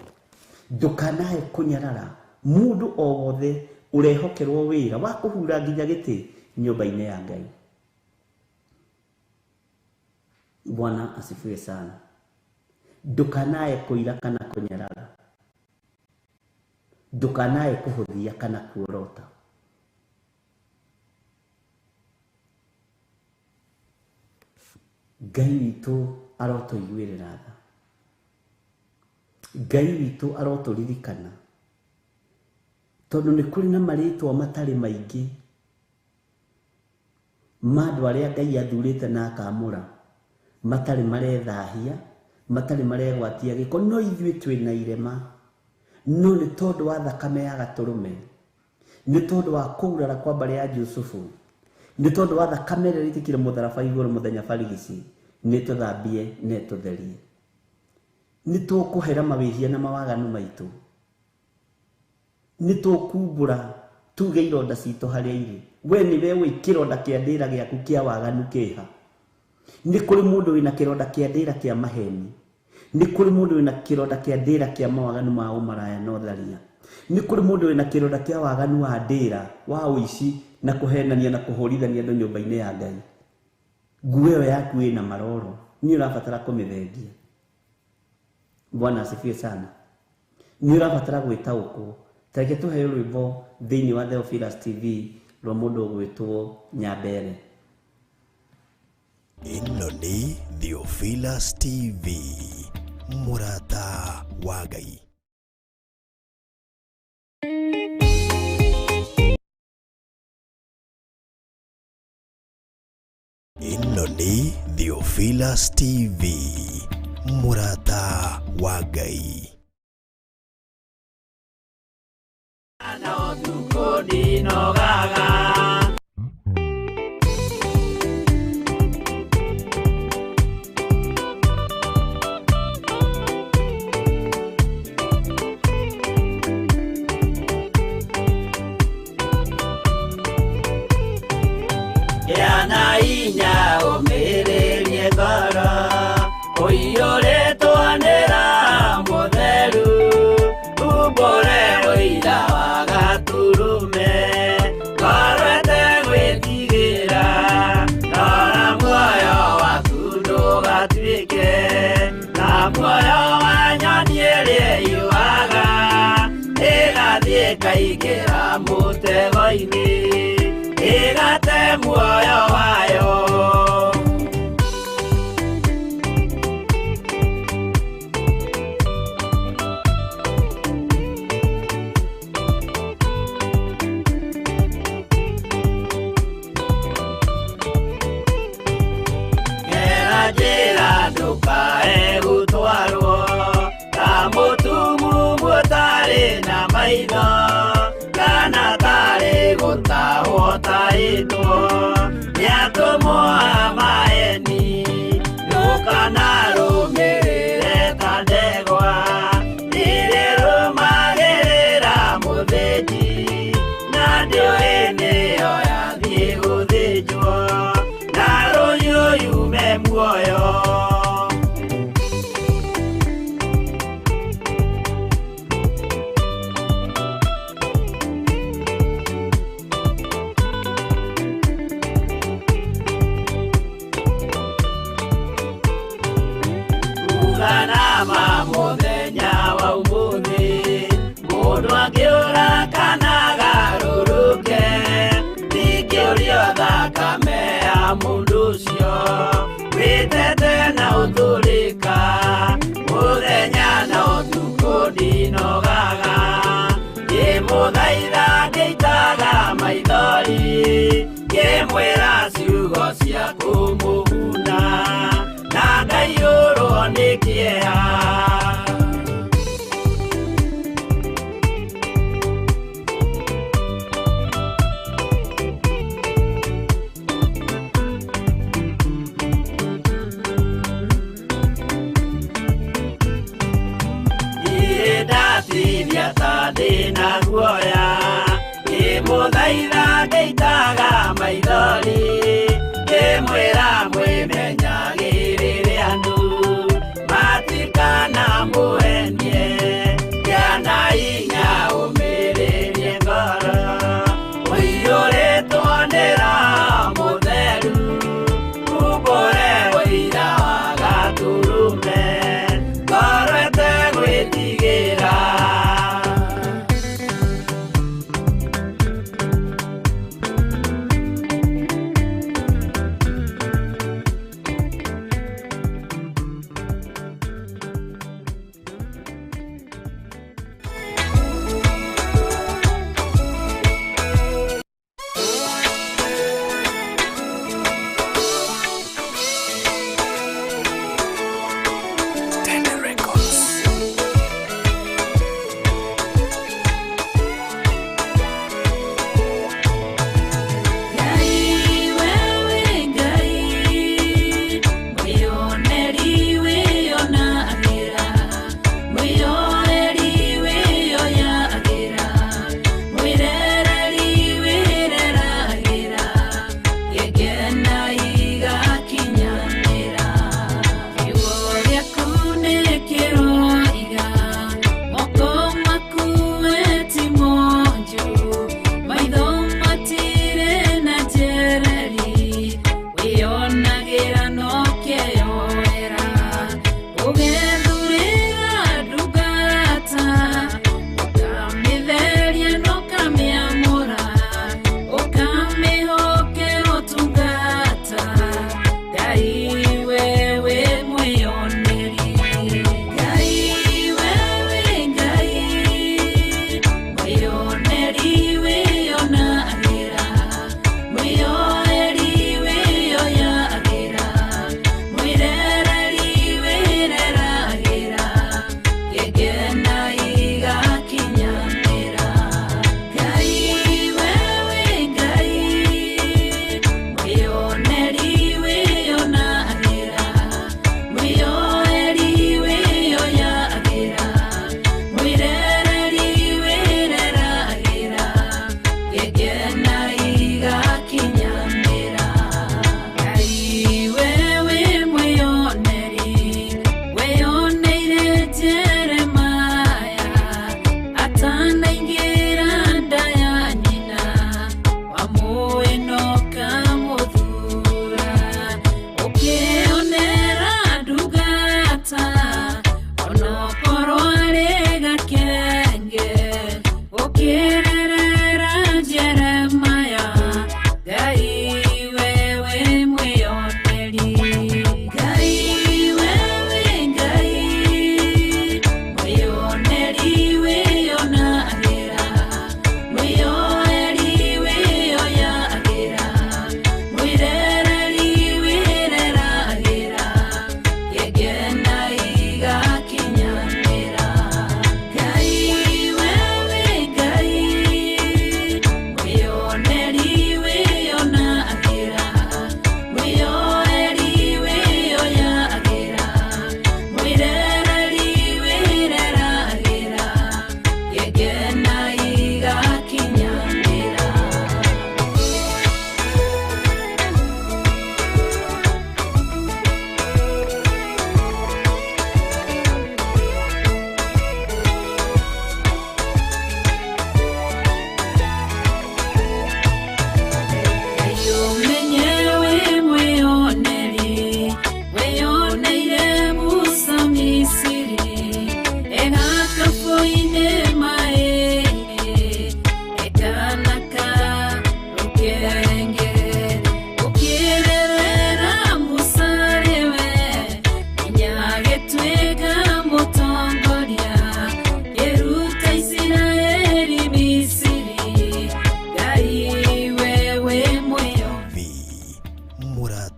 Ndũkanae kũnyarara mũndũ o wothe ũrehokerwo wĩra wa kũhura nginya gĩtĩ nyũmba-inĩ ya Ngai. Bwana asifiwe sana. Ndũkanae kũira kana kũnyarara, ndũkanae kũhũthia kana kuorota. Ngai witũ arotũiguĩrĩra tha. Ngai witũ arotũririkana, tondũ nĩ kũrĩ na marĩtwa matarĩ maingĩ ma andũ arĩa Ngai athurĩte na akamũra, matarĩ marethahia, matarĩ maregwatia gĩko, no ithuĩ twĩna irema. No nĩ tondũ wa thakame ya gatũrũme, nĩ tondũ wa kũgurara kwa mbarĩ ya Jusufu, nĩ tondũ wa thakame ĩrĩa ĩitĩkire mũtharaba igũrũ mũthenya barigici, nĩ tũthambie na ĩtũtherie. Nĩ tũkũhera mawĩhia na mawaganu maitũ, nĩ tũkumbũra tuge ironda citũ harĩa irĩ. We nĩwe ũĩ kĩronda kĩa ndĩra gĩaku kĩa waganu kĩha. Nĩ kũrĩ mũndũ wĩna kĩronda kĩa ndĩra kĩa maheni, nĩ kũrĩ mũndũ wĩna kĩronda kĩa ndĩra kĩa mawaganu ma ũmaraya na ũtharia, nĩ kũrĩ mũndũ wĩna kĩronda kĩa waganu wa ndĩra wa ũici na kũhenania na kũhũrithania andũ nyũmba-inĩ ya Ngai. Nguo ĩyo yaku ĩna maroro, nĩ ũrabatara kũmĩthengia. Bwana asifiwe sana. Nĩ ũrabatara gwĩtaũkwo. Ta reke tũheo rwĩmbo thĩinĩ wa Theophilus TV rwa mũndũ ũgwĩtwo Nyambere. Ĩno nĩ Theophilus TV, mũrata wa Ngai. Ĩno nĩ Theophilus TV, mũrata wa Ngai. Yana inya ũmĩrĩrie ngoro, ũiyũrĩtwo nĩ Roho Mũtheru, umbũre ũira wa gatũrũme, ngoro ĩtegwĩtigĩra, rora muoyo waku ndũgatuĩke ta muoyo wa nyoni ĩrĩa ĩyũaga, ĩgathiĩ ĩkaingĩra mũtego-inĩ, ĩgate muoyo wayo. Gera njĩra ndũkae gũtwarwo ta mũtumumu ũtarĩ na maitho, kana tarĩ gũtahwo tahĩtwo nĩ atũmwo a maeni. Ndũkanarũmĩrĩre ta ndegwa ĩrĩrũmagĩrĩra mũthĩnji, na ndĩũĩ nĩyo yathiĩ gũthĩnjwo, na rũhiũ yume muoyo. Ngĩmwĩra ciugo cia kũmũguna na ngaiyũrwo nĩ kĩeha. Ndatiria ta ndĩna guoya ngĩmũthaitha ngĩitaga maithori ngĩmwĩra mwĩmenyagĩrĩre andũ matikanamũhenie kĩana inya ũmĩrĩrie ngoro ũiyũrĩtwo nĩ Roho Mũtheru umbũre ũira wa Gatũrũme ngoro ĩtegwĩtigĩra.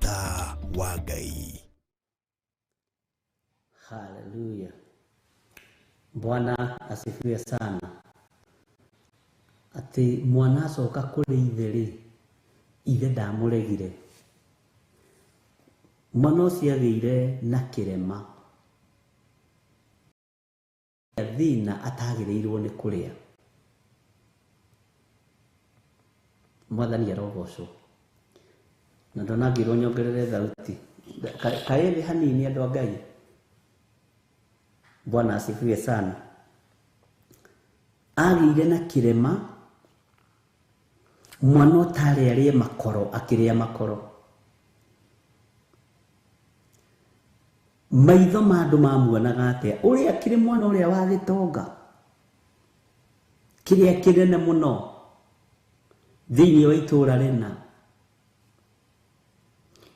Mũrata wa Ngai. Haleluya. Bwana asifiwe sana. Atĩ mwana acoka kũrĩ ithe rĩ, ithe ndamũregire. Mwana ũcio agĩire na kĩrema thĩna atagĩrĩirwo nĩ kũrĩa. Mwathani arogocwo. Na ndonangĩrwo nyongerere thauti. Kaĩ thĩ hanini andũ a Ngai. Bwana asifiwe sana. Agĩire na kĩrema, mwana ũtarĩ arĩe makoro akĩrĩa makoro. Maitho ma andũ mamuonaga atĩa? Ũrĩa akĩrĩ mwana ũrĩa wa gĩtonga kĩrĩa kĩnene mũno thĩinĩ wa itũũra rĩna.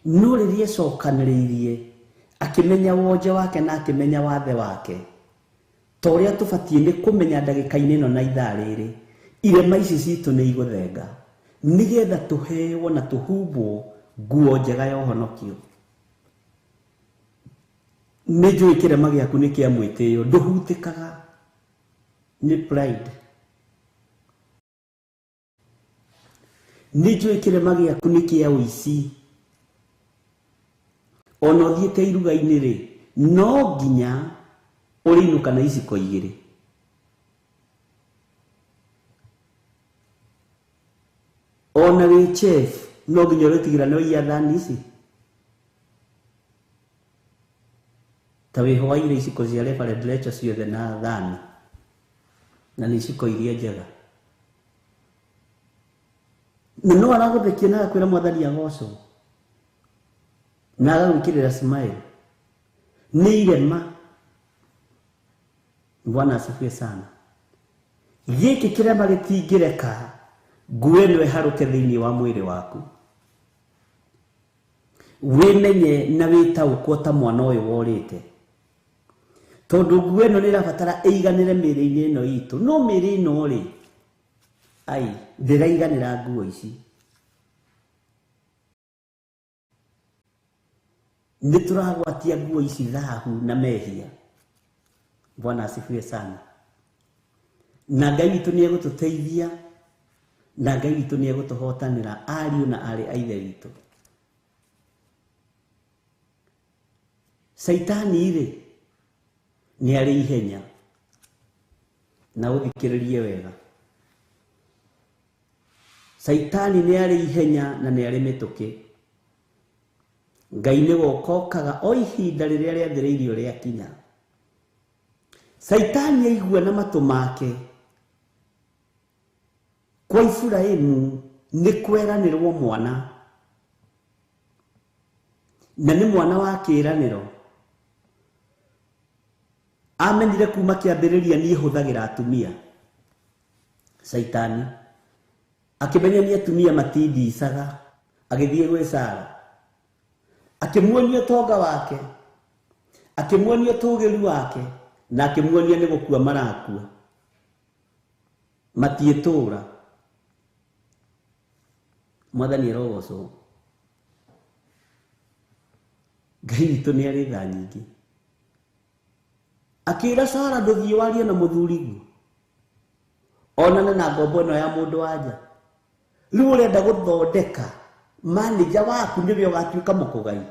No rĩrĩa ecokanĩrĩirie akĩmenya wonje wake na akĩmenya wathe wake, ta ũrĩa tũbatiĩ nĩ kũmenya ndagĩka-inĩ ĩno na ithaa rĩrĩ, irema ici citũ nĩ igũthenga nĩgetha tũheo na tũhumbwo nguo njega ya ũhonokio. Nĩ njũĩ kĩrema gĩaku nĩ kĩa mwĩtĩo, ndũhutĩkaga nĩ pride. Nĩ njũĩ kĩrema gĩaku nĩ kĩa ũici. Ona ũthiĩte iruga-inĩ rĩ, no nginya ũrĩinũka na iciko igĩrĩ. Ona wĩ chef no nginya ũrĩtigĩra no iya thani ici. Ta wĩhwaire iciko cia Reverend Rachel ciothe na thani, na nĩ iciko iria njega. Na no aragũthekia na agakwĩra Mwathani agocwo, na agagwĩkĩrĩra smile. Nĩ irema. Bwana asifiwe sana. Gĩkĩ kĩrema gĩtingĩreka nguo ĩno ĩharũke thĩinĩ wa mwĩrĩ waku. Wĩmenye na wĩtaũkwo ta mwana ũyũ worĩte, tondũ nguo ĩno nĩ ĩrabatara ĩiganĩre mĩĩrĩ-inĩ ĩno itũ. No mĩĩrĩ ĩno rĩ, ai, ndĩraiganĩra nguo ici. Nĩ tũragwatia nguo ici thahu na mehia. Bwana asifiwe sana. Na Ngai witũ nĩ egũtũteithia, na Ngai witũ nĩ egũtũhotanĩra ariũ na aarĩ a Ithe witũ. Caitani rĩ, nĩ arĩ ihenya, na ũthikĩrĩrie wega. Caitani nĩ arĩ ihenya na nĩ arĩ mĩtũkĩ. Ngai nĩ gokokaga o ihinda rĩrĩa rĩathĩrĩirio rĩakinya. Caitani aigua na matũ make kwa Iburahĩmu nĩ kweranĩrwo mwana, na nĩ mwana wa kĩĩranĩro. Amenyire kuma kĩambĩrĩria niĩ hũthagĩra atumia. Caitani akĩmenya nĩ atumia matindicaga, agĩthiĩ gwĩ Sara, akĩmuonia ũtonga wake, akĩmuonia ũtũgĩru wake, na akĩmuonia nĩ gũkua marakua, matiĩtũra. Mwathani arogocwo. Ngai witũ nĩ arĩ tha nyingĩ. Akĩra Sara, ndũthiĩ warie na mũthuriguo, onane na ngombo ĩno ya mũndũ wa nja. Rĩu ũrenda gũthondeka manager waku nĩwe ũgatuĩka mũkũgai.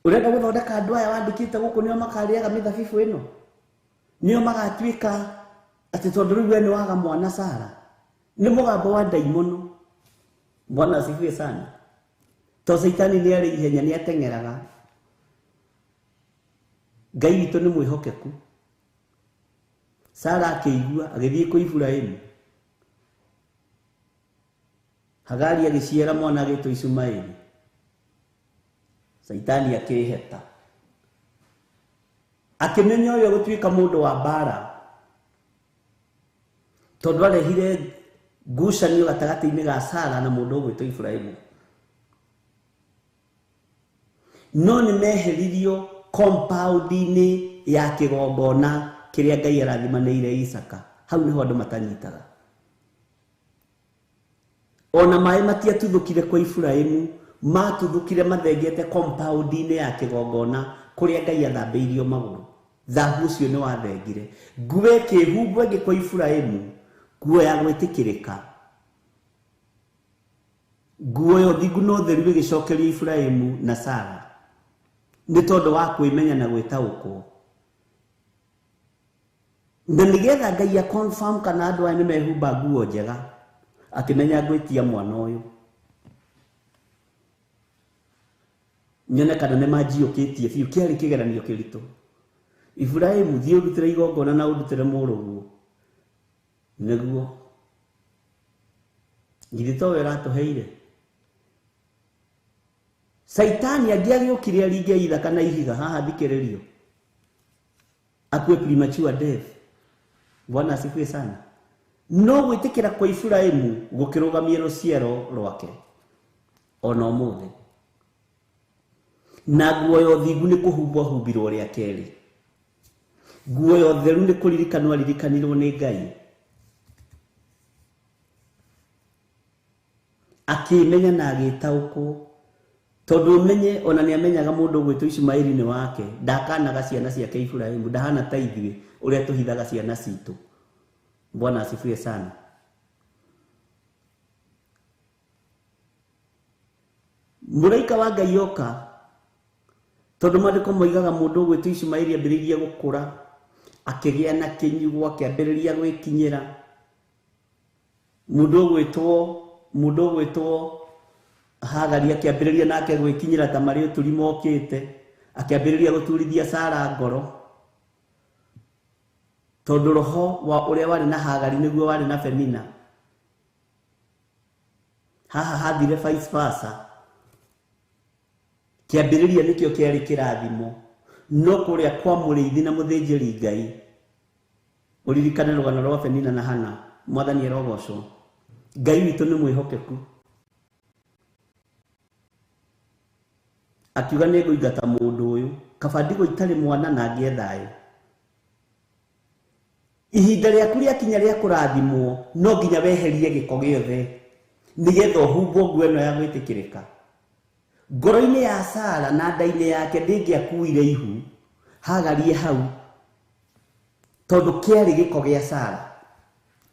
Ũrenda gũthondeka andũ aya wandĩkĩte gũkũ nĩo makarĩaga mĩthabibũ ĩno, nĩo magatuĩka atĩ tondũ rĩu we nĩ waga mwana Sara. Nĩ mũgambo wa ndaimono. Bwana asifiwe sana. To Caitani nĩ arĩ ihenya, nĩ ateng'eraga. Ngai witũ nĩ mwĩhokeku. Sara akĩigua agĩthiĩ kwĩ Iburahĩmu. Hagari agĩciara mwana agĩtwo Ishumaeli. Caitani akĩĩheta, akĩmenya ũyũ gũtuĩka mũndũ wa mbara, tondũ arehire ngucanio gatagatĩ-inĩ ga Sara na mũndũ ũgwĩtwo Iburahĩmu. No nĩ meheririo compound-inĩ ya kĩgongona kĩrĩa Ngai arathimanĩire Isaka. Hau nĩho andũ matanyitaga. Ona maĩ matiatuthũkire kwa Iburahĩmu, matuthũkire mathengete compound-inĩ ya kĩgongona kũrĩa Ngai athambĩirio magũrũ. Thahu ũcio nĩ wathengire. Nguo ĩkĩhumbwo ĩngĩ kwa Iburahĩmu, nguo ya gwĩtĩkĩrĩka. Nguo ya ũthingu na ũtheru ĩgĩcokerio Iburahĩmu na Sara nĩ tondũ wa kwĩmenya na gwĩtaũkwo. Na nĩgetha Ngai a confirm kana andũ aya nĩ mehumba nguo njega, akĩmenya ngwĩtia mwana ũyũ nyone kana nĩ manjiũkĩtie biũ. Kĩarĩ kĩgeranio kĩritũ. Iburahĩmu, thiĩ ũrutĩre igongona na ũrutĩre mũrũguo. Nĩguo githĩ to we ũratũheire. Saitani angĩagĩũkire aringe ithaka na ihiga haha, thikĩrĩrio, akue premature death. Bwana asifiwe sana. No gwĩtĩkĩra kwa Iburahĩmu gũkĩrũgamia rũciaro rwake ona ũmũthĩ. Na nguo ya ũthingu nĩ kũhumbwo ahumbirwo rĩa kerĩ. Nguo ya ũtheru nĩ kũririkanwo aririkanirwo nĩ Ngai. Akĩmenya na agĩtaũkwo, tondũ ũmenye ona nĩ amenyaga mũndũ ũgwĩtwo Ishumaeli nĩ wake, ndakanaga ciana ciake Iburahĩmu, ndahana ta ithuĩ ũrĩa tũhithaga ciana citũ. Bwana asifiwe sana. Mũraika wa Ngai oka, tondũ maandĩko moigaga mũndũ ũgwĩtwo Ishumaeli ambĩrĩirie gũkũra, akĩgĩa na kĩnyugo, akĩambĩrĩria gwĩkinyĩra. Mũndũ ũgwĩtwo Hagari akĩambĩrĩria nake gwĩkinyĩra ta marĩ ũturi mokĩte, akĩambĩrĩria gũturithia Sara ngoro, tondũ roho wa ũrĩa warĩ na Hagari nĩguo warĩ na Penina. Haha hathire vice versa. Kĩambĩrĩria nĩkĩo kĩarĩ kĩrathimo, no kũrĩa kwa mũrĩithi na mũthĩnjĩri Ngai. Ũririkane rũgano rwa Penina na Hana. Mwathani arogocwo. Ngai witũ nĩ mwĩhokeku. Akiuga nĩ ngũingata mũndũ ũyũ, kaba ndigwo itarĩ mwana na ngĩe thayũ. Ihinda rĩaku rĩakinya rĩa kũrathimwo, no nginya weherie gĩko gĩothe nĩgetha ũhumbwo nguo ĩno ya gwĩtĩkĩrĩka. Ngoro-inĩ ya Sara na nda-inĩ yake ndĩngĩakuire ihu, Hagarie hau, tondũ kĩarĩ gĩko gĩa Sara,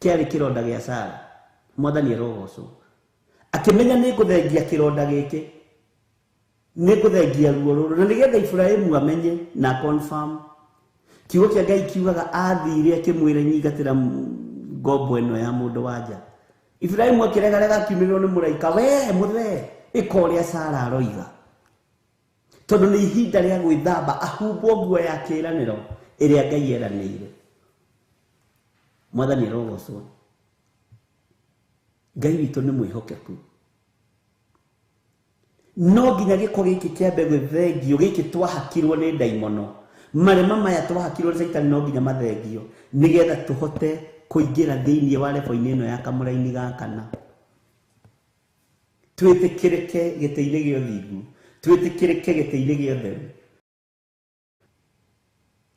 kĩarĩ kĩronda gĩa Sara. Mwathani arogocwo. Akĩmenya nĩ ngũthengia kĩronda gĩkĩ, nĩ ngũthengia ruo rũrũ, na nĩgetha Iburahĩmu amenye na confirm. Kiugo kĩa Ngai kiugaga athire akĩmwĩra nyingatĩra ngombo ĩno ya mũndũ wa nja. Iburahĩmu akĩregarega akiumĩrĩrwo nĩ mũraika, we mũthee, ĩka ũrĩa Sara aroiga, tondũ nĩ ihinda rĩa gwĩthamba ahumbwo nguo ya kĩĩranĩro ĩrĩa Ngai eranĩire. Mwathani arogocwo. Ngai witũ nĩ mwĩhokeku. No nginya gĩko gĩkĩ kĩambe gũthengio, gĩkĩ twahakirwo nĩ ndaimono, marema maya twahakirwo nĩ Caitani no nginya mathengio nĩgetha tũhote kũingĩra thĩinĩ wa lebo-inĩ ĩno ya kamũraini ga kana. Twĩtĩkĩrĩke gĩtĩ-inĩ gĩa ũthingu, twĩtĩkĩrĩke gĩtĩ-inĩ gĩa ũtheru.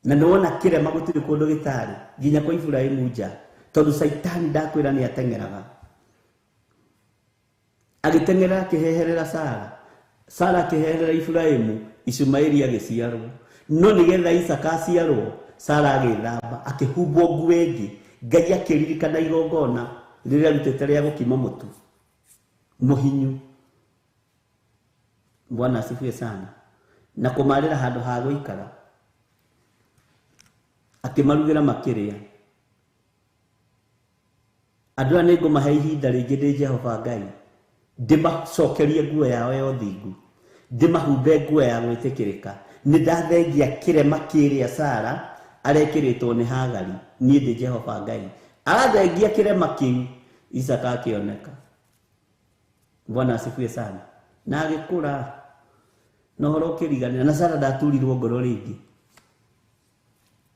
Na nĩwona kĩrema gũtirĩ kũndũ gĩtarĩ nginya kwa Iburahĩmu nja, tondũ Caitani ndakwĩra nĩ ateng'eraga. Agĩteng'era akĩheherera Sara, Sara akĩheherera Iburahĩmu, Ishumaeli agĩciarwo. No nĩgetha Isaka aciarwo, Sara agĩthamba, akĩhumbwo nguo ĩngĩ. Ngai akĩririkana igongona rĩrĩa arutĩte rĩa gũkima mũtu mũhinyu. Bwana asifiwe sana. Na kũmarĩra handũ ha gũikara, akĩmarugĩra makĩrĩa. Andũ aya nĩ ngũmahe ihinda rĩngĩ ndĩ Jehova Ngai, ndĩmacokerie nguo yao ya ũthingu, ndĩmahumbe nguo ya gwĩtĩkĩrĩka. Nĩ ndathengia kĩrema kĩrĩa Sara arekĩrĩtwo nĩ Hagari, niĩ ndĩ Jehova Ngai. Arathengia kĩrema kĩu, Isaka akĩoneka. Bwana asifiwe sana. Na agĩkũra na ũhoro ũkĩriganĩra, na Sara ndaturirwo ngoro rĩngĩ,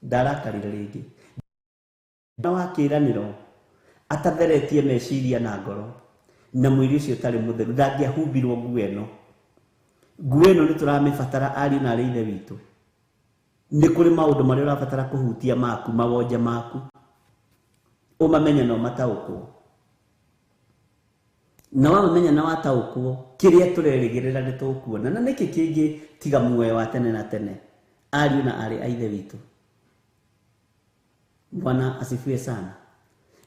ndarakarire rĩngĩ. Na wa kĩĩranĩro atatheretie meciria na ngoro, na mwĩrĩ ũcio ũtarĩ mũtheru, ndangĩahumbirwo nguo ĩno. Nguo ĩno nĩ tũramĩbatara ariũ na arĩ ithe witũ. Nĩ kũrĩ maũndũ marĩa ũrabatara kũhutia maku, mawonje maku, ũmamenye na ũmataũkwo. Na wamamenya na wataũkwo kĩrĩa tũrerĩgĩrĩra nĩ tũkuona. Na nĩkĩ kĩngĩ tiga muoyo wa tene na tene, ariũ na aarĩ a Ithe witũ? Bwana asifiwe sana.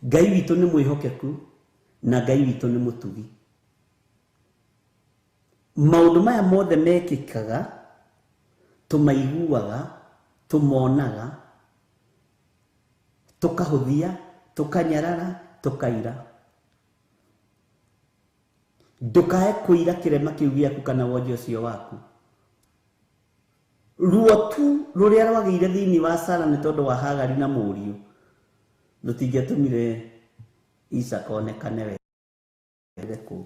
Ngai witũ nĩ mwĩhokeku na Ngai witũ nĩ mũtugi. Maũndũ maya mothe mekĩkaga tũmaiguaga, tũmonaga, tũkahũthia, tũkanyarara, tũkaira. Ndũkae kũira kĩrema kĩu gĩaku kana wonje ũcio waku. Ruo tu rũrĩa rwagĩire thĩinĩ wa Sara nĩ tondũ wa Hagari na mũriũ rũtingĩatũmire Isaka onekane wega kũu.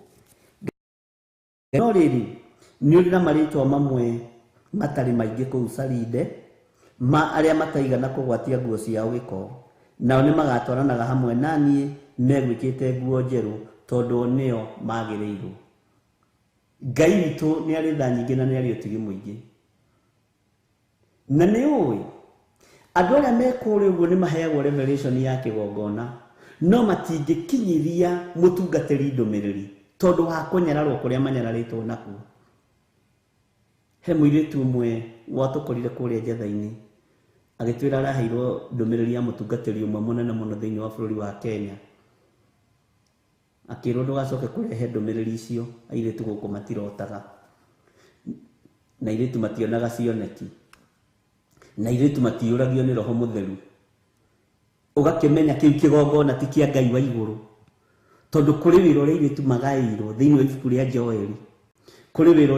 No rĩrĩ, nĩ ũrĩ na marĩtwa mamwe matarĩ maingĩ kũu Saride ma arĩa mataigana kũgwatia nguo ciao gĩko, nao nĩ magatwaranaga hamwe na niĩ megwĩkĩte nguo njerũ, tondũ nĩo magĩrĩirwo. Ngai witũ nĩ arĩ tha nyingĩ na nĩ arĩ ũtugi mũingĩ. Na nĩ ũĩ andũ arĩa me kũrĩa ũguo nĩ maheagwo revelation ya kĩgongona, no matingĩkinyĩria mũtungatĩri ndũmĩrĩri tondũ wa kũnyararwo kũrĩa manyararĩtwo nakuo. He mũirĩtu ũmwe watũkorire kũrĩa njetha-inĩ agĩtwĩra araheirwo ndũmĩrĩri ya mũtungatĩri ũmwe mũnene mũno thĩinĩ wa bũrũri wa Kenya. Akĩrwo ndũgacoke kũrehe ndũmĩrĩri icio, airĩtu gũkũ matirotaga na airĩtu mationaga cioneki na airĩtu matiyũragio nĩ Roho Mũtheru. Ũgakĩmenya kĩu kĩgongona ti kĩa Ngai wa igũrũ, tondũ kũrĩ wĩra ũrĩa airĩtu magaĩirwo thĩinĩ wa ibuku rĩa Joeli, kũrĩ wĩra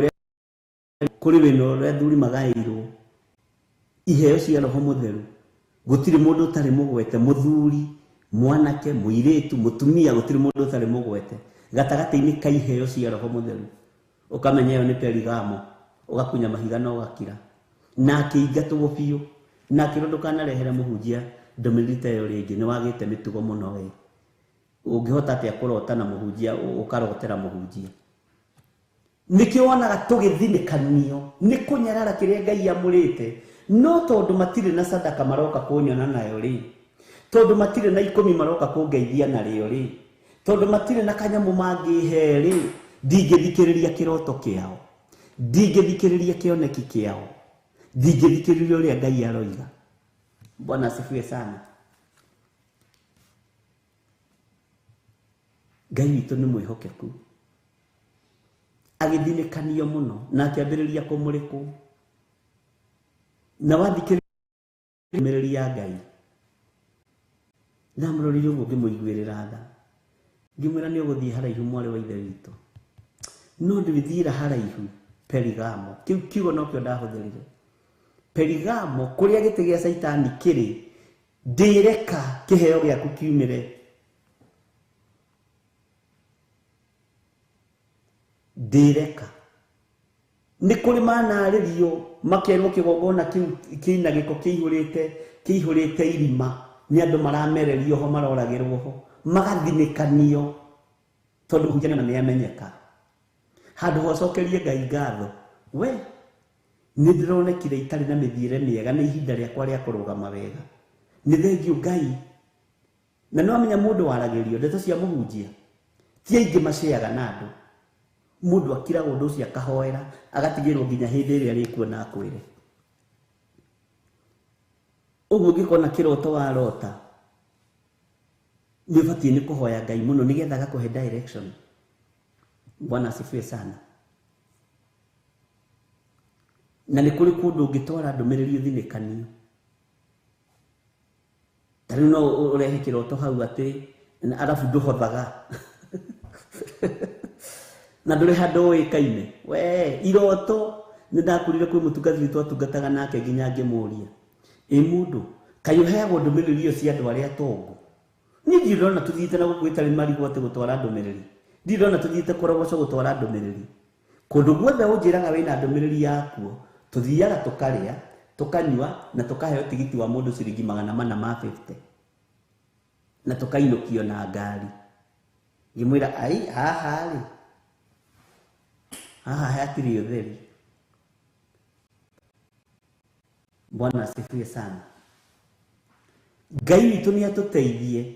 ũrĩa athuri magaĩirwo iheo cia Roho Mũtheru. Gũtirĩ mũndũ ũtarĩ mũgwete, mũthuri, mwanake, mũirĩtu, mũtumia, gũtirĩ mũndũ ũtarĩ mũgwete gatagatĩ-inĩ ka iheo cia Roho Mũtheru. Ũkamenya ĩyo nĩ Perigamo, ũgakunya mahiga na ũgakira. Na akĩingatwo biũ, na akĩrwo ndũkanarehere mũhunjia ndũmĩrĩri ta ĩyo rĩngĩ, nĩ wagĩte mĩtugo mũno we. Ũngĩhota atĩa kũrota na mũhunjia ũkarotera mũhunjia? Nĩkĩo wonaga tũgĩthinĩkanio nĩ kũnyarara kĩrĩa Ngai amũrĩte, no tondũ matirĩ na sadaka maroka kũnyona nayo rĩ, tondũ matirĩ na ikũmi maroka kũngeithia narĩo rĩ, tondũ matirĩ na kanyamũ mangĩhe rĩ, ndingĩthikĩrĩria kĩroto kĩao, ndingĩthikĩrĩria kĩoneki kĩao, ndingĩthikĩrĩria ũrĩa Ngai aroiga. Bwana asifiwe sana. Ngai witũ nĩ mwĩhokeku. Agĩthinĩkanio mũno na akĩambĩrĩria kũmũrĩkwo. Na wathikĩrĩria ndũmĩrĩri ya Ngai, ndamũrorire ũguo ngĩmũiguĩrĩra tha, ngĩmwĩra nĩ ũgũthiĩ haraihu mwarĩ wa Ithe witũ, no ndwĩthiĩra haraihu Perigamo. Kĩu kiugo nokĩo ndahũthĩrire. Perigamo, kũrĩa gĩtĩ gĩa Caitani kĩrĩ, ndĩreka kĩheo gĩaku kiumĩre. Ndĩreka. Nĩ kũrĩ manarĩrio makerwo kĩgongona kĩu kĩna gĩko kĩihũrĩte irima, nĩ andũ maramererio ho, maroragĩrwo ho, magathinĩkanio tondũ mũhunjia na nĩamenyeka. Handũ hocokerie Ngai ngatho, we nĩ ndĩronekire itarĩ na mĩthiĩre mĩega, nĩ ihinda rĩakwa rĩa kũrũgama wega. Nĩ thengiũ Ngai. Na nĩ wamenya mũndũ waragĩrio ndeto cia mũhunjia ti aingĩ maceaga na andũ. Mũndũ akiraga ũndũ ũcio akahoera, agatigĩrwo nginya hĩndĩ ĩrĩa arĩkuona akwĩre. Ũguo ũngĩkona kĩroto warota, nĩ ũbatiĩ nĩ kũhoya Ngai mũno nĩgetha agakũhe direction. Bwana asifiwe sana. Na nĩ kũrĩ kũndũ ũngĩtwara ndũmĩrĩri ũthinĩkanio. Ta rĩu no ũrehe kĩroto hau atĩ arabu ndũhothaga na ndũrĩ handũ ũĩkaine. We iroto nĩ ndakurire kwĩ mũtungatĩri twatungataga nake nginya ngĩmũria, ĩ mũndũ kaĩ ũheagwo ndũmĩrĩri ĩyo cia andũ arĩa atongu? Niĩ ndirĩ ndona tũthiĩte na gũkũ ĩtarĩ marigũ atĩ gũtwara ndũmĩrĩri, ndirĩ ndona tũthiĩte kũrogoco gũtwara ndũmĩrĩri. Kũndũ guothe ũnjĩraga wĩna ndũmĩrĩri yakuo, tũthiaga tũkarĩa, tũkanyua na tũkaheo tigiti wa mũndũ ciringi 450 na tũkainũkio na ngari. Ngĩmwĩra ai haha rĩ, haha hatirĩ ũtheri. Bwana asifiwe sana. Ngai witũ nĩ atũteithie,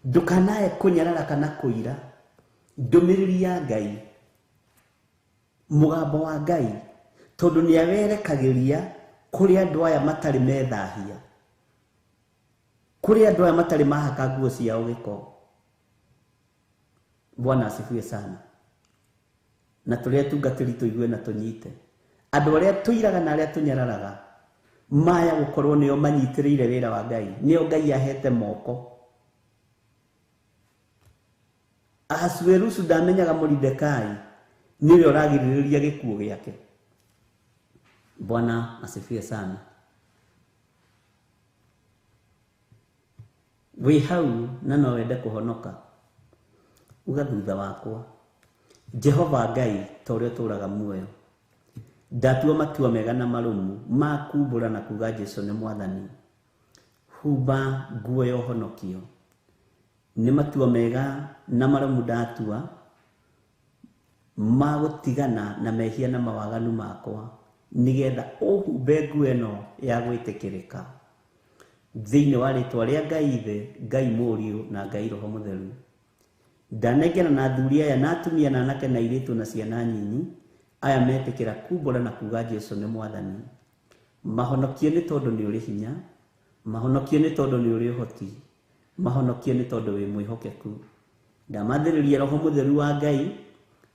ndũkanae kũnyarara kana kũira. Ndũmĩrĩri ya Ngai, mũgambo wa Ngai, tondũ nĩ awerekagĩria kũrĩ andũ aya matarĩ methahia, kũrĩ andũ aya matarĩ mahaka nguo ciao gĩko. Bwana asifiwe sana. Na tũrĩa tungatĩri tũigue na tũnyite. Andũ arĩa tũiraga na arĩa tũnyararaga maya gũkorwo nĩo manyitĩrĩire wĩra wa Ngai, nĩo Ngai ahete moko. Ahasuerusu ndamenyaga Moridekai nĩwe ũragirĩrĩria gĩkuũ gĩake. Bwana asifiwe sana. Wĩ hau na no wende kũhonoka, uga thutha wakwa, Jehova Ngai ta ũrĩa ũtũũraga muoyo, ndatua matua mega na marũmu ma kumbũra na kuga Jesu nĩ Mwathani. Humba nguo ya ũhonokio. Nĩ matua mega na marũmu ndatua ma gũtigana na mehia na mawaganu makwa, nĩgetha ũhumbe nguo ĩno ya gwĩtĩkĩrĩka thĩinĩ wa rĩtwa rĩa Ngai Ithe, Ngai Mũriũ na Ngai Roho Mũtheru. Ndanengera na athuri aya na atumia na anake na airĩtu na ciana nyinyi aya metĩkĩra kumbũra na kuga Jesu nĩ Mwathani. Mahonokie nĩ tondũ nĩ ũrĩ hinya, mahonokie nĩ tondũ nĩ ũrĩ ũhoti, mahonokie nĩ tondũ wĩ mwĩhokeku. Ndamathĩrĩria Roho Mũtheru wa Ngai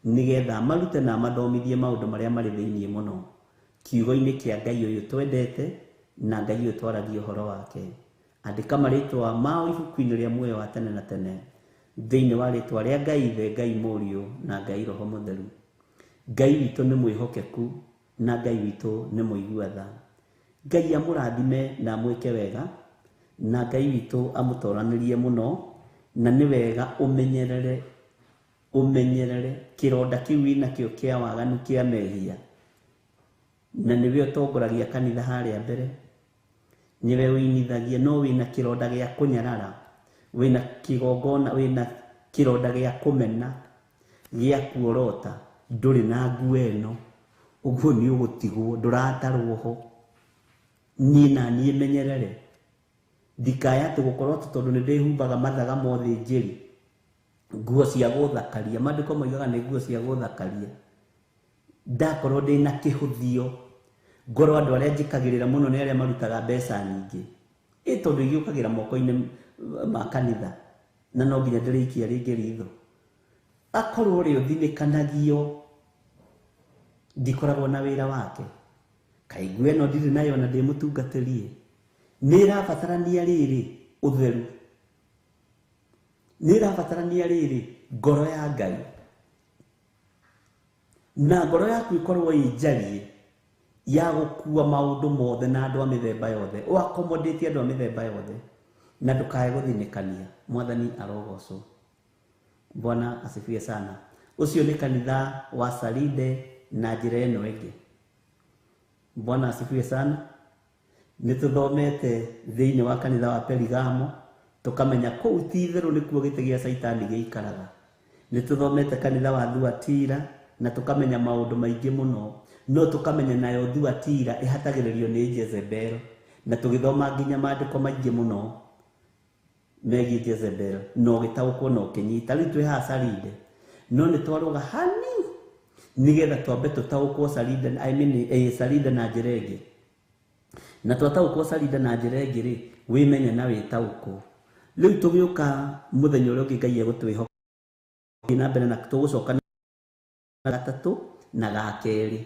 nĩgetha marute na mathomithie maũndũ marĩa marĩ thĩinĩ mũno kiugo-inĩ kĩa Ngai ũyũ twendete na Ngai ũyũ twaragia ũhoro wake. Andĩka marĩtwa mao ibuku-inĩ rĩa muoyo wa tene na tene thĩinĩ wa rĩtwa rĩa Ngai Ithe, Ngai Mũriũ na Ngai Roho Mũtheru. Ngai witũ nĩ mwĩhokeku na Ngai witũ nĩ mũigua tha. Ngai amũrathime na amwĩke wega, na Ngai witũ amũtoranĩrie mũno, na nĩ wega ũmenyerere, ũmenyerere kĩronda kĩu wĩnakĩo kĩa waganu kĩa mehia. Na nĩwe ũtongoragia kanitha harĩa mbere, nĩwe ũinithagia, no wĩna kĩronda gĩa kũnyarara, wĩna kĩgongona, wĩna kĩronda gĩa kũmena, gĩa kuorota, ndũrĩ na nguo ĩno, ũguo nĩ ũgũtigwo, ndũratarwo ho. Niĩ na niĩ menyerere, ndikaya atĩ gũkorwo atĩ tondũ nĩ ndĩhumbaga mathaga mothe njĩri, nguo cia gũthakaria, maandĩko moigaga nĩ nguo cia gũthakaria, ndakorwo ndĩna kĩhũthio, ngorwo andũ arĩa njĩkagĩrĩra mũno nĩ arĩa marutaga mbeca nyingĩ, ĩ tondũ igĩũkagĩra moko-inĩ ma kanitha na no nginya ndĩrĩikia rĩngĩ ritho. Akorwo ũrĩa ũthinĩkanagio ndikoragwo na wĩra wake, kaĩ nguo ĩno ndirĩ nayo na ndĩ mũtungatĩrie, nĩ ĩrabatarania rĩrĩ ũtheru, nĩ ĩrabatarania rĩrĩ ngoro ya Ngai, na ngoro yaku ĩkorwo ĩ njarie ya gũkua maũndũ mothe na andũ a mĩthemba yothe, ũ accommodate andũ a mĩthemba yothe, na ndũkae gũthinĩkania. Mwathani arogocwo. Bwana asifiwe sana. Ũcio nĩ kanitha wa Saride na njĩra ĩno ĩngĩ. Bwana asifiwe sana. Nĩ tũthomete thĩinĩ wa kanitha wa Perigamo, tũkamenya kũu ti itherũ nĩkuo gĩtĩ gĩa Caitani gĩikaraga. Nĩ tũthomete kanitha wa Thuatira na tũkamenya maũndũ maingĩ mũno, no tũkamenya nayo Thuatira ĩhatagĩrĩrio nĩ Jezebel, na tũgĩthoma nginya maandĩko maingĩ mũno megiĩ Jezebel, na ũgĩtaũkwo na ũkĩnyita. Rĩu twĩ haha Saride, no nĩ twarũga hani nĩgetha twambe tũtaũkwo Saride, I mean, Saride na njĩra ĩngĩ. Na twataũkwo Saride na njĩra ĩngĩ rĩ, wĩmenye na wĩtaũkwo. Rĩu tũgĩũka mũthenya ũrĩa ũngĩ Ngai egũtwĩhoka na mbere, na tũgũcoka na gatatũ na ga kerĩ,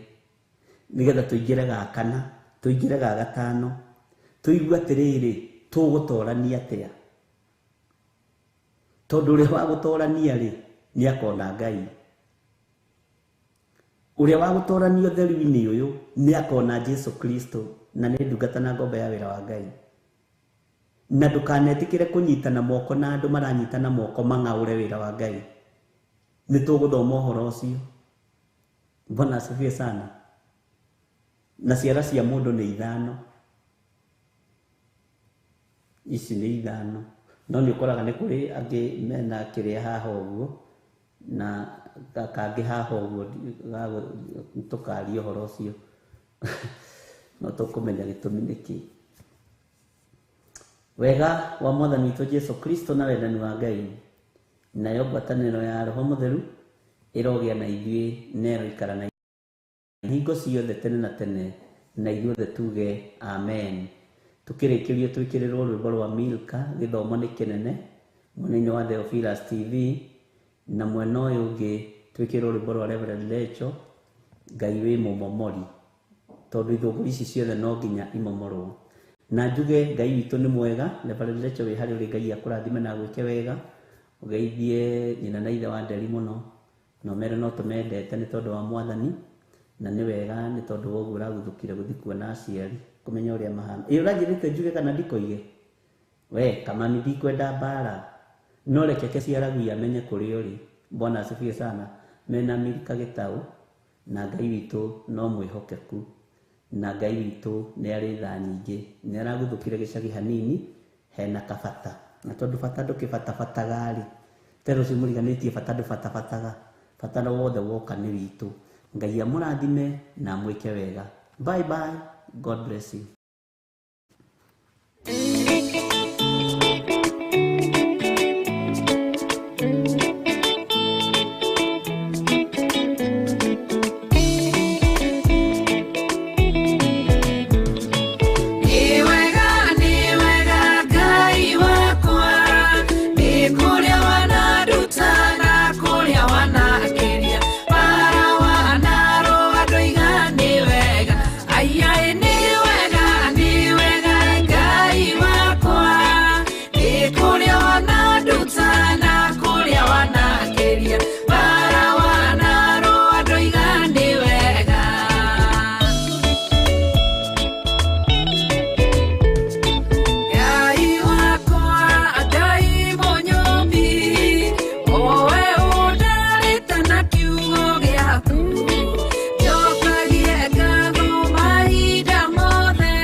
nĩgetha tũingĩre ga kana, tũingĩre ga gatano, tũigue atĩrĩrĩ, tũgũtorania atĩa. Tondũ ũrĩa wa gũtorania rĩ, nĩ akona Ngai. Ũrĩa wa gũtorania ũtheru-inĩ ũyũ nĩ akona Jesu Kristo, na nĩ ndungata na ngombo ya wĩra wa Ngai. Na ndũkanetĩkĩre kũnyitana moko na andũ maranyitana moko mang'aũre wĩra wa Ngai. Nĩ tũgũthoma ũhoro ũcio. Bwana asifiwe sana. Na ciara cia mũndũ nĩ ithano, ici nĩ ithano, no nĩ ũkoraga nĩ kũrĩ angĩ mena kĩrĩa haha ũguo na kangĩ haha ũguo, tũkaria ũhoro ũcio, no tũkũmenya gĩtũmi nĩkĩ. Wega wa Mwathani witũ Jesu Kristo na wendani wa Ngai Nayo ngwatanĩro ya Roho Mũtheru ĩrogĩa na ithuĩ na ĩroikara na hingo ciothe tene na tene, na ithuothe tuge amen. Tukĩrĩkĩrio twĩkĩrĩrwo rwĩmbo rwa Milka, gĩthomo nĩ kĩnene, mwena-inĩ wa Theophilus TV, na mwena ũyũ ũngĩ twĩkĩrĩrwo rwĩmbo rwa Reverend Lecho, Ngai wĩ mũmomori, tondũ ithũngũri ici ciothe no nginya imomorwo. Na njuge Ngai witũ nĩ mwega. Reverend Lecho wĩ harĩa ũrĩ, Ngai akũrathime na agwĩke wega, ũgeithie nyina na ithe wa Nderi mũno, na ũmere no tũmendete nĩ tondũ wa Mwathani, na nĩ wega nĩ tondũ wa ũguo ũraguthũkire gũthiĩ kuona aciari, kũmenya ũrĩa mahana. Ĩ ũranjĩrĩte njuge kana ndikoige? We kamami, ndikwenda mbara, no reke Keciaragui amenye kũrĩa ũrĩ. Bwana asifiwe sana. Mena Milka Gĩtaũ, na Ngai witũ no mwĩhokeku, na Ngai witũ nĩ arĩ tha nyingĩ. Nĩ araguthũkire gĩcagi hanini hena kabata, na tondũ bata ndũkĩbatabataga rĩ, tero ũcio mũriganĩtie bata ndũbatabataga, bata no wothe woka nĩ witũ. Ngai amũrathime na amwĩke wega. Bye bye, God bless you. Nĩ wega Ngai wakwa, nĩ kũrĩa wananduta na kũrĩa wanakĩria, bara wanarũa ndoiga nĩ wega. Aiai nĩ wega Ngai wakwa, nĩ kũrĩa wananduta na kũrĩa wanakĩria, bara wanarũa ndoiga nĩ wega. Ngai wakwa, Ngai mũnyũmbi, owe ũndarĩte na kiugo gĩaku, njokagie ngatho mahinda mothe,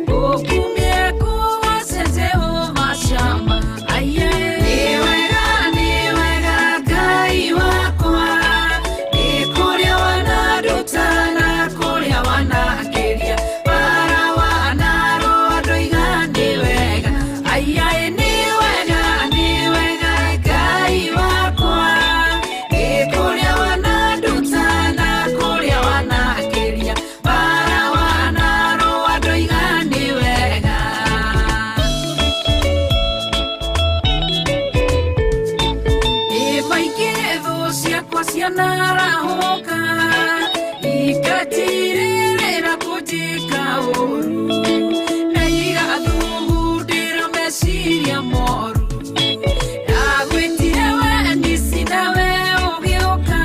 ngũkumie kũgoce Jehova Shama. Aiye, nĩ wega Ngai wakwa, nĩ kũrĩa wananduta na kũrĩa wanakĩria, bara wanarũa ndoiga nĩ wega. Aiai nĩ wega Ngai wakwa, nĩ kũrĩa wananduta na kũrĩa wanakĩria, bara wanarũa ndoiga nĩ wega. Ĩ maingĩ thũ ciakwa cianarahũka, ikatirĩrĩra kũnjĩka ũru, na igathugundĩra meciria moru. Ndagwĩtire we nisi nawe ũgĩũka,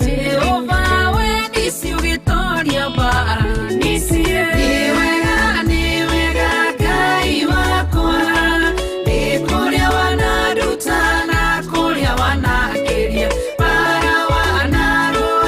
Jehova we nisi ũgĩtoria mbara. Nisi nĩ wega Ngai wakwa, nĩ kũrĩa wananduta na kũrĩa wanakĩria, bara wanarũa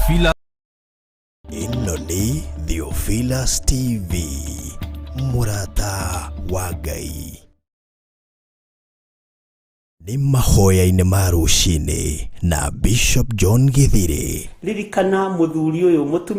Theophilus Ĩno nĩ Theophilus TV, mũrata wa Ngai. Nĩ mahoya-inĩ ma rũcinĩ na Bishop John Githiri. Ririkana mũthuri ũyũ mũtumia.